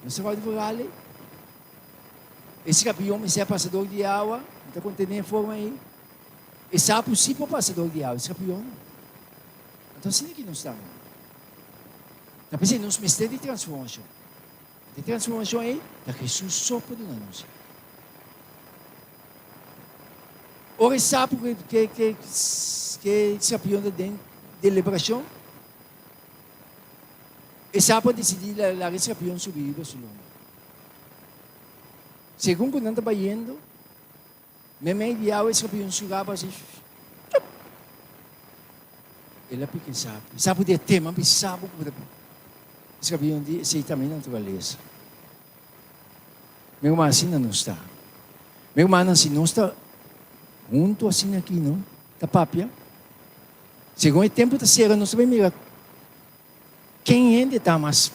Nos ta kòrda di verhal ei? E skapion mester a pasa dor di awa, mi ta konta den e forma ei. E sapu sí por pasa dor di awa, e skapion no. Anto asina ki nos ta awor. Ta p'esei nos mester di transformashon. E transformashon ei ta Hesus so por duna nos. Ora e sapu ku e skapion ta den deliberashon, e sapu a disidí laga e skapion subi riba su lomba. Segun ku nan ta bayendo, Meimei di awa e scorpion su rabo hasi chup. El a pika e sapu. E sapu di e tema bi sabu ku e scorpion di esei ta mi naturalesa. Mi ruman asina nos ta. Mi rumannan si nos ta huntu asina aki no ta papia. Segun e tempu ta sera nos ta bai mira ken hende ta mas.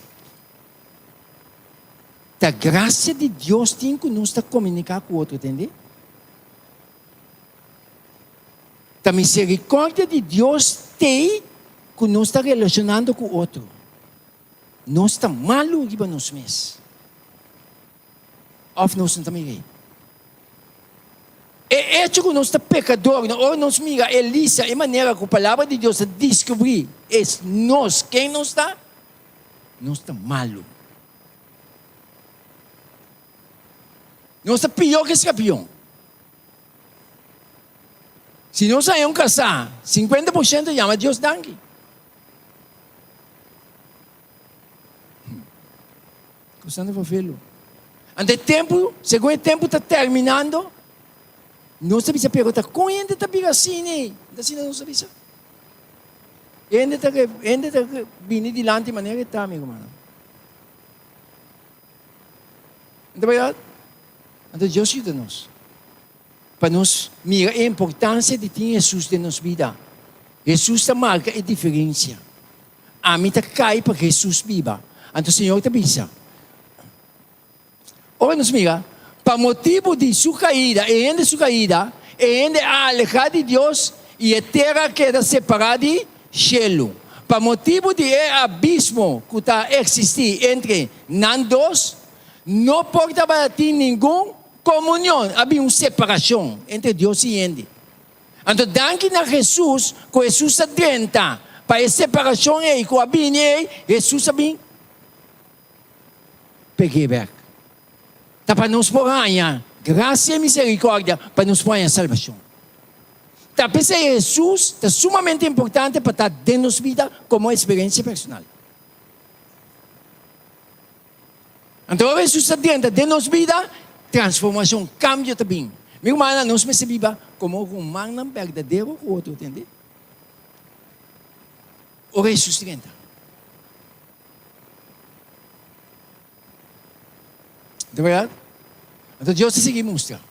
Ta gracia di Dios tin cu nos ta comunica cu otro, tende? Ta misericordia di Dios tey cu nos ta relacionando cu otro. Nos ta malu riba nos mes. Of nos no ta mira ei? E echo cu nos ta pecador, no ora nos mira e lista, e manera cu Palabra di Dios ta descubri es nos, ken nos ta, Nos ta malu. Nos ta pió ke skrapion. Si nos haña un kasá, sinkuenta por shento yama Dios danki. Kosnan ta vervelu. Ante e tempu, segun e tempu ta terminando, nos ta bisa, pero ta kon hende ta bira asina? Ta asina nos ta bisa. Hende ta hende ta bini dilanti manera e ta, mi rumannan. No ta berdad? Anto Dios yuda nos pa nos mira e importancia di tin Jesus den nos bida. Jesus ta marca e diferencia. Ami ta cai pa Jesus biba. Anto Señor ta bisa, Ora nos mira, pa motibu di su kaida, e hende su kaida, e hende a alehá di Dios i e tera a keda separá di shelu. Pa motibu di e abismo ku ta eksistí entre nan dos, no por tabatin ningun komunion, a bin un separashon entre Dios i hende. Anto danki na Hesus ku Hesus a drenta pa e separashon ei ku a bini ei, Hesus a bin. Peg'é bek. Ta pa nos por haña grasia i miserikòrdia pa nos por haña salbashon. Ta p'esei Hesus ta sumamente importante pa ta den nos bida komo eksperensia personal. Anto ora Hesus ta drenta den nos bida, transformashon, kambio ta bin. Mi rumannan, nos mester biba komo rumannan berdadero ku otro, tende? Ora Hesus drenta. Ta berdad? Anto Dios ta sigui mustra.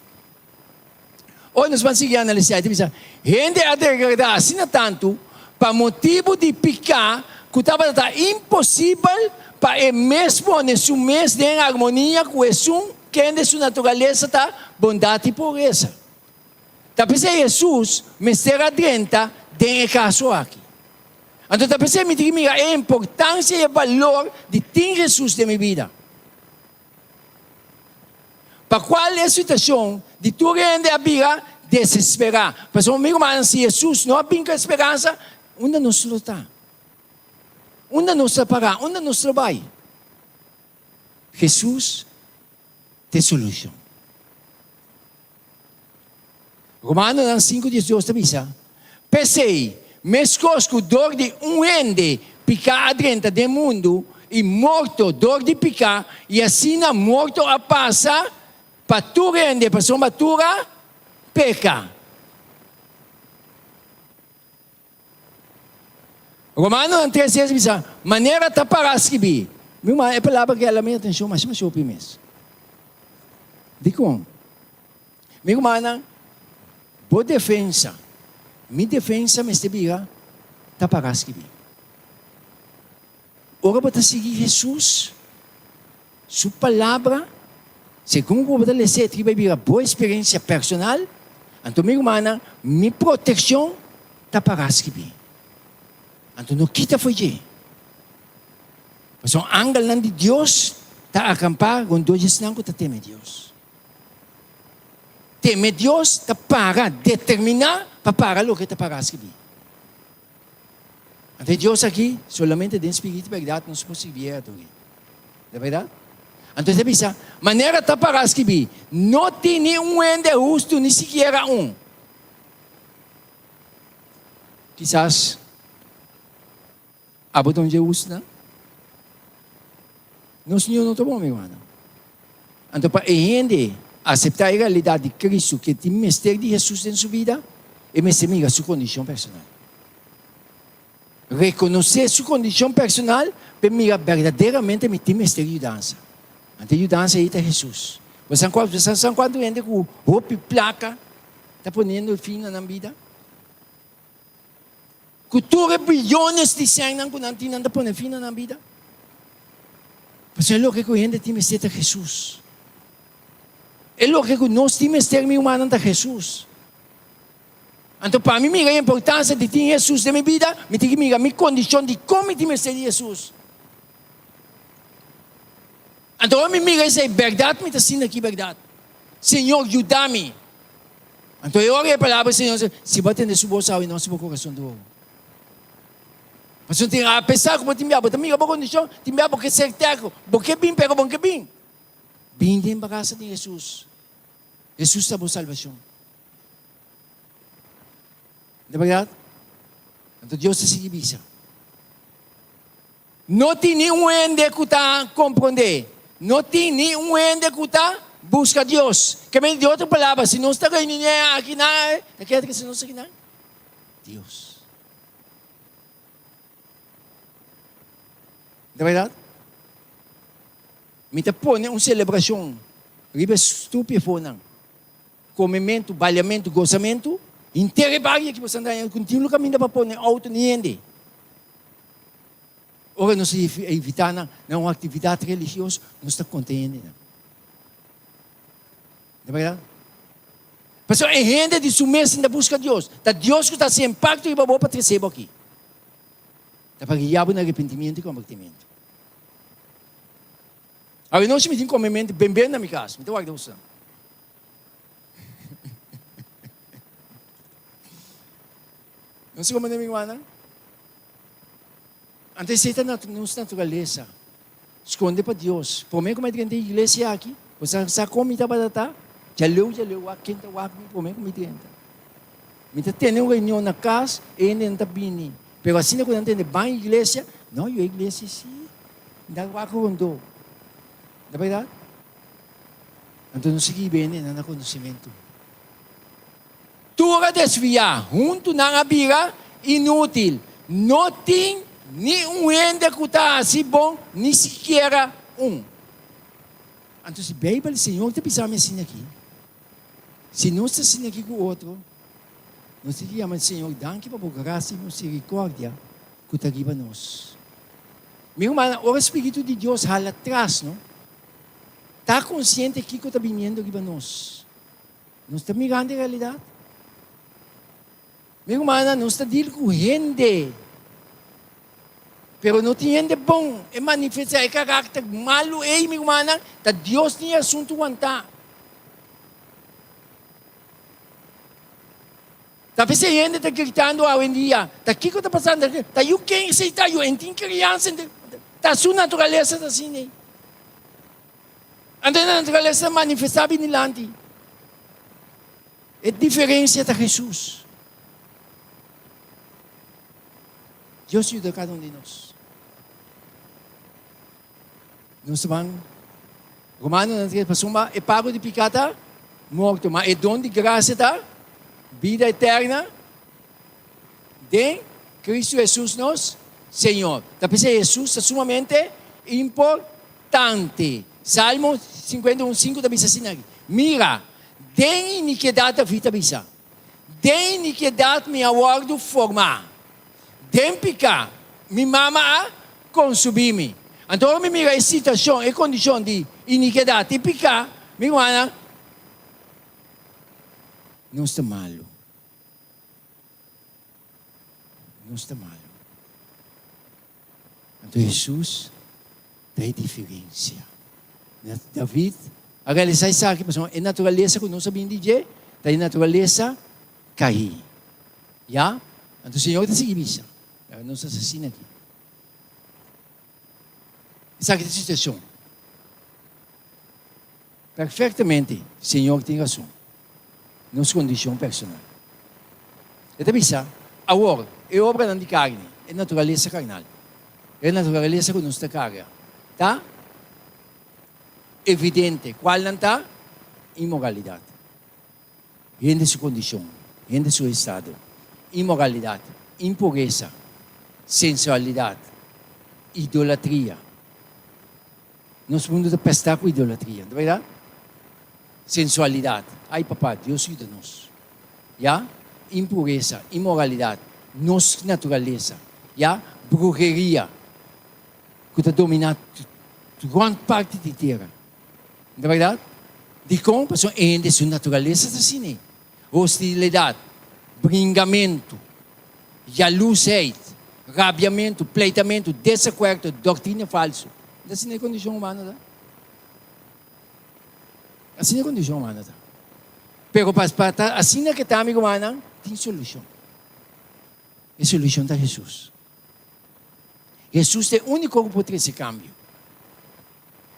Ora nos ban sigui analisá, e ta bisa, Hende a degradá asina tantu pa motibu di piká ku tabata ta imposibel pa e mes pone su mes den armonia ku esun kende su naturalesa ta bondat i puresa. Ta p'esei Hesus mester a drenta den e kaso aki. Anto ta p'esei mi tin ki mira e importansia i e balor di tin Hesus den mi bida. Pa kual e situashon di tur hende a bira desesperá. Pasobra mi rumannan, si Hesus no a bin ku e speransa, unda nos lo ta? Unda nos ta pará? Unda nos lo bai? Hesus ta e solushon. Romanonan 5:12 ta bisa, P'esei, meskos ku dor di un hende piká a drenta den mundu, i morto dor di piká, i asina morto a pasa pa tur hende, pasobra tur a peka. Romanonan 3:6 ta bisa, Manera ta pará skibí. Mi ruman, e palabra aki a hala mi atenshon masha masha hopi mes. Dikon? Mi rumannan, bo defensa, mi defensa mester bira ta pará skibí. Ora bo ta sigui Hesus su palabra, segun ku bo ta lesa e triba bira bo eksperensia personal, anto mi rumannan, mi protekshon ta pará skibí. Anto no kita for dje. Pasobra angelnan di Dios ta akampá rondó dje esnan ku ta teme Dios. Teme Dios ta para, determiná pa para loke ta pará skibí. Anto e Dios aki, solamente den spiritu i bèrdat nos por sirbié i ador'é. Ta bèrdat? Anto e ta bisa, Manera ta pará skibí, No tin ni un hende hustu, ni sikiera un. Kisas abo ta un dje hustunan? Nos Señor no ta bon, mi hermano. Anto pa e hende aseptá e realidat di Cristo ku e tin mester di Hesus den su bida, e mester mira su kondishon personal. Rekonosé su kondishon personal pa e mira berdaderamente mi tin mester di yudansa. Anto e yudansa ei ta Hesus. Bo sa bo sa kuantu hende ku hopi plaka ta poniendo fin na nan bida? Ku tur e bilyones di sènnan ku nan tin, nan ta pone fin na nan bida. Pasobra e loke ku hende tin mester ta Hesus. E loke ku nos tin mester, mi rumannan, ta Hesus. Anto pa mi mira e importansia di tin Hesus den mi bida, mi tin ki mira mi kondishon di kon mi tin mester di Hesus. Anto ora mi mira esei, bèrdat mi ta sinti aki bèrdat. Señor, yuda mi. Anto e ora e palabra di Señor sa, Si bo a tende su bos awe, no hasi bo kurason duru. Pasobra tin, apesar ku bo tin bia, bo ta mira bo kondishon, tin bia bo ke ser terko, bo ke bin, pero bo no ke bin. Bin den brasa di Hesus. Hesus ta bo salbashon. No ta bèrdat? Anto Dios ta sigui bisa. No tin ni un hende ku ta komprondé. No tin ni un hende ku ta buska Dios. Ke men di otro palabra, si nos ta reuní aki nan, ta kere si nos aki nan? Dios. Ta bèrdat? Mi ta pone un selebrashon riba e stupia afonan. Komementu, baliamentu, gosamentu. Henter e bario aki bo sa andá kontinuo kaminda pa pone outo ni hende. Ora nos a invitá nan na un aktividat religioso, nos ta konta e hendenan. Ta bèrdat? Pasobra e hende di su mes ta buska Dios. Ta Dios ku ta hasi impakto riba bo pa trese bo aki. Ta pa guia bo na arepentimiento i kombertimentu. Awenochi mi tin komementu ben ben na mi kas. Mi ta warda boso. No sa komo mi rumannan? Anto esei ta nos naturalesa. Skonde pa Dios. Promé ku mi a drenta e iglesia aki. Bo sa sa kon mi tabata ta? Djaleu djaleu wak ken ta wak mi promé ku mi drenta. Mi ta tene un reunion na kas, e hendenan ta bini. Pero asina ku nan tende ban iglesia, no, yo iglesia si. Mi ta wak rondó. Ta bèrdat? Anto nos sigui bende nan na konosementu. Tur a desviá, huntu nan a bira inútil. No tin ni un hende ku ta hasi bon, ni sikiera un. Anto si Beibel, Señor ta bisa mi asina aki, si nos ta asina aki ku otro, nos tin ki yama Señor danki pa bo grasia i misericordia ku ta riba nos. Mi rumannan, ora Spiritu di Dios hala tras, no ta konsiente kiko ta biniendo riba nos. Nos ta mirando e realidat? Mi rumannan, nos ta deal ku hende. Pero no tin hende bon. E manifestá e karakter malu ei, mi rumannan, ta Dios tin e asuntu wantá. Ta p'esei hende ta gritando awendia, ta kiko ta pasando? Ta yu ken esei ta? Yu en tin kriansa, ta su naturalesa ta asina ei. Anto e naturalesa ta manifestá bini dilanti. E diferensia ta Hesus. Dios yuda kada un di nos. Nos ta ban Romanonan ta pasobra e pago di piká ta morto, ma e don di grasia ta bida eterna den Cristo Hesus nos Señor. Ta p'esei Hesus ta sumamente importante. Salmo 51, 5 ta bisa asina aki, Mira, den inikidat David ta bisa, den inikidat mi a wòrdu formá, den piká mi mama a konsubí mi. Anto ora mi mira e situashon, e kondishon di inikidat i piká, mi rumannan, nos ta malu. Nos ta malu. Anto Hesus ta e diferensia. David a realisá esaki pasobra e naturalesa ku nos a bini di dje ta e naturalesa kaí. Ya? Anto Señor ta sigui bisa, Laga nos asesina aki. Esaki ta e situashon. Perfectamente, Señor tin rason. Nos condicion personal. E ta bisa, Awor, e obranan di carni, e naturalesa carnal, e naturalesa cu nos ta carga, ta evidente. Cualnan ta? Inmoralidad. Hende su condicion, hende su estado. Inmoralidad, impuresa, sensualidad, idolatria. Nos mundu ta pestá ku idolatria, no ta bèrdat? Sensualidat, ai papá, Dios yuda nos. Ya? Impuresa, inmoralidat, nos naturalesa, ya? Bruheria, ku ta dominá rònt parti di tera. No ta bèrdat? Dikon? Pasobra e hende su naturalesa ta asina. Hostilidat, bringamentu, yalusheid, rabiamentu, pleitamentu, desakuerdo, doktrina falsu. Ta asina e kondishon humano ta. Asina e kondishon humano ta. Pero pa pa ta asina ke ta, amigu rumannan, tin solushon. E solushon ta Hesus. Hesus ta e úniko ku por trese kambio.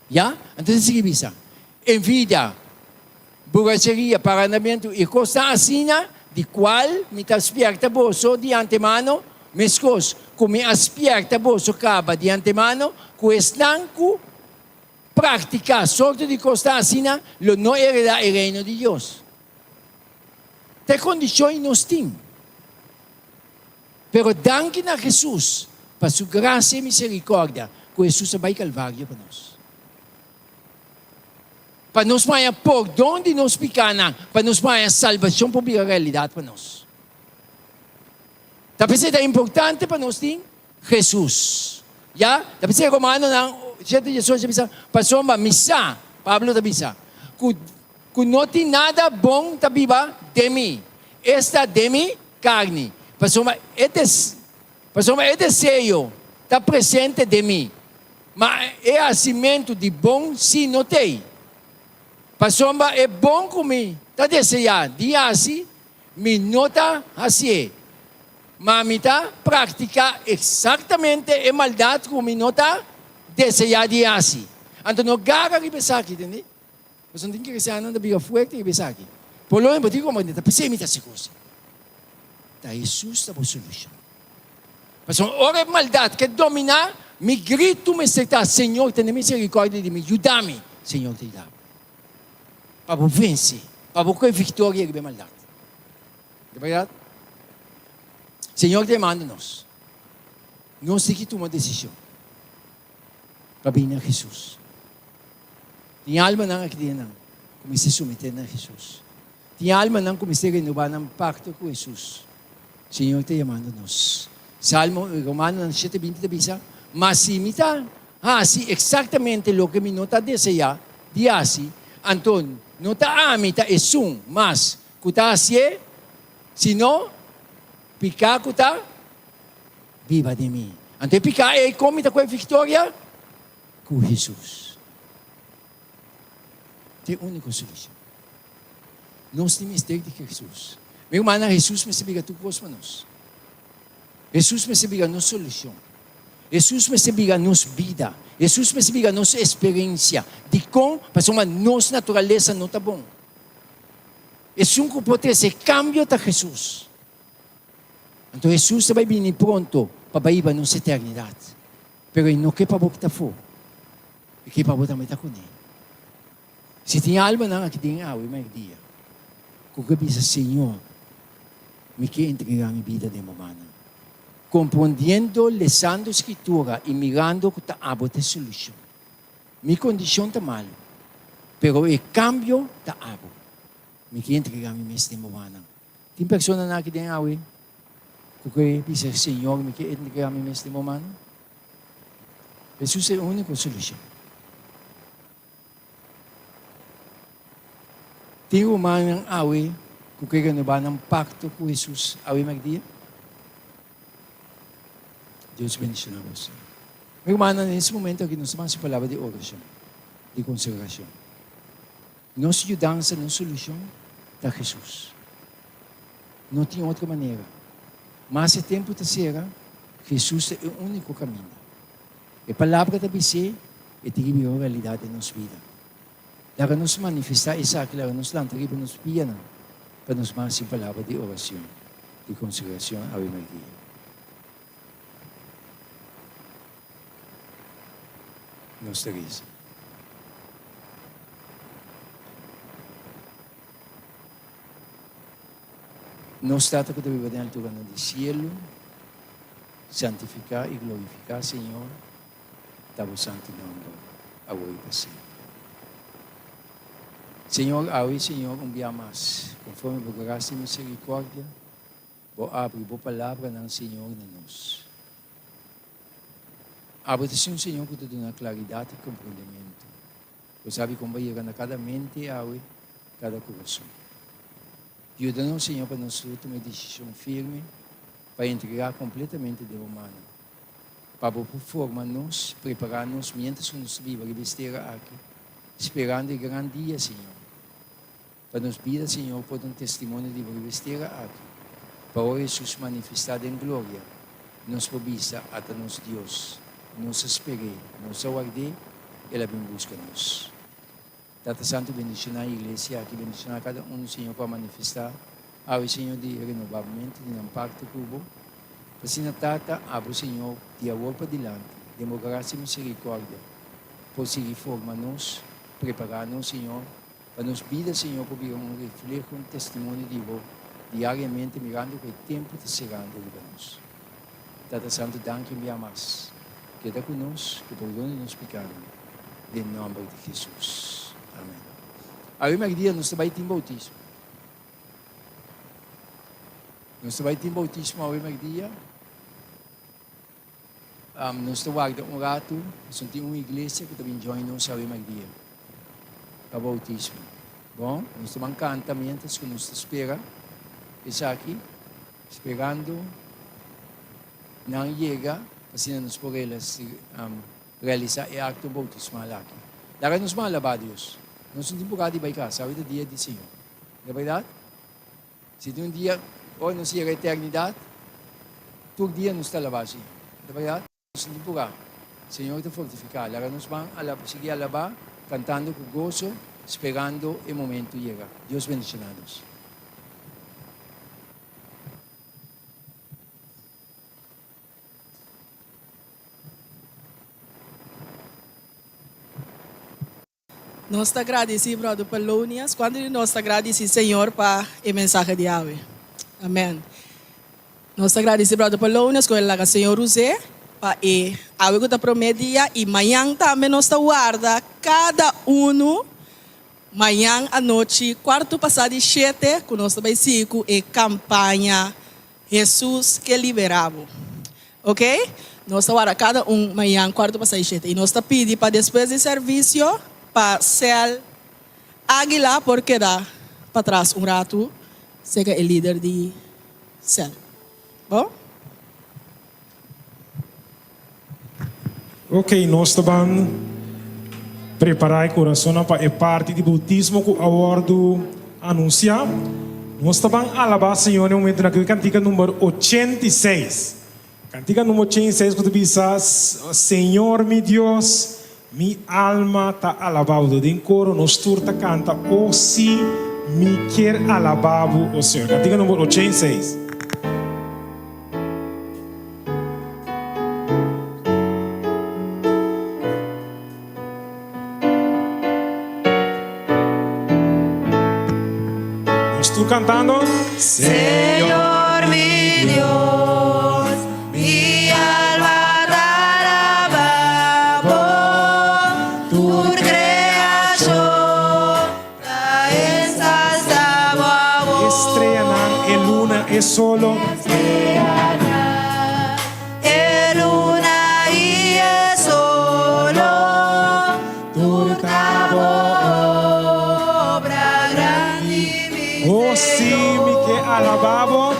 Ya? Anto ta sigui bisa, Envidia, buracheria, parandamentu i kosnan asina, di kual mi ta spierta boso di antemano, meskos ku mi a spierta boso kaba di antemano, ku esnan ku praktiká sorto di kosnan asina lo no heredá e Reino di Dios. Ta e kondishon i nos tin. Pero danki na Hesus pa su grasia i miserikòrdia ku Hesus a bai Kalvario pa nos. Pa nos por haña pordon di nos pikánan, pa nos por haña salbashon por bira realidat pa nos. Ta p'esei ta importante pa nos tin Hesus. Ya, ta p'esei Romanonan shete diesocho ta bisa, Pasobra mi sa, Pablo ta bisa, ku ku no tin nada bon ta biba den mi, esta den mi Carni, pasobra e des, pasobra e deseo ta presente den mi, ma e hacimentu di bon si no t'ei. Pasobra e bon cu mi ta desea di haci, mi no ta hacié, ma mi ta practica exactamente e maldad cu mi no ta desea di haci. Anto no gara riba esaki, tende? Pasobra tin kristiannan ta bira fuerte riba esaki. Por lo menos bo tin komprendé ta p'esei mi ta hasi kos. Ta Hesus ta bo solushon. Pasobra ora e maldat ke dominá, mi gritu mester ta, Señor, tene miserikòrdia di mi, yuda mi. Señor ta yuda bo. Pa bo vense, pa bo kohe viktoria riba e maldat. Ta bèrdat? Señor ta yamando nos. Nos tin ki tuma desishon pa bini na Hesus. Tin almanan aki den nan ku mester someté na Hesus. Tin almanan ku mester renobá nan pakto ku Hesus. Señor ta yamando nos. Salmo, Romanonan 7:20 ta bisa, Ma si mi ta hasi eksaktamente loke mi no ta deseá di hasi, anto no ta ami ta esun mas ku ta hasié, sino piká ku ta biba den mi. Anto e piká ei kon mi ta kohe viktoria? Ku Hesus. Ta e úniko solushon. Nos tin mester di Hesus. Mi rumannan, Hesus mester bira tur kos pa nos. Hesus mester bira nos solushon. Hesus mester bira nos bida. Hesus mester bira nos eksperensia. Dikon? Pasobra nos naturalesa no ta bon. Esun ku por trese kambio ta Hesus. Anto Hesus ta bai bini pronto pa bai hiba nos eternidat. Pero e no ke pa bo kita afó. E ke pa bo tambe ta kuné. Si tin almanan aki den awe mèrdia ku ke bisa, Señor, mi ke entregá mi bida den bo mannan. Komprondiendo, lesando Skritura i mirando ku ta abo ta e solushon. Mi kondishon ta malu, pero e kambio ta abo. Mi ke entregá mi mes den bo mannan. Tin personanan aki den awe ku ke bisa, Señor, mi ke entregá mi mes den bo mannan. Hesus ta e úniko solushon. Tin rumannan awe ku ke renobá nan pakto ku Hesus awe mèrdia? Dios bendishoná boso. Mi rumannan, den es momento aki nos ta ban su palabra di orashon, di konsagrashon. Nos yudansa, nos solushon ta Hesus. No tin otro manera. Mas e tempu ta sera, Hesus ta e úniko kaminda. E palabra ta bis'é, e tin ki bira un realidat den nos bida. Laga nos manifestá esaki, laga nos lanta riba nos pianan pa nos ban hasi un palabra di oracion, di consagracion awe merdia. Nos ta reza. Nos Tata cu ta biba den alturanan di cielo, santifica y glorifica, Señor, ta bo santu nomber, awor y pa semper. Señor, awe, Señor, un bia mas, conforme bo gracia y misericordia, bo abri bo palabranan, Señor, na nos. Abo ta si un Señor cu ta duna claridad y comprendemento. Bo sabi con bo yega na cada mente awe, cada curason. Yuda nos, Señor, pa nos tur tuma e decision firme pa entrega completamente den bo mannan. Pa bo por forma nos, prepara nos mientras cu nos ta biba riba es tera aki, sperando e gran dia, Señor. Pa nos bida, Señor, por ta un testimonio di bo riba es tera aki, pa ora Hesus manifesta den gloria, nos por bisa, Ata nos Dios, nos a sper'é, nos a ward'é, El a bin busca nos. Tata Santu, bendiciona e iglesia aki, bendiciona cada uno, Señor, cu a manifesta awe, Señor, di renobamento di nan pacto cu Bo. P'asina, Tata, abo, Señor, di awor padilanti, den Bo gracia y misericordia, por sigui forma nos, prepara nos, Señor, Pa nos bida, Señor, por bira un refleho, un testimonio di Bo diariamente, mirando ku e tempu ta serando riba nos. Tata Santu, danki un bia mas. Keda ku nos, ku pordon di nos pikanan, den nòmber di Hesus. Amen. Awe mèrdia nos ta bai tin boutismo. Nos ta bai tin boutismo awe mèrdia. Nos ta warda un ratu, pasobra tin un iglesia ku ta bin join nos awe mèrdia pa boutismo. Bon, nos ta ban kanta miéntras ku nos ta spera esaki, sperando nan yega pa asina nos por realisá e akto boutismal aki. Laga nos ban alabá Dios. Nos no tin por di bai kas, awe ta dia di Señor. No ta bèrdat? Si tin un dia ora nos yega eternidat, tur dia nos ta alabá Señor. Ta bèrdat? Nos no tin purá. Señor ta fortifiká. Laga nos ban alaba, sigui alabá, kantando ku goso. sperando e momento yega. Dios bendiciona nos. Nos ta gradisí Brother Polonius. Kuantu di nos ta gradisí Señor pa e mensahe di awe? Amen. Nos ta gradisí Brother Polonius ku el laga Señor us'é pa e awe ku ta promé dia i mañan tambe nos ta warda kada unu mañan anochi kuartu pasá di shete ku nos ta bai sigui ku e kampaña Hesus ke libera bo. Ok? Nos ta warda kada un mañan kuarto pa seis shete. I nos ta pidi pa despues di servisio pa sèl Águila por keda patras un ratu serka e lider di sèl. Bon? Ok, nos ta ban prepará e kurasonnan pa e parti di boutismo ku a wòrdu anunsiá. Nos ta ban alabá Señor na e momentunan aki ku e kantika number 86. Kantika number 86 ku ta bisa, Señor mi Dios, mi alma ta alabá bo. Den koro nos tur ta kanta, O si mi kier alabá bo, o Señor. Kantika number 86. Nos tur cantando. Señor mi Dios, mi alma ta alaba bo, tur creacion ta ensalsa bo awor. E streanan, e luna, e solo. E luna i e solo, tur ta bo obra grandi, mi Señor. Oh, si mi ke alabá bo.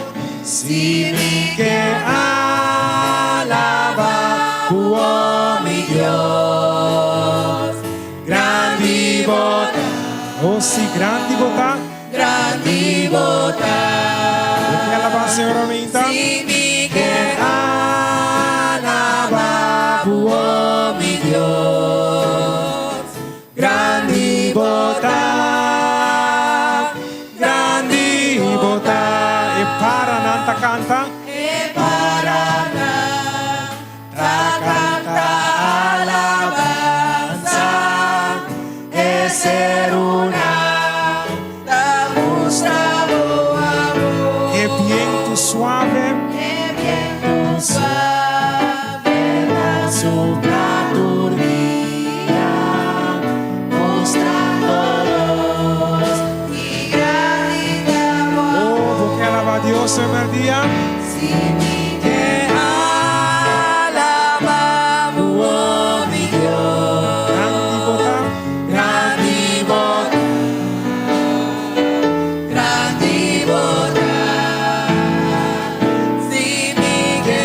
Si mi ke alabá bo, oh mi Dios, grandi bo ta. Oh, si grandi bo ta. Grandi bo ta. Bo ke alabá Señor aminta? Si mi ke alabá bo, oh mi Dios. Grandi bo ta, grandi bo ta. E paranan ta kanta. E paranan ta kanta alabansa, e serunan ta mustra bo amor. E bientu suave. E bientu suave ta supla tur dia, mustrando nos ki grandi ta bo amor. Oh, bo ke alabá Dios e merdia? Si mi ke alabá bo, oh mi Dios. Grandi bo ta. Grandi bo ta. Grandi bo ta. Si mi ke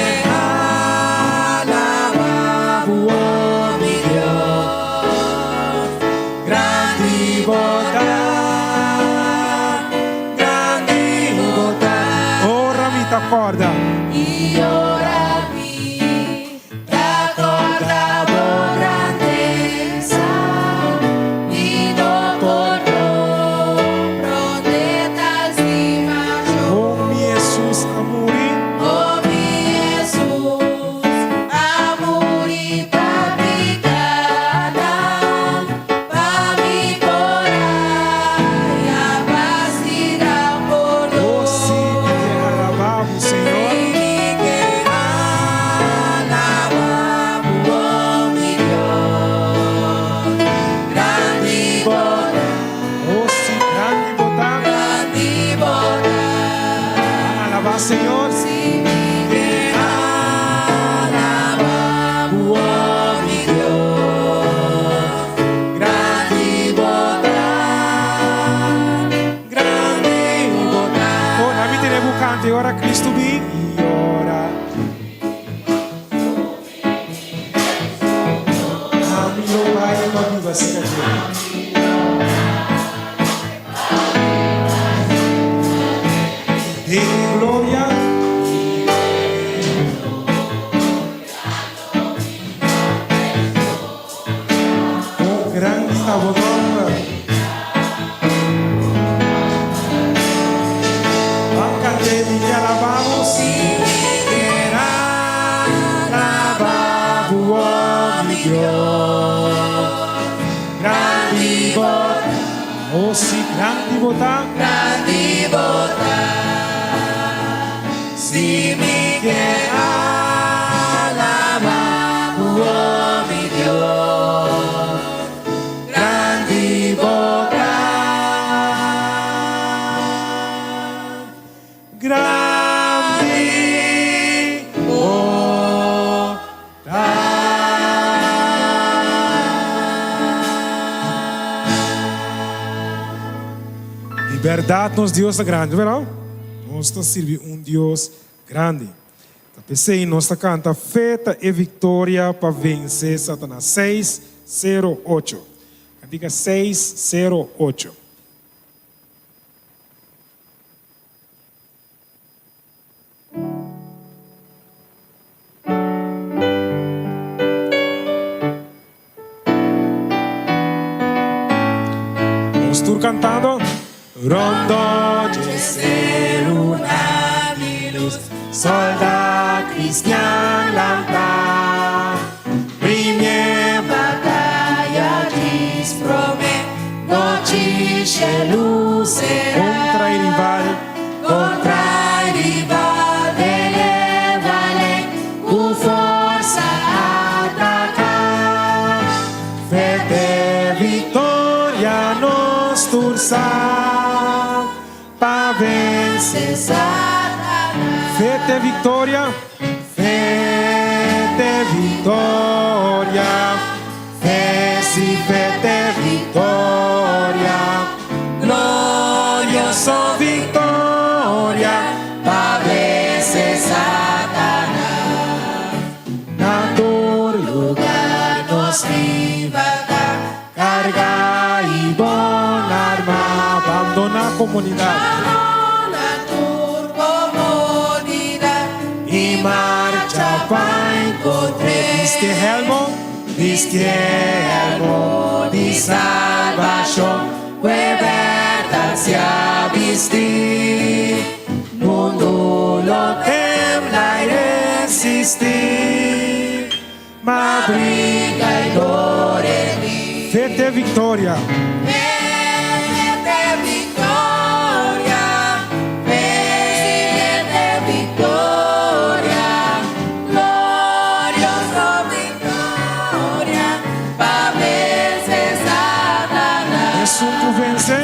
alabá bo, oh mi Dios. Grandi bo ta. Grandi bo ta. Ora mi ta corda. I ora mi ta corda bo grandeza, mi no por comprende tal stimacion. Oh mi Jesus a muri. Oh mi Jesus a muri pa picanan, pa mi por haya paz i gran pordon. Oh si mi ke alabá bo, Señor. Si mi ke alabá bo, oh mi Dios, grandi bo ta. Oh si grandi bo ta. Grandi bo ta. Alabá Señor. Si mi ke alabá bo, oh mi Dios, grandi bo ta. Grandi bo ta. Oh, na mi tene bo canta e ora Cristo bin i ora. Ami lo bai pa biba cerca dje. Den gloria. Oh, grandi ta bo nomber. Grandi bo ta. Grandi bo ta. Si mi ke alabá bo, o mi Dios. Grandi bo ta. Grandi bo ta. Di bèrdat nos Dios ta grandi, no bèrdat? Nos ta sirbi un Dios grandi. Ta p'esei nos ta kanta Fe ta e viktoria pa vense Satanas 608. Kantika 608. Nos tur cantando. Rondó dje seru na mi luz, Solda cristian lanta. Primie bataya djis prome, Nochi shelu será. Contra e rival. Contra e rival den e vale cu forsa ataca. Fe te victoria nos tur sa pa vence Satanas. Fe te victoria. Fe te victoria. Fe si fe te victoria, glorioso victoria, pa vence Satanas. Na tur lugar nos libertad, carga y bon arma, bandona comunidad. Bandona tur comodidad y marcha pa encontr'e. Bisti helmo, bisti helmo di salbashon, ku e bèrdat sea bistí. Mundu lo tembla i resistí, ma bringa i dor e di. Fe te viktoria. Fe te viktoria, fe te viktoria, glorioso viktoria, pa vense Satanas. Esun ku vense.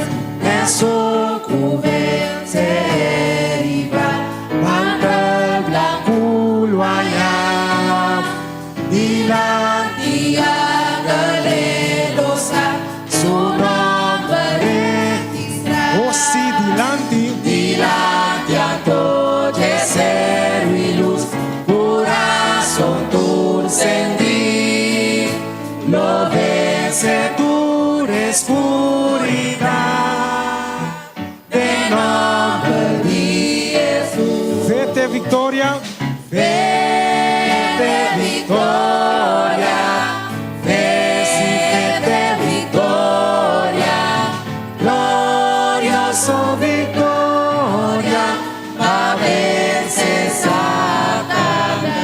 Esun ku vense e rival, mantel blanku lo haña. Dilanti angel e lo sa su nòmber registrá. O si, dilanti. Dilanti anto dje seru i lus, kurason tur sendí, lo vense tur eskuridat den nòmber di Hesus. Fe te viktoria. Fe te viktoria, fe si fe te viktoria, glorioso viktoria, pa vense Satanas.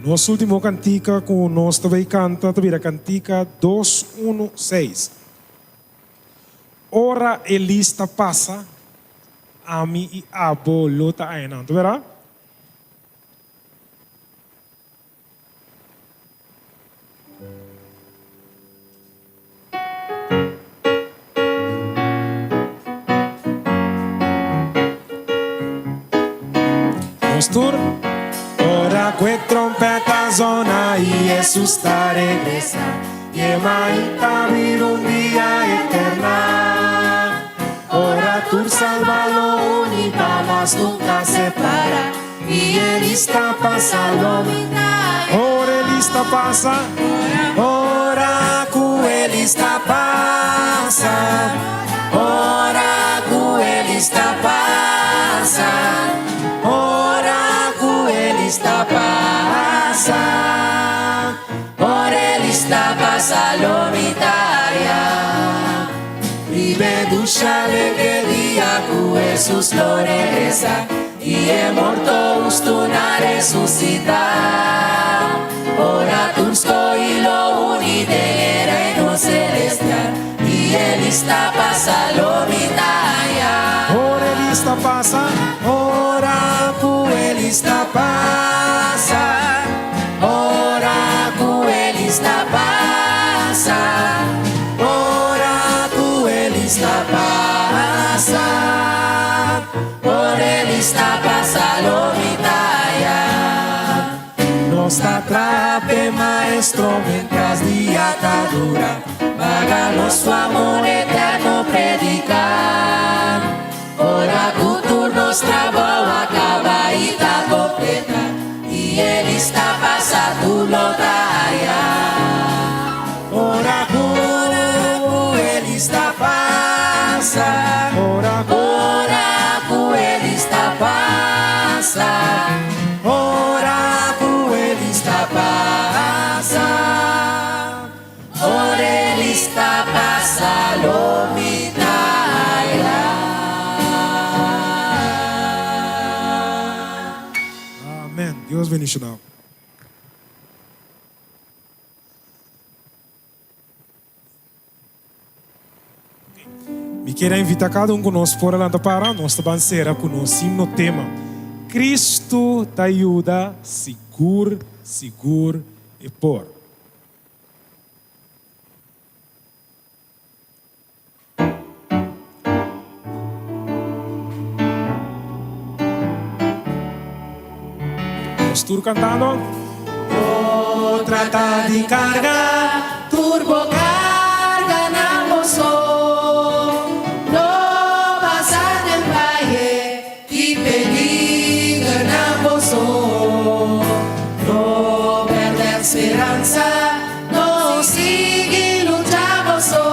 Nos ultimo kantika ku nos ta bay kanta ta bira kantika 216. Ora e lista pasa, ami i abo lo ta ayanan. Ta bera? Nos tur. Ora ku e trompeta zona i Hesus ta regresa, E mainta bira un dia eterna. Ora tur salba lo uni pa mas nunca separa. I e lista pasa lo. Ora e lista pasa. Ora ku e lista pasa. Ora ku e lista pasa. Ora ku e lista pasa. Ora e lista pasa lo mi ta aya. Riba e dushi alegre dia ku Hesus lo regresa i e morto hustu nan resusita. Ora tur skohí lo uni den e reino selestial. lista pasa lo mi ta aya. Ora e lista pasa. Ora ku e lista pasa. Ora ku e lista pasa. Ora ku e lista pasa. Ora e lista pasa lo mi ta aya. Nos ta traha p'e Maestro mientras dia ta dura. Laga nos su amor eterno predica. Ora cu tur nos trabou a caba y ta completa y e lista pasa tur lo ta aya. Ora cu e lista pasa. Ora cu. Ora cu e lista pasa. Ora cu e lista pasa. Ora e lista pasa lo mi ta aya. Amen. Dios bendiciona. Mi kier a invita cada un cu nos por a lanta para, nos ta ban cera cu nos himno tema, Cristo ta yuda sigur, sigur e por. Nos tur cantando. No trata di carga tur bo carga na bo so. No pasa den vaye di peliger na bo so. No perde speransa, no sigui lucha bo so.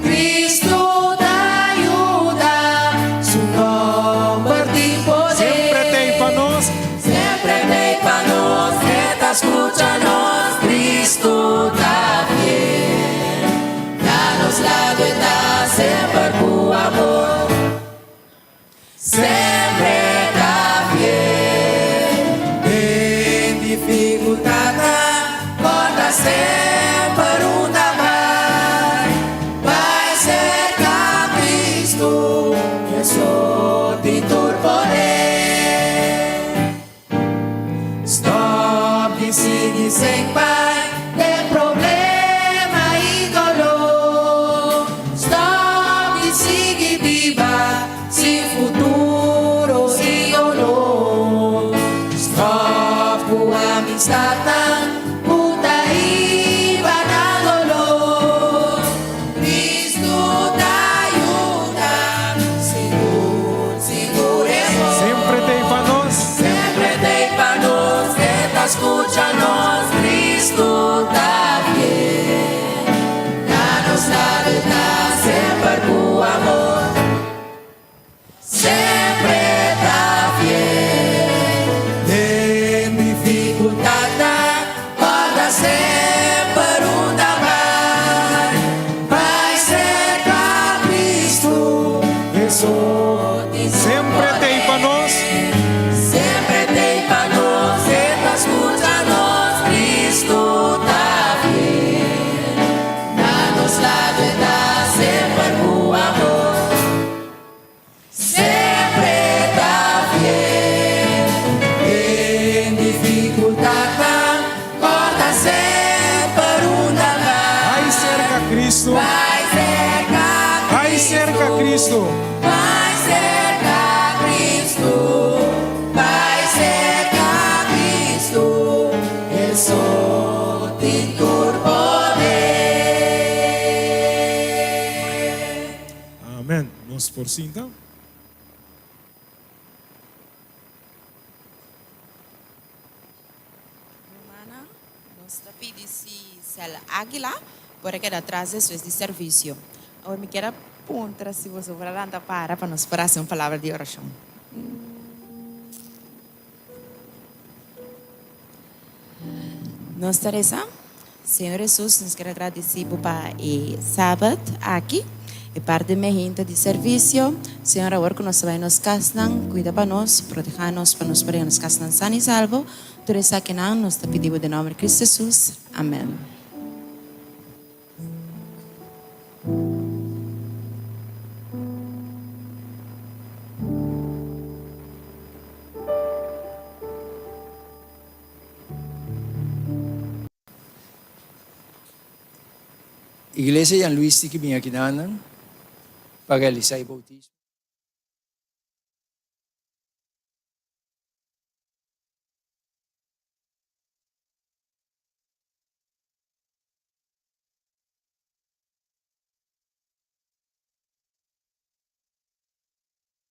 Cristo ta yuda, su nomber tin poder. Semper t'ey pa nos. Semper t'ey pa nos, e ta scucha nos, Cristo ta fiel. Na nos lado e ta semper cu amor. Semper ta fiel. Den dificultadnan, corda semper unda bai. Bai cerca Cristo, Hesus tin tur poder. Stop di sigui sen bai den problema i doló. Stop di sigui biba sin futuro i honor. Stop ku amistadnan ku ta hiba na doló. Cristo ta yuda, sigur, sigur e por. Semper t'ey pa nos. Semper t'ey pa nos, e ta scucha nos, Cristo ta fiel. Na nos lado e ta semper cu amor. Semper ta fiel. Den dificultadnan, corda semper unda bai. Bai cerca Cristo, Hesus Semper t'ey pa nos. Semper t'ey pa nos, e ta scucha nos, Cristo ta fiel. Na nos lado e ta semper cu amor. Semper ta fiel. Den dificultadnan, corda semper unda bai. Bai cerca Cristo. Bai cerca Bai cerca Cristo. Bai cerca Cristo. Bai cerca Cristo. Hesus tin tur poder. Amen. Nos por sinta. Rumannan, nos ta pidi si Cel Aguila por a keda atras despues di servicio. Awor mi kier a puntra si boso por a lanta para pa nos por haci un palabra di oracion. Nos ta reza, Señor Hesus, nos kier a gradici Bo pa e Sabbat aki, e parti mehinta di servicio. Señor, awor cu nos ta bay nos casnan, cuida pa nos, proteha nos pa nos por yega nos casnan san y salvo. Tur esakinan nos ta pidi Bo den nomber di Cristo Hesus. Amen. Iglesia Jan Luis tin ki bin akinan pa realisá e boutismo.